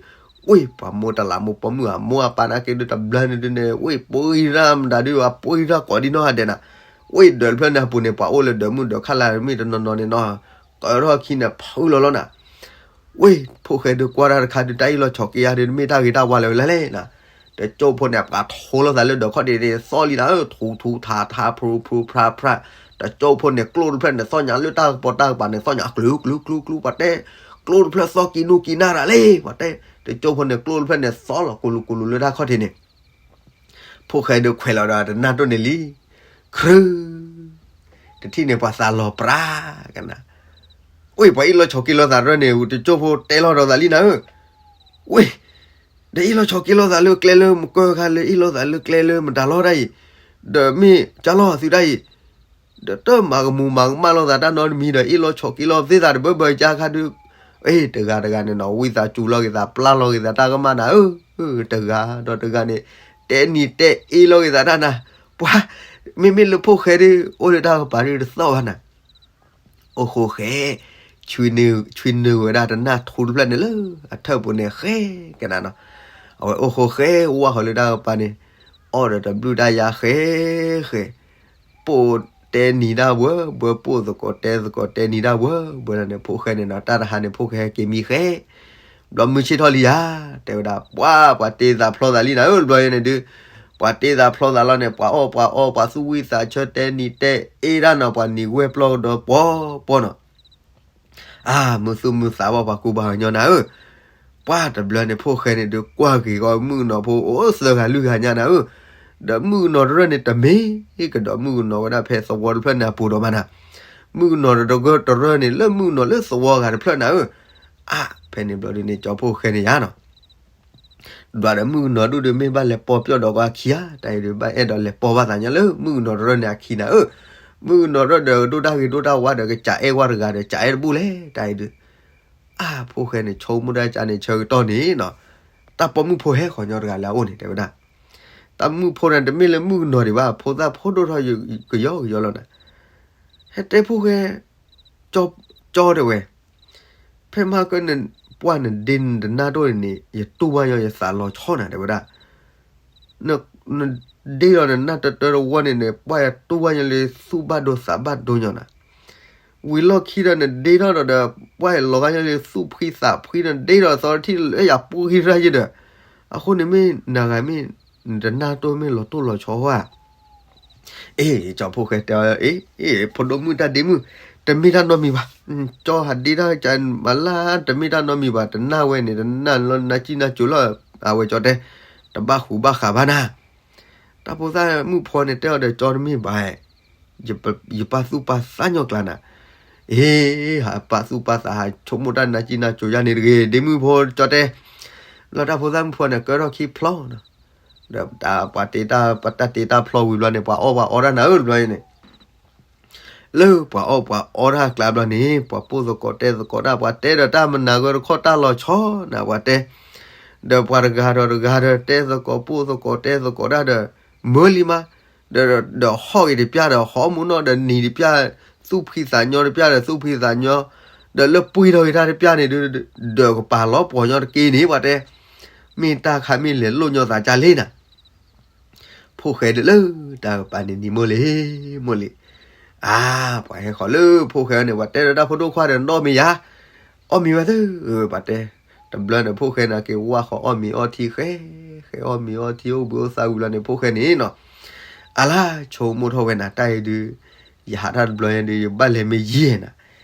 ဝ့ၢ်ပှၤမိၢ်တလးမူးပိာ်မုၣ်အမိၢ်အပၢ်နာ်က့ဒုး တဘျီန့ၣ်ဒုးန့ၣ် ဝ့ၢ်ပှံၢ်ထီၣ်မတၤဒုး အပှံၢ်ထီၣ်ကိးဒံနီၢ်ဂၤဒဲးနၤ, ဝ့ၢ်ဒၢးတဖျၢၣ်န့ၣ်အပူၤန့ၣ် ပှၤအိၣ်လၢဒၢးမုၣ်ဒၢးခါလၢ်မ့ၢ်တနီၤနီၤန့ၣ်နီၤ, ကၢထီၣ်ခံန့ၣ်ဖုလီၤလီၤနၤ, ဝ့ၢ်ဖိၣ်ဃဲဒုးကွၢ်တၢ်တခါဒုး တၢ်အ့ၣ်လိာ်ဆိးက့ယၤဒုး မ့ၢ်တၢ်ဂ့ၤတၢ်ဝါလၢာ်ဝဲလဲၣ်လဲၣ်နၤ, တကၠိၢ်ဖိန့ၣ် ပှၤထိလီၤသးလၢဒၢးခီၣ်ဒ့န့ၣ် သီၣ်လံနၤဧၢ, ထူထူထါထါ ဖရူဖရူဖရါဖရါ, တကၠိၢ်ဖိန့ၣ် ကျိၣ်တဖျၢၣ်န့ၣ် သီၣ်ညါလၢတၢ်ကပီၤတၢ်ကပၤန့ၣ် သီၣ်ညါကျူကျူကျူကျူ ပှၤတဲ, ကျိၣ်တဖျၢၣ်သီၣ်ကံနူကံနၢ်ရၤလံ ပှၤတဲ, တကၠိၢ်ဖိန့ၣ် ကျိၣ်တဖျၢၣ်န့ၣ် သီၣ်လီၤကူလူကူလူလၢတၢ်ခီၣ်ထံးန့ၣ်, ဖိၣ်ဃဲဒုးခွဲးလီၤဒီးတနၢ်တိၢ်န့ၣ်လံ, ခရူ, တထံၣ်န့ၣ်ပှၤသးလီၤပြးကနၤ, ဝ့ၢ်ပှၤအ့ၣ်လိာ်ဆိးက့လိာ်သးတဖျၢၣ်န့ၣ် တကၠိၢ်ဖိတဲလီၤဒီးသးလံနၤဧၢ, ဝ့ၢ် ဒီးအ့ၣ်လိာ်ဆိးက့လိာ်သးလၢကျဲလၢမကၢၢ်ခါလၢအ့ၣ်လိာ်သးလၢကျဲလၢမတၤလီၤတၢ်အံၤ, ဒီးမ့ၢ်ကၢ်လီၤသုတၢ်အံၤ, ဒီးတမၤကမူၤမၤကမၣ်လိာ်သးတၢ်နီတမံၤဒီး အ့ၣ်လိာ်ဆိးက့လိာ်သ့သးတဘၢဘၢကၢ်ခါဒုး, အ့ၣ် တဂၤတဂၤန့ၣ်နီၤ ဝံသးစူၤလီၤက့ၤသးပျၢ်လီၤက့ၤသးတၢ်ကမၣ်နၤဧၢ, တဂၤဒီးတဂၤန့ၣ် တဲနံၤတဲအ့ၣ်လိာ်က့ၤသးတၢ်နၤ, ပှၤ, မ့မ့ၢ်လၢဖိၣ်ဃဲဒုး အိၣ်လၢတၢ်ကပၤဒုးတသီၣ်ဘၣ်နၤ အိၣ်ဃိဃဲ, ဆွံနုာ်ဝဲဒၣ်တနၢ်ထူတဖျၢၣ်န့ၣ်လၢအထၢၣ်ပူၤန့ၣ်ဃဲကနၤနီၤ. အဝဲအိၣ်ဃိဃဲ ဝၢ်ဃီၤလၢတၢ်ကပၤန့ၣ်, အီၣ်ဒီးတဘျုးတၢ်ယါဃဲဃဲ, ပိာ်တဲနံၤတၢ်ဝဲဘၢ, ပိာ်သကိးတဲသကိးတဲနံၤတၢ်ဝဲဘၢန့ၣ် ဖိၣ်ဃဲန့ၣ်နီၤ. တၢ်တဟါန့ၣ် ဖိၣ်ဃဲဟဲက့ၤမံဃဲ, ဘျီမုၢ်ဆ့ၣ်ထီၣ်လံယၤ, တဲဝဲဒၣ် ပှၤ ပှၤတ့သးဖျီသးလံနၤဧၢ, ဘျီယဲန့ၣ်ဒုး ပှၤတ့သးဖျီသးလီၤန့ၣ် ပှၤအီၣ်ပှၤအီ ပှၤသူၣ်ဝံၣ်သးဆၢ တဲနံၤတဲအ့ဒၣ်နီၤ, ပှၤနံၤဝဲပျီကဒီးပှီၤပှီၤနီၤ. အါ မုာ်သူၣ်မုာ်သးဘၣ် ပှၤကူပှၤကညီနၤဧၢ, ပှၤတဘျီန့ၣ် ဖိၣ်ဃဲန့ၣ်ဒုး ကွၢ်က့ၤဃီမုၣ်ကနီၤဖိအိၣ်သၢဂၤလွံၢ်ဂၤညါနၤဧၢ, ဒီးမုၣ်ကနီၤတရၢၢ်န့ၣ် တမ့ၢ်ကဒီးမုၣ်ကနီၤဝဲဒၣ်ဖဲသဝီတဖျၢၣ်န့ၣ်အပူၤဒီးမးနၤ, မုၣ်ကနီၤတရၢၢ်န့ၣ် လၢမုၣ်ကနီၤလၢသဝီဂၤတဖျၢၣ်နၤဧၢ. အါ ဖဲန့ၣ်ဘျီဒုးန့ၣ် ကၠီဖိၣ်ဃဲန့ၣ်ယါနီၤ ဒွးဒီးမုၣ်ကနီၤဒူၣ်ဒီး မ့ၢ်ဘၣ်လဲၤပိာ်ပျီၣ်ဒီးပှၤခံဧါ, တၢ်အံၤဒုး ဘၣ်အဲၣ်ဒိးလဲၤပိာ်ဘၣ်သးညီလၢမုၣ်ကနီၤတရၢၢ်န့ၣ်အခံနၤဧၢ, မုၣ်ကနီၤတရၢၢ်ဒီးဒိၣ်တၢ်ဂ့ၤဒိၣ်တၢ်ဝါဒီး ကစးအဲၣ်ဝဲတဂၤဒီး ကစးအဲၣ်တဘူၣ်လဲၣ်, တၢ်အံၤဒုး. အါ ဖိၣ်ဃဲန့ၣ် ဆိကမိၣ်တၢ်ကန့ၣ် ဆၢကတီၢ်န့ၣ်နီၤ, တၢ်ပိာ်မုၣ်ဖိဟဲဃီၤညီတဂၤလၢအအိၣ်န့ၣ် တဲဝဲဒၣ် တၢ်မုၣ်ဖိန့ၣ် တမ့ၢ်လၢမုၣ်ကနီၤဒံးဘၣ်, ဖိသၣ်ဖိဒိၣ်ထီၣ်ကယီကယီလီၤနၤ, ဟဲတဲဖိၣ်ဃဲ ကၠီတဲဝဲ, ဖဲမဟါကၢ ပှၢ်နဒ့နတနၢ်ဒိၣ်န့ၣ် ယတူၢ်ဘၣ်ညီ ယသးလီၤဆီနၤ တဲဝဲဒၣ်, နဒ့လီၤနနၢ်တတၢတဝီန့ၣ်န့ၣ် ပှၢ်ယတူၢ်ဘၣ်ညီလၢသူၣ်ဘၣ်ဒိသးဘၣ်ဒိညီနၤ, ဝံၤလီၢ်ခံဒီးနဒ့ထီၣ်ဒီးဒီး ပှၢ်ယလီၤဂာ်ညီလၢသူၣ်ဖှံသးဖှံ နဒ့ဒီးသီထံၣ်လၢယၤပူၤခံရၢ်ယဲဒီး, အဃိန့ၣ်မ့ၢ်နဂၤမ့ၢ် နတနၢ်တိၢ်မ့ၢ်လီၤတိၢ်လီၤဆီဧါ အ့ ကၠီဖိၣ်ဃဲတဲအီၤ အ့ အ့ ဖိဒိၣ်မုၣ်တၢ်ဒ့မုၣ်, တမ့ၢ်တၢ်နီတမံၤဘၣ်, ကၠီဟးဒ့တၢ်ကမၤလၢ် တမ့ၢ်တၢ်နီတမံၤဘၣ်, တနၢ်ဝဲန့ၣ် တနၢ်လၢနါစံၣ်နါစိၤလီၤ, အဝဲကၠီတဲ, တဘၣ်ဃူဘၣ်ဃးဘၣ်နၤ, တၢ်ဖိသၣ်မုၣ်ဖီန့ၣ်တဲအီၤဒီး ကၠီတမ့ၢ်ဘၣ်, ယပာ်သူၣ်ပာ်သးညီကျါနၤ, အ့ ဟးပာ်သူၣ်ပာ်သး ဟးဆိကမိၣ်တၢ်နါစံၣ်နါစိၤယါန့ၣ်တဂ့ၤ ဒ့မုၣ်ဖိကၠီတဲ, လီၤတၢ်ဖိသၣ်မုၣ်ဖီန့ၣ် ကၢထီၣ်ခံဖျီနီၤ ဒီးပှၤတ့တၢ် ပှၤတၢ်တ့တၢ်ဖျီဝံၤဘျီန့ၣ် ပှၤအီၣ်ပှၤအီတၢ်နၤဧၢ တဘျီန့ၣ်, လၢပှၤအီၣ်ပှၤအီတၢ်ကျါဘျီန့ၣ် ပှၤပိာ်သကိးတဲသကိးတၢ် ပှၤတဲဒီးတၢ်မနၤဂၢၢ်တခီတၢ်လီၤဆီနၤ ပှၤတဲ, ဒီးပှၤတဂၤဒီးတဂၤဒီး တဲသကိးပိာ်သကိးတဲသကိးတၢ်ဒီး မၢလံမး, ဒီး ဒီးဟီၣ်ဂ့ၤတပျၢ်ဒီး ဟီၣ်မူနီၢ်ဒီးနံၤတပျၢ်, သူၣ်ဖှံသးညီတပျၢ်ဒီးသူၣ်ဖှံသးညီ, ဒီးလၢပှ့ၤထီၣ်ဂ့ၤတၢ်တပျၢ်န့ၣ်ဒုး ဒီးကပာ်လီၤပှီၤညီတက့ၢ်န့ၣ် ပှၤတဲ, မ့ၢ်တၢ်ခါမ့ၢ်လဲၤလိၣ်ညီသးကၢ်လံနၤ ဖိၣ်ဃဲဒုးလၢတၢ်ကပၤန့ၣ်နံၤမိၢ်လံ, မိၢ်လံ, အါ, ပှၤဟဲဃီၤလၢဖိၣ်ဃဲန့ၣ် ပှၤတဲဒီးတၢ်ဖိဒိၣ်ခွါဒီး နအီၣ်မ့ၤယါ, အီၣ်မ့ၤဝဲသ့, ပှၤတဲ, တဘျီန့ၣ် ဖိၣ်ဃဲန့ၣ်က့ၤဝၢ်ဃီၤအီၣ်မ့ၤအီထံဃဲ, ဃဲအီၣ်မ့ၤအီထံအိၣ်ဘှံးအိၣ်သါဝံၤလီၤန့ၣ် ဖိၣ်ဃဲန့ၣ်နီၤ, အလါဆိကမိၣ်ထီၣ်ဝဲနၤ တၢ်အံၤဒုး, ယဟးထီၣ်တဘျီညါဒုး ယဘၣ်လဲၤမ့ၢ်ယံၤနၤ,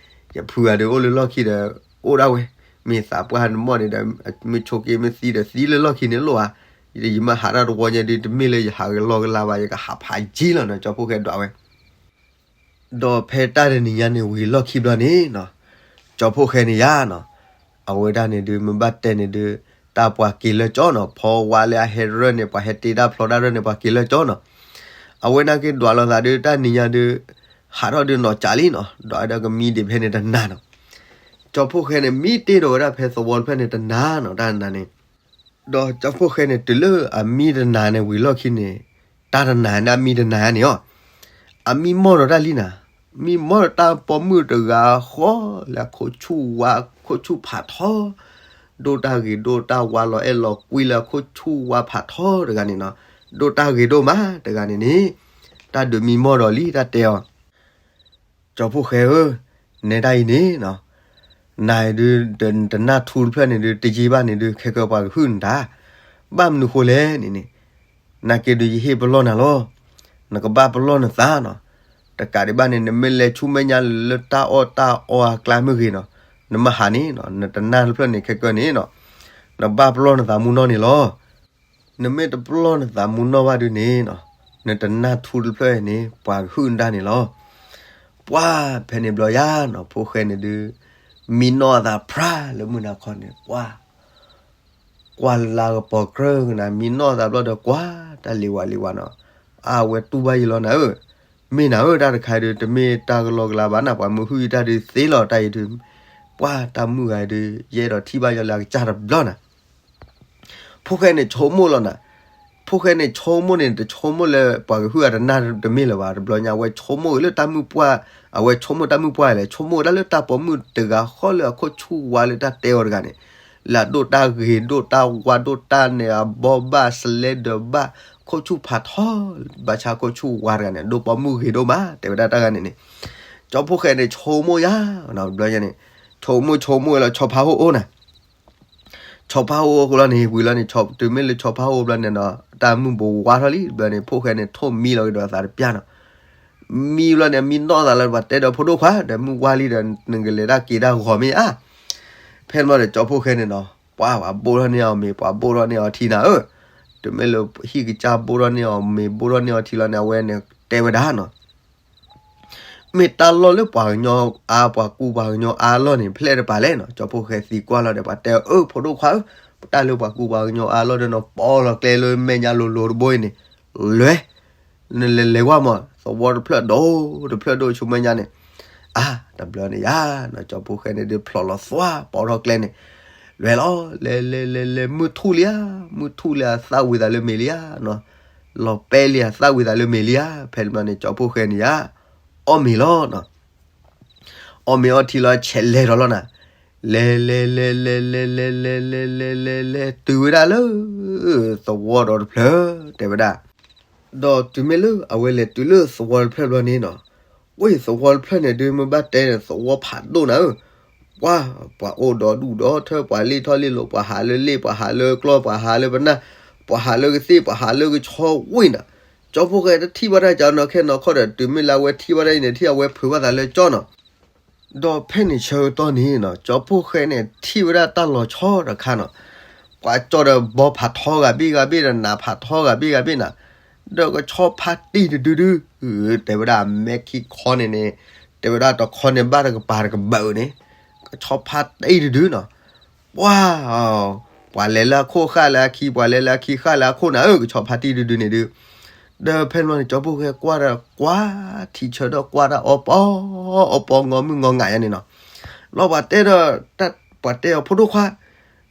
ယဖုဂၤဒုးအိၣ်လၢလီၢ်ခံဒီး အိၣ်ဒၣ်ဝဲ, မ့ၢ်သးပှၢ်နမီၢ်န့ၣ်ဒီး မ့ၢ်ဆိးက့မ့ၢ်သံဒီးသံလၢလီၢ်ခံန့ၣ်လိၣ်ဧါ, ယမ့ၢ်ဟးထီၣ်တဝီညါဒုး တမ့ၢ်လၢယဟးဂ့ၤလီၤကလါဘၣ် ယကဟးဖးယံၤလီၤနီၤ ကၠီဖိၣ်ဃဲဒွးဝဲ ဒီးဖဲတၢ်တနံၤညါန့ၣ်ဝံၤလီၢ်ခံဘျီန့ၣ်နီၤ, ကၠီဖိၣ်ဃဲန့ၣ်ယါနီၤ, အဝဲဒၣ်န့ၣ်ဒုး မ့ၢ်ဘၣ်တဲန့ၣ်ဒုး, တၢ်ပှၤက့ၤလၢကၠီနီၤ, ဖီဝါလၢအဟဲရၢၢ်န့ၣ် ပှၤဟဲတ့တၢ်ဖျီတၢ်ရၢၢ်န့ၣ် ပှၤက့ၤလၢကၠီနီၤ, အဝဲန့ၣ်က့ၤဒွးလိာ်သးဒုး တၢ်နံၤညါဒုး, ဟးထီၣ်ဒုးနီၤကးလံနီၤ, ဒွးဒီးကမံဒံးဖဲန့ၣ်တနၤနီၤ, ကၠီဖိၣ်ဃဲန့ၣ် မံတ့ၢ်ဒီးဝဲဒၣ်ဖဲသဝီတဖျၢၣ်န့ၣ်တနၤနီၤ, တၢ်နၤန့ၣ် ဒီးကၠီဖိၣ်ဃဲန့ၣ် တုၤလၢအမံတနၤန့ၣ်ဝံၤလီၢ်ခံန့ၣ်, တၢ်တနၤန့ၣ် အမံတနၤန့ၣ်အီၤ, အမံမီၢ်ဒီးတၢ်လံနၤ, မံမီၢ်ဒီးတၢ်ပိာ်မုၣ်တဂၤဃီလၢအခိၣ်ဆူၣ်ဝါ ခိၣ်ဆူၣ်ဖးထီ, ဒိၣ်တၢ်ဂ့ၤဒိၣ်တၢ်ဝါလီၤအဲၣ်လီၤကွံလၢအခိၣ်ဆူၣ်ဝါဖးထီတဂၤန့ၣ်နီၤ, ဒိၣ်တၢ်ဂ့ၤဒိၣ်မးတဂၤန့ၣ်န့ၣ်, တၢ်ဒုးမံမီၢ်ဒီးလံ တၢ်တဲအီၤ ကၠီဖိၣ်ဃဲဧၢ, နဲဒၣ်အံၤန့ၣ်နီၤ, နၤအံၤဒုး တနၢ်ထူတဖျၢၣ်န့ၣ်ဒုး တယံာ်ဘၣ်န့ၣ်ဒုး ခဲကၢပှၤကဟုၣ်နတၢ်, ဘၣ်မနုၤဃိလဲၣ်န့ၣ်န့ၣ်, နက့ၤဒုးယဟ့ၣ်ပလီၢ်နၤလီၤ, နကဘၣ်ပလီၢ်နသးနီၤ, တကးဒံးဘၣ်န့ၣ် နမ့ၢ်လဲၤဆူမဲာ်ညါလၢတၢ်အီၣ်တၢ်အီအကျါမ့ၢ်ဂ့ၤနီၤ, နမ့ၢ်ဟးန့ၣ်နီၤ နတနၢ်တဖျၢၣ်န့ၣ်ခဲကၢန့ၣ်နီၤ, နဘၣ်ပလီၢ်နသးမူနီၢ်န့ၣ်လီၤ. နမ့ၢ်တပလီၢ်နသးမူနီၢ်ဘၣ်ဒုးန့ၣ်နီၤ, နတနၢ်ထူတဖျၢၣ်န့ၣ် ပှၤကဟုၣ်နတၢ်န့ၣ်လီၤ. ပှၢ်ဖဲန့ၣ်ဘျီယါနီၤ ဖိၣ်ဃဲန့ၣ်ဒုး, မံနီၢ်အသးဖြါလၢမုၢ်နၤခီန့ၣ် ပှၢ်, ကွၢ်လၢကပီၤကြၢးကနၤ မံနီၢ်အသးဘျီဒီးကွၢ်, တၢ်လံၤဝးလံၤဝးနီၤ, အဝဲတူၢ်ဘၣ်ယံၤလီၤနၤဧၢ, မ့ၢ်နၤဧၢ တၢ်တခါအံၤဒုး တမ့ၢ်တၢ်ကလီကလါဘၣ်နၤ ပှၤမုၢ်ဟုၣ်ယတၢ်ဒုးသ့လီၤတၢ်အံၤဒုး, ပှၢ်တၢ်မုၣ်ဂၤအံၤဒုး ယအဲၣ်ဒိးထံၣ်ဘၣ်ယီၤလၢအကစၢ်တဘျီနၤ ဖိၣ်ဃဲန့ၣ်ဆိကမိၣ်လီၤနၤ, ဖ ဖိၣ်ဃဲန့ၣ်ဆိကမိၣ်န့ၣ် တဆိကမိၣ်လၢပှၤကဟုအတနၢ်တမ့ၢ်လၢၤဘၣ်. တဘျီညါ အဝဲဆိကမိၣ်လၢတၢ်မုၢ်ပှၢ်, အဝဲဆိကမိၣ်တၢ်မုၢ်ပှၢ်လဲၣ်, ဆိကမိၣ်ဝဲဒၣ်လၢတၢ်ပိာ်မုၣ်တဂၤဃီလၢအခိၣ်ဆူၣ်ဝါလၢတၢ်တဲအီၤတဂၤန့ၣ်, လၢအဒိၣ်တၢ်ဂ့ၤဒိၣ်တၢ်ဝါဒိၣ်တၢ်န့ၣ် အဘီဘၣ်စလဲဒၢးဘၣ်, ခိၣ်ဆူၣ်ဖးထီ, ဘၣ်ဆၣ်ခိၣ်ဆူၣ်ဝါတဂၤန့ၣ် အဒိၣ်ပိာ်မုၣ်ဂ့ၤဒိၣ်မး တဲဝဲဒၣ်တၢ်ဂၤန့ၣ်န့ၣ်, ကၠီဖိၣ်ဃဲန့ၣ်ဆိကမိၣ်ယါ, တဘျီညါန့ၣ်, ဆိကမိၣ်ဆိကမိၣ်ဝဲလီၤ ဆီဖါဟိၣ်အိၣ်နၤ ဆီဖါဟိၣ်အိၣ်ဃိလီၤန့ၣ် ဝံၤလီၤန့ၣ် တုၤမ့ၢ်လၢဆီဖါဟိၣ်အိၣ်ဘျီန့ၣ်နီၤ တၢ်မုၢ်ဘူးဝါထီၣ်လံ တဘျီန့ၣ် ဖိၣ်ဃဲန့ၣ် ထိၣ်မံလီၤကဒီးအသးတပျၢ်နီၤ. မံဘျီန့ၣ် မံနီၣ်သးလၢပှၤတဲဒီးဖိဒိၣ်ခွါ ဒီးမုၢ်ဝါလံဒီး နကလဲၤတၢ်က့ၤတၢ်ဂီၤမ့ၢ်ဧါ. ဖဲန့ၣ်ဘျီဒီး ကၠီဖိၣ်ဃဲန့ၣ်နီၤ ပှၤ ပှၤဘိၣ်ထီၣ်န့ၢ်အီၤမ့ၤ ပှၤဘိၣ်ထီၣ်န့ၢ်အီၤထံနၤဧၢ, တုၤမ့ၢ်လၢဟံၣ်ကစၢ်ဘိၣ်ထီၣ်န့ၢ်အီၤမ့ၤ ဘိၣ်ထီၣ်န့ၢ်အီၤထံလီၤန့ၣ် အဝဲန့ၣ်တဲဝဲဒၣ်နီၤ မ့ၢ်တၢ်လီၢ်လၢပှၤကညီအါ ပှၤကူပှၤကညီအါလီၢ်န့ၣ် ဖျဲၣ်တပၤလဲၣ်နီၤ. ကၠီဖိၣ်ဃဲသံကွၢ်လီၤဒီး ပှၤတဲအီၤ အၢ ဖိဒိၣ်ခွါဧၢ, ပတၢ်လၢပှၤကူပှၤကညီအါလီၢ်ဒီးနီၤ ပီလီၤကျဲလၢမဲာ်ညါလိၤလိၤတဘိအံၤန့ၣ်, လဲၤ, နလဲၤလဲၤကွၢ်မး သဝီတဖျၢၣ်ဒိၣ် တဖျၢၣ်ဒိၣ်ဆူမဲာ်ညါန့ၣ်, အါ တဘျီန့ၣ်ယါနီၤ ကၠီဖိၣ်ဃဲန့ၣ်ဒုးဖျိးလီၤသွါ ပီထီၣ်ကျဲန့ၣ်, လဲၤလီၤ လဲၤလဲၤလဲၤလဲၤ မုၢ်ထူၣ်လံဧါ, မုၢ်ထူၣ်လံဧါ သၣ်ဝံၤသးလၢမ့ၤလံဧါနီၤ လီၤပဲလံဧါ သၣ်ဝံၤသးလၢမ့ၤလံဧါ. ဖဲန့ၣ်ဘျီန့ၣ် ကၠီဖိၣ်ဃဲန့ၣ်ယါ အီၣ်မ့ၤလီၤနီၤ. အီၣ်မ့ၤအီထံလီၤ ဆဲးလဲၤဒီးလီၤနၤ, လဲၤလဲၤလဲၤလဲၤလဲၤလဲၤလဲၤလဲၤလဲၤလဲၤလဲၤ တုၤဝဲဒၣ်လၢ သဝီဒီးတဖျၢၣ် တဲဝဲဒၣ်. ဒီးတုၤမ့ၢ်လၢအဝဲလဲၤတုၤလၢသဝီတဖျၢၣ်ဘျီန့ၣ်နီၤ, ဝဲသဝီတဖျၢၣ်န့ၣ်ဒုး မ့ၢ်ဘၣ်တဲန့ၣ် သဝီဖးဒိၣ်နၤဧၢ, ပှၤ ပှၤအိၣ်ဒီဒူၣ်ဒီထၢ ပှၤလ့ၢ်ထီၣ်လ့ၢ်လီၤ ပှၤဟးလၢလ့ၣ် ပှၤဟးလၢကျီၢ် ပှၤဟးလၢပနၢ် ပှၤဟးလၢကသ့ၣ် ပှၤဟးလၢကဆီဝ့ၢ်နၤ. ကၠီဖိၣ်ဃဲတထံၣ်ဘၣ်တၢ်ကနီၤခဲနီၤခီဒီး တုၤမ့ၢ်လၢအဝဲထံၣ်ဘၣ်တၢ်အံၤန့ၣ် ထံၣ်အဝဲဖုးဘၣ်သးလၢကၠီနီၤ. ဒီးဖဲန့ၣ်ဆၢကတီၢ်န့ၣ်နီၤ ကၠီဖိၣ်ဃဲန့ၣ် ထံၣ်ဝဲဒၣ်တၢ်လီၤဆီတခါနီၤ, ပှၤကၠီဒီးဘီဖးထီဂၤဘ့ၣ်ဂၤဘ့ၣ်ဒီး နးဖးထီဂၤဘ့ၣ်ဂၤဘ့ၣ်နၤ, ဒီးကဆီဖါတံၢ်တဒုဒု, တဲဝဲဒၣ်အမဲခံခီန့ၣ်န့ၣ်, တဲဝဲဒၣ်တခီန့ၣ်ဘၣ်တကပၤတကဘၢၣ်န့ၣ်, ကဆီဖါတံၢ်တဒုနီၤ. ပှၤ ပှၤလဲၤလၢအခိၣ်ဃၣ်လၢအခံ ပှၤလဲၤလၢအခံဃၣ်လၢအခိၣ်နၤဧၢ ကဆီဖါတံၢ်တဒုန့ၣ်ဒု. ဒီးဖဲန့ၣ်ဘျီန့ၣ် ကၠီဖိၣ်ဃဲကွၢ်ဒီးကွၢ် ထံဆၢဒီးကွၢ်တၢ်အီပီ အီပီ ငီမုၢ်ငီငါယါန့ၣ်နီၤ. လီၤပှၤတဲဒီး ပှၤတဲအီၤဖိဒိၣ်ခွါ,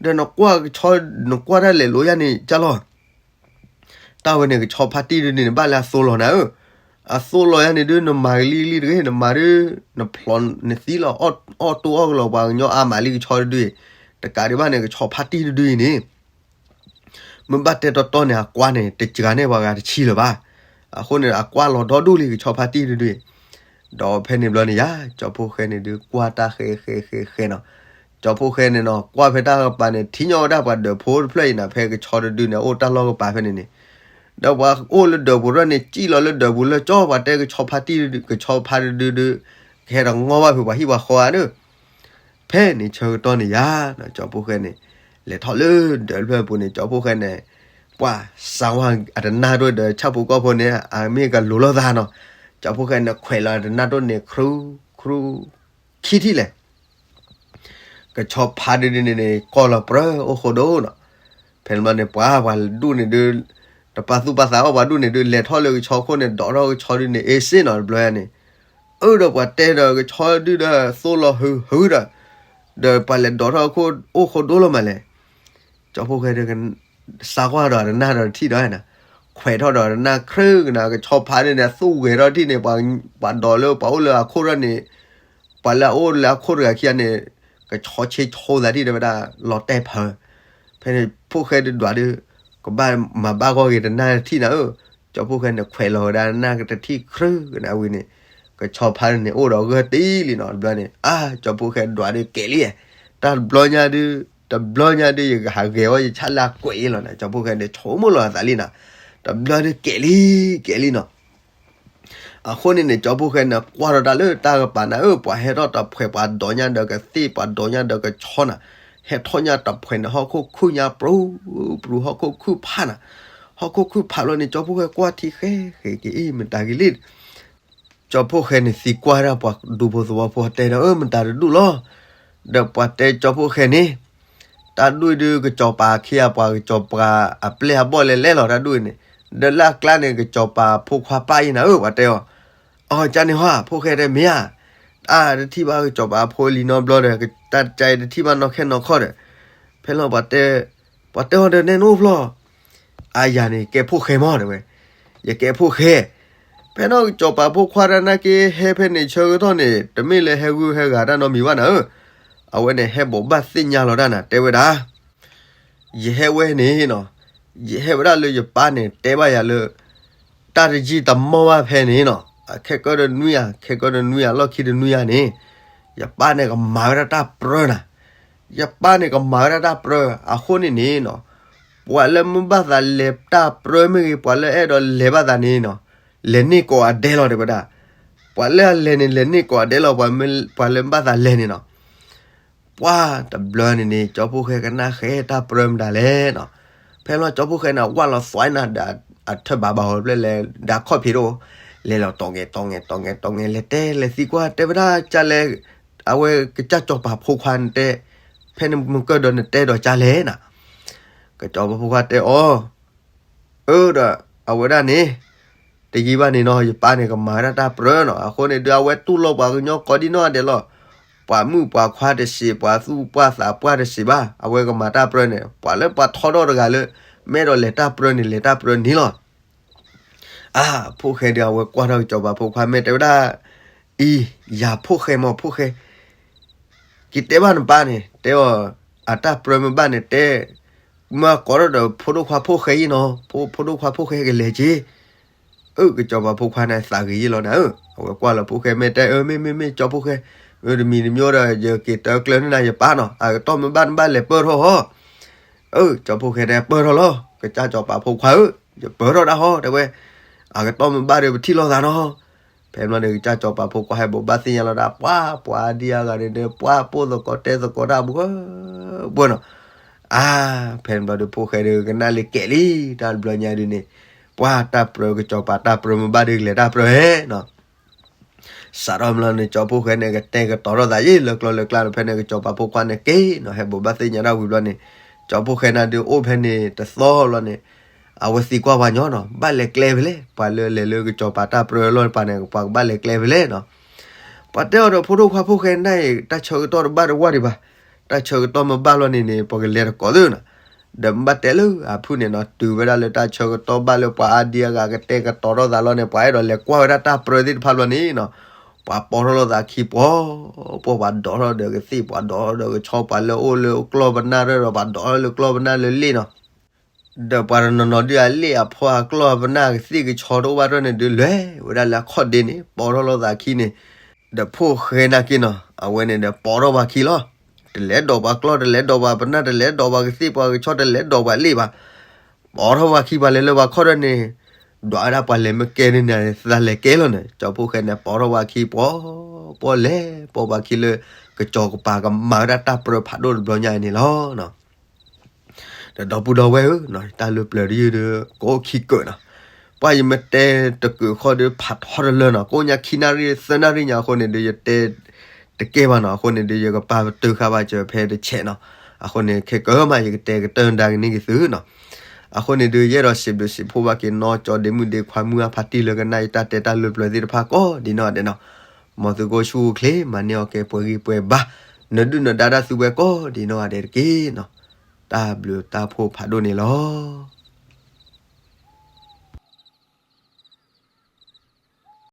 ဒီးနကွၢ်ကဆီ နကွၢ်တၢ်လဲၤလိာ်ယါန့ၣ်ကၢ်လီၤ. တၢ်ဝဲန့ၣ် ကဆီဖါတံၢ်တဒုန့ၣ် ဘၣ်လၢအသိလီၤနၤဧၢ, အသိလီၤယါန့ၣ်ဒု နမၤကလံၤကလံၤတဂ့ၤ နမၤဒု နဖျိးနသံလီၤ အီၣ်တိၢ်အီၣ်ကလီၤ ပှၤကညီအါမးလံကဆီတဒုအံၤ, တကးဒံးဘၣ်န့ၣ် ကဆီဖါတံၢ်တဒုအံၤန့ၣ် မ့ၢ်ဘၣ်တဲတီတီန့ၣ် အကွၢ်န့ၣ် တစှၤန့ၢ်ပှၤဂၤတဆံလၢၤဘၣ်. အဃိန့ၣ် အကွၢ်လီၤဒီဒူၣ်လံ ကဆီဖါတံၢ်တဒုအံၤ. ဒီးဖဲန့ၣ်ဘျီန့ၣ်ယါ ကၠီဖိၣ်ဃဲန့ၣ်ဒုးကွၢ်တၢ်ဃဲဃဲဃဲဃဲနီၤ. ကၠီဖိၣ်ဃဲန့ၣ်နီၤ ကွၢ်ဖဲတၢ်ကပၤန့ၣ် ထံၣ်ညီဝဲဒၣ်ပှၤဒၢးဖိတဖျၢၣ်အံၤနၤ ဖဲကဆီတဒုန့ၣ် အိၣ်တၢ်လီၢ်ကပၤဖဲန့ၣ်န့ၣ်, ဒီးပှၤအိၣ်လၢဒၢးပူၤထီၣ်န့ၣ် စံၣ်လီၤလၢဒၢးပူၤလၢကၠီ ပှၤတဲကဆီဖါတံၢ် ကဆီဖါတဒုဒုး ကဟဲဒီးငီၢ်ဘၣ်ဖုးပှၤဟံၣ်ပှၤဃီဧါဒီး ဖဲန့ၣ်ဆၢကတီၢ်န့ၣ်ယါနီၤ ကၠီဖိၣ်ဃဲန့ၣ် လဲၤထီၣ်လၢဒၢးတဖျၢၣ်ပူၤန့ၣ် ကၠီဖိၣ်ဃဲန့ၣ် ပှၤစးဝါအတနၢ်ဒိၣ်ဒီး ဆၣ်ဖိကီၢ်ဖိန့ၣ် အမ့ၢ်ကလိၤလိာ်သးနီၤ. ကၠီဖိၣ်ဃဲန့ၣ် ခွဲးလီၤအတနၢ်ဒိၣ်န့ၣ် ခရူ ခရူ ခံထံၣ်လဲၣ် ကဆီဖါတဒုန့ၣ်န့ၣ် ကီၢ်လီၤပြၢအိၣ်ဃိဒိၣ်နီၤ. ဖဲန့ၣ်ဘျီန့ၣ် ပှၤ ပှၤဒူၣ်န့ၣ်ဒုး တပာ်သူၣ်ပာ်သးအီၣ်ပှၤဒူၣ်န့ၣ်ဒုး လဲၤထီၣ်လၢကဆီခိၣ်န့ၣ် ဒိးထီၣ်ကဆီဒုးန့ၣ် အ့စ့ၣ်နီၤ တဘျီန့ၣ်. အၢ ဒီးပှၤတဲဒီးကဆီဒုးဒီး သိလီၤဟုဟုဒီး ဒီးပှၤလဲၤဒိးထီၣ်ခိၣ်အိၣ်ဃိဒိၣ်လီၤမးလဲၣ်. ကၠီဖိၣ်ဃဲဒီး စးကွၢ်ဒီးတနၢ်ဒီးတထံၣ်ဒီးနၤ, ခွဲးထီၣ်ဒီးတနၢ်ခရၢကနၤ ကဆီဖါန့ၣ်န့ၣ် သူၣ်ဂဲၤထီၣ်ထံၣ်န့ၣ် ပှၤဒိးလၢပှၤအိၣ်လၢအခိၣ်ထီၣ်န့ၣ် ပှၤလၢအအိၣ်လၢအခိၣ်တဂၤခံဂၤန့ၣ် ကဆီဆ့ဆိသးထံၣ်တဲဝဲဒၣ် လီၤတဲာ်ဖၢ. ဖဲန့ၣ် ဖိၣ်ဃဲဒုးဒွးဒုး ကဘၣ်မၤဘၣ်ဂီၢ်ဂ့ၤတနၢ်တထံၣ်နၤဧၢ. ကၠီဖိၣ်ဃဲန့ၣ် ခွဲးလီၤဝဲဒၣ်နၢ်ကတထံၣ်ခရၢကနၤဝံၤန့ၣ် ကဆီဖါန့ၣ်အိၣ်ဒီးဂၢၢ်တံၢ်လံနီၤ တဘျီန့ၣ် အါ ကၠီဖိၣ်ဃဲဒွးဒုးကဲၤလံ, တၢ်တဘျီညါဒုး တဘျီညါဒုး ယကဟးဂဲၤဝဲယဆၣ်လၢအကွဲးအံၤလီၤနၤ ကၠီဖိၣ်ဃဲန့ၣ် ဆိကမိၣ်လီၤအသးလံနၤ, တဘျီဒုးကဲၤလံ ကဲၤလံနီၤ. အဃိန့ၣ်န့ၣ် ကၠီဖိၣ်ဃဲန့ၣ် ကွၢ်ထီၣ်တၢ်လၢတၢ်ကပၤနၤဧၢ ပှၤဟဲထီၣ်တဖှဲး ပှၤဒိးညါဒီးကသ့ၣ် ပှၤဒိးညါဒီးကဆီနၤ, ဟဲထီၣ်ညါတဖှဲးန့ၣ် ဟီၣ်ခိၣ်ခုၣ်ညါပြူၤပြူၤ ဟီၣ်ခိၣ်ခုၣ်ဖးနၤ, ဟီၣ်ခိၣ်ခုၣ်ဖးလီၤန့ၣ် ကၠီဖိၣ်ဃဲကွၢ်ထံဃဲဃဲက့ၤ အ့ မတၤဂ့ၤလံ ကၠီဖိၣ်ဃဲန့ၣ်သံကွၢ်ဒၣ်ပှၤဒူဖိသဝီဖိတဲဒီး အၢ မတၤတဒူၣ်လီၤ. ဒီးပှၤတဲကၠီဖိၣ်ဃဲန့ၣ် တၢ်ဒူၣ်အံၤဒုး ကစီၤပၤခံဂၤ ပှၤကစီၤပၤအပျဲၢ်အဘီၣ်လဲၤလဲၤလီၤ တၢ်ဒူၣ်အံၤန့ၣ်, ဒီးလၢအကျါန့ၣ် ကစီၤပၤဖိခွါပၢ်အံၤနၤဧၢ ပှၤတဲအီၤ. အီ ကန့ၣ်ဟီ ဖိၣ်ဃဲတဲမ့ၢ်ဧါ, အါ တထံၣ်ဘၣ်ကစီၤပၤအဖိလံၤနီတဘျီဒီး တၢ်တခါအံၤတထံၣ်ဘၣ်နီၢ်ခဲနီၢ်ခီၣ်ဒီး, ဖဲလီၤပှၤတဲ, ပှၤတဲအီၤဒီး နဲနအိၣ်ဖျီၣ်, အ အယၤန့ၣ်ကဲဖိၣ်ဃဲမး တဲဝဲ, ယကဲဖိၣ်ဃဲ. ဖဲနီၢ်ကစီၤပၤဖိခွါတၢ်နာ်က့ ဟဲဖဲန့ၣ်ဆၢကတီၢ်န့ၣ် တမ့ၢ်လၢဟဲဂုာ်ဟဲဂၤတၢ်နီတမံၤဘၣ်နၤဧၢ, အဝဲန့ၣ်ဟဲဘိးဘၣ်သ့ၣ်ညါလီၤတၢ်နၤ တဲဝဲဒၣ် ယဟဲဝဲန့ၣ်နီၤ, ယဟဲဝဲဒၣ်လၢယပၢ်န့ၣ် တဲဘၣ်ယၤလၢ တၢ်တယံာ်တမီၢ်ဘၣ်ဖဲန့ၣ်နီၤ, အခဲကၢတနွံဧါ, ခဲကၢတနွံဧါ, လီၢ်ခံတနွံဧါန့ၣ်, ယပၢ်န့ၣ်ကမၤဝဲဒၣ်တၢ်ပြၢနၤ, ယပၢ်န့ၣ်ကမၤဝဲဒၣ်တၢ်ပြၢ အဃိန့ၣ်န့ၣ်နီၤ, ပှၤလၢမ့ၢ်ဘၣ်သးလဲၤတၢ်ပြၢမ့ၢ်ဂ့ၤ, ပှၤလၢအဲၣ်ဒိးလဲၤဘၣ်သးန့ၣ်နီၤ, လဲၤန့ၢ်ကိးဂၤဒဲးလီၤ တဲဝဲဒၣ်. ပှၤလၢအလဲၤန့ၣ် လဲၤန့ၢ်ကိးဂၤဒဲးလီၤ, ပှၤလၢမ့ၢ်ဘၣ်သးလဲၤန့ၣ်နီၤ ပှၤတဘျီန့ၣ်န့ၣ် ကၠီဖိၣ်ဃဲကနၣ်ဃဲတၢ်ပြၢမတၤလဲၣ်နီၤ. ဖဲလီၤကၠီဖိၣ်ဃဲန့ၣ် ဝၢ်လီၤသွဲနၤဒီး အထၢၣ်ဘးဘၣ်ဟီဖျဲၣ်လဲၣ် ဒီးခီၣ်ဖံးတအိၣ်, လဲၤလီၤတီၤငဲၤတီၤငဲၤတီၤငဲၤတီၤငဲၤ လဲၤတဲလဲၤသံကွၢ် တဲဝဲဒၣ်ကၢ်လဲၣ်, အဝဲကစၢ်ကၠီၤပၤဖိခွါနတဲ, ဖဲနမုၢ်ကၢၢ်ဒီးနတဲဒီးကၢ်လဲၣ်နၤ. ကစၢ်ကၠီၤပၤဖိခွါတဲအီၤ အၢဒီး အဝဲဒၣ်န့ၣ် တယံာ်ဘၣ်န့ၣ်နီၤ ယပၢ်န့ၣ်ကမၤဝဲဒၣ်တၢ်ပြၢနီၤ. အဃိန့ၣ်ဒုး အဝဲတူၢ်လိာ်ပှၤကညီကိးဒံနီၢ်ဂၤဒဲးလီၤ. ပှၤမုၣ်ပှၤခွါတစံး, ပှၤသူၣ်ပှၢ်သးပှၢ်တစံးဘၣ်, အဝဲကမၤတၢ်ပြၢန့ၣ် ပှၤလၢပှၤထီထီၣ်တဂၤလၢ မ့ၢ်အဲၣ်ဒိးလဲၤတၢ်ပြၢန့ၣ် လဲၤတၢ်ပြၢန့ၣ်လီၤ. အါ ဖိၣ်ဃဲဒီး အဝဲကွၢ်ထီၣ်ကစၢ်ကၠီၤပၤဖိခွါ မ့ၢ်တဲဝဲဒၣ် အံၤ ယၤဖိၣ်ဃဲမး ဖိၣ်ဃဲ က့ၤတဲဘၣ်နပၢ်န့ၣ် တဲအီၤ အတၢ်ပြၢမ့ၢ်ဘၣ်န့ၣ် တဲ မ့ၢ်ကိးထီၣ်ဒီးဖိဒိၣ်ခွါဖိၣ်ဃဲအံၤနီၤ, ဖိဒိၣ်ခွါဖိၣ်ဃဲကလဲၤက့ၤ. အၢ ကစၢ်ကၠီၤပၤဖိခွါန့ၣ်သးဂ့ၤယ့ၣ်လီၤနၤဧၢ, အဝဲကွၢ်လီၤဖိၣ်ဃဲ မ့ၢ်တဲအၢ မ့ၢ်မ့ၢ်မ့ၢ် ကၠီဖိၣ်ဃဲ, အၢ တမံၤတမံၤဒီး ယက့ၤတၢ်ကျၢၤန့ၢ်နၤယပၢ်နီၤ, အကတီၢ်မ့ၢ်ဘၣ်နဘၣ်လဲၤပၢၢ်ထီၣ်ဟီ. အၢ ကၠီဖိၣ်ဃဲတဲ ပၢၢ်ထီၣ်လီၤ ကစၢ်ကၠီၤပၤဖိခွါဧၢ, ယပၢၢ်ထီၣ်ဒၣ်ဟီ တဲဝဲ, အကတီၢ်မ့ၢ်ဘၣ်ဒီးပထံၣ်လိာ်သးနီၤ. ဖဲမ့ၢ်န့ၣ် ကစၢ်ကၠီၤပၤဖိခွါဟဲဘိးဘၣ်သ့ၣ်ညါလီၤဒၣ် ပှၤပှၤအါဒံအါဂၤန့ၣ်ဒီး ပှၤပိၢ်သကိးတဲသကိးတၢ်ဘှၢဘှၢနီၤ. အါ ဖဲန့ၣ်ဘျီဒီး ဖိၣ်ဃဲဒီးကနၣ်လၢကဲးလံ တၢ်တဘျီညါဒုးန့ၣ်, ပှၤတၢ်ပြၢ ကစၢ်ကၠီၤပၤတၢ်ပြၢမ့ၢ်ဘၣ်ဒီးကလဲၤတၢ်ပြၢဧါနီၤ. စးထီၣ်မ့ၢ်လီၤန့ၣ် ကၠီဖိၣ်ဃဲန့ၣ် ကတဲာ်ကတီၤထီၣ်သးယ့ၣ်လၢကျီလၢကျါန့ၣ်, ဖဲန့ၣ် ကစၢ်ကၠီၤပၤဖိခွါန့ၣ်က့ၤနီၤ, ဟဲဘိးဘၣ်သ့ၣ်ညါတၢ်ဝံၤဘျီန့ၣ်, ကၠီဖိၣ်ဃဲန့ၣ်ဒုးအိၣ်ဖဲန့ၣ်တသီဘျီန့ၣ်, အဝဲသံကွၢ်ပှၤညီနီၤ, ဘၣ်လဲၤကျဲဖဲလဲၣ်, ပှၤလၢလဲၤလၢကစၢ်ကၠီၤပၤတၢ်ပြၢလီၢ်တပၤန့ၣ် ပှၤကဘၣ်လဲၤကျဲဖဲလဲၣ်နီၤ. ပှၤတဲအီၤဒီး ဖိဒိၣ်ခွါဖိၣ်ဃဲန့ၣ် တၢ်ဆၢကတီၢ်တဘၣ်တဝၢ်ဒံးဘၣ်, တၢ်ဆၢကတီၢ်မ့ၢ်ဘၣ်လီၤန့ၣ်န့ၣ် ပှၤကလဲၤတကိးသ့နီၤ. ဒီးမ့ၢ်ဘၣ်တဲလၢအဖုၣ်န့ၣ်နီၤ, တုၤဝဲဒၣ်လၢတၢ်ဆၢကတီၢ်ဘၣ်လၢပှၤအါဒံအါဂၤကတဲာ်ကတီၤထီၣ်သးလီၤန့ၣ်, ပှၤအဲၣ်ဒိးလဲၤကွၢ်ဝဲဒၣ်တၢ်ပြၢသ့ၣ်တဖၣ်ဘျီန့ၣ်နီၤ, ပှၤပိာ်ထီၣ်လိာ်သးခံပှီၤပှီၤ, ပှၤဒိးထီၣ်ဒီးကသ့ၣ်, ပှၤဒိးထီၣ်ဒီးကဆီ, ပှၤလၢအိၣ်လၢကျီၢ်ပနၢ်ရၢၢ်ဒီး ပှၤဒိးထီၣ်လၢကျီၢ်ပနၢ်လၢလ့ၣ်နီၤ. ဒီးပှၤတနီၤနီၤဒုး အလ့ၣ်အဖီအကျီၢ်ပနၢ်ကသ့ၣ်ကဆီတအိၣ်ဘၣ်တဖၣ်န့ၣ်ဒုး လဲၤဝဲဒၣ်လၢအခီၣ်ဒ့န့ၣ် ပိာ်ထီၣ်လိာ်သးခံန့ၣ်, ဒီးဖိၣ်ဃဲနာ်က့နီၤ, အဝဲန့ၣ်ဒီးပိာ်ထီၣ်ပှၤခံလီၤ. တလဲၤဒိးပှၤကျီၢ်, တလဲၤဒိးပှၤပနၢ်, တလဲၤဒိးပှၤကသ့ၣ်ပှၤကဆီ, တလဲၤဒိးပှၤလ့ၣ်ဘၣ်. ပိာ်ထီၣ်ပှၤခံ ပှၤလဲၤလၢပှၤခီၣ်ဒ့န့ၣ်, ဒွးဝဲဒၣ်ပှၤလဲၤမ့ၢ်ကဲန့ၣ်န့ၣ် သးလဲၤကဲလီၤန့ၣ်, ကၠီဖိၣ်ဃဲန့ၣ် ပိာ်ထီၣ်ပှၤခံပှီၤပှီၤ, လဲၤပိာ်ပှၤခံလၢ ကစၢ်ကၠီၤပၤကမၤဝဲဒၣ်တၢ်ပြၢဖးဒိၣ်တဘျီညါအံၤန့ၣ်လီၤ. ဒီးဒီပုၢ်ဒီဝဲၢ်ဧၢ, တၢ်လၢပျၢၤတယုၢ်ဒီး ကအိၣ်ခံကၢးနီၤ. ပှၤယမ့ၢ်တဲတကုးဃီဒီး ဖးထီတလၢနီၤ, ကိးညါခံနၣ်ရံၣ်သၢနၣ်ရံၣ်ညါအဃိန့ၣ်ဒီး ယတဲတကဲဘၣ်နီၤ, အဃိန့ၣ်ဒီး ယကပာ်ပတုာ်ဃာ်ဘၣ်စၢၤဖဲတဆဲးနီၤ. အဃိန့ၣ် ခဲကၢးမး ယကတဲကတၢၢ်ဒါကန့ၢ်က့ၤသုနီၤ. အဃိန့ၣ်ဒီး ယအဲၣ်ဒိးစံးဘျုးစံးဖှိၣ်ဘၣ်က့ၤနီၢ်ကၠီဒ့မုၣ်ဒ့ခွါမုၢ်အါဖးတံၢ်လၢကနၣ်ယတၢ်တဲတၢ်လၢပျၢၤသ့ၣ်တဖၣ်ကိးဒံးနီၢ်ဂၤဒဲးနီၤ. မ်သုကအိၣ်ဆူၣ်အိၣ်ချ့ မၤန့ၢ်အီၣ်ကဲပှဲၤဂံၢ်ပှဲၤဘါ, နဒုၣ်နဒါတၢ်သူဝဲကိးဒံးနီၢ်ဂၤဒဲးတက့ၢ်နီၤ. တၢ်ဘျုးတၢ်ဖှိၣ်ဖးဒိၣ်န့ၣ်လီၤ.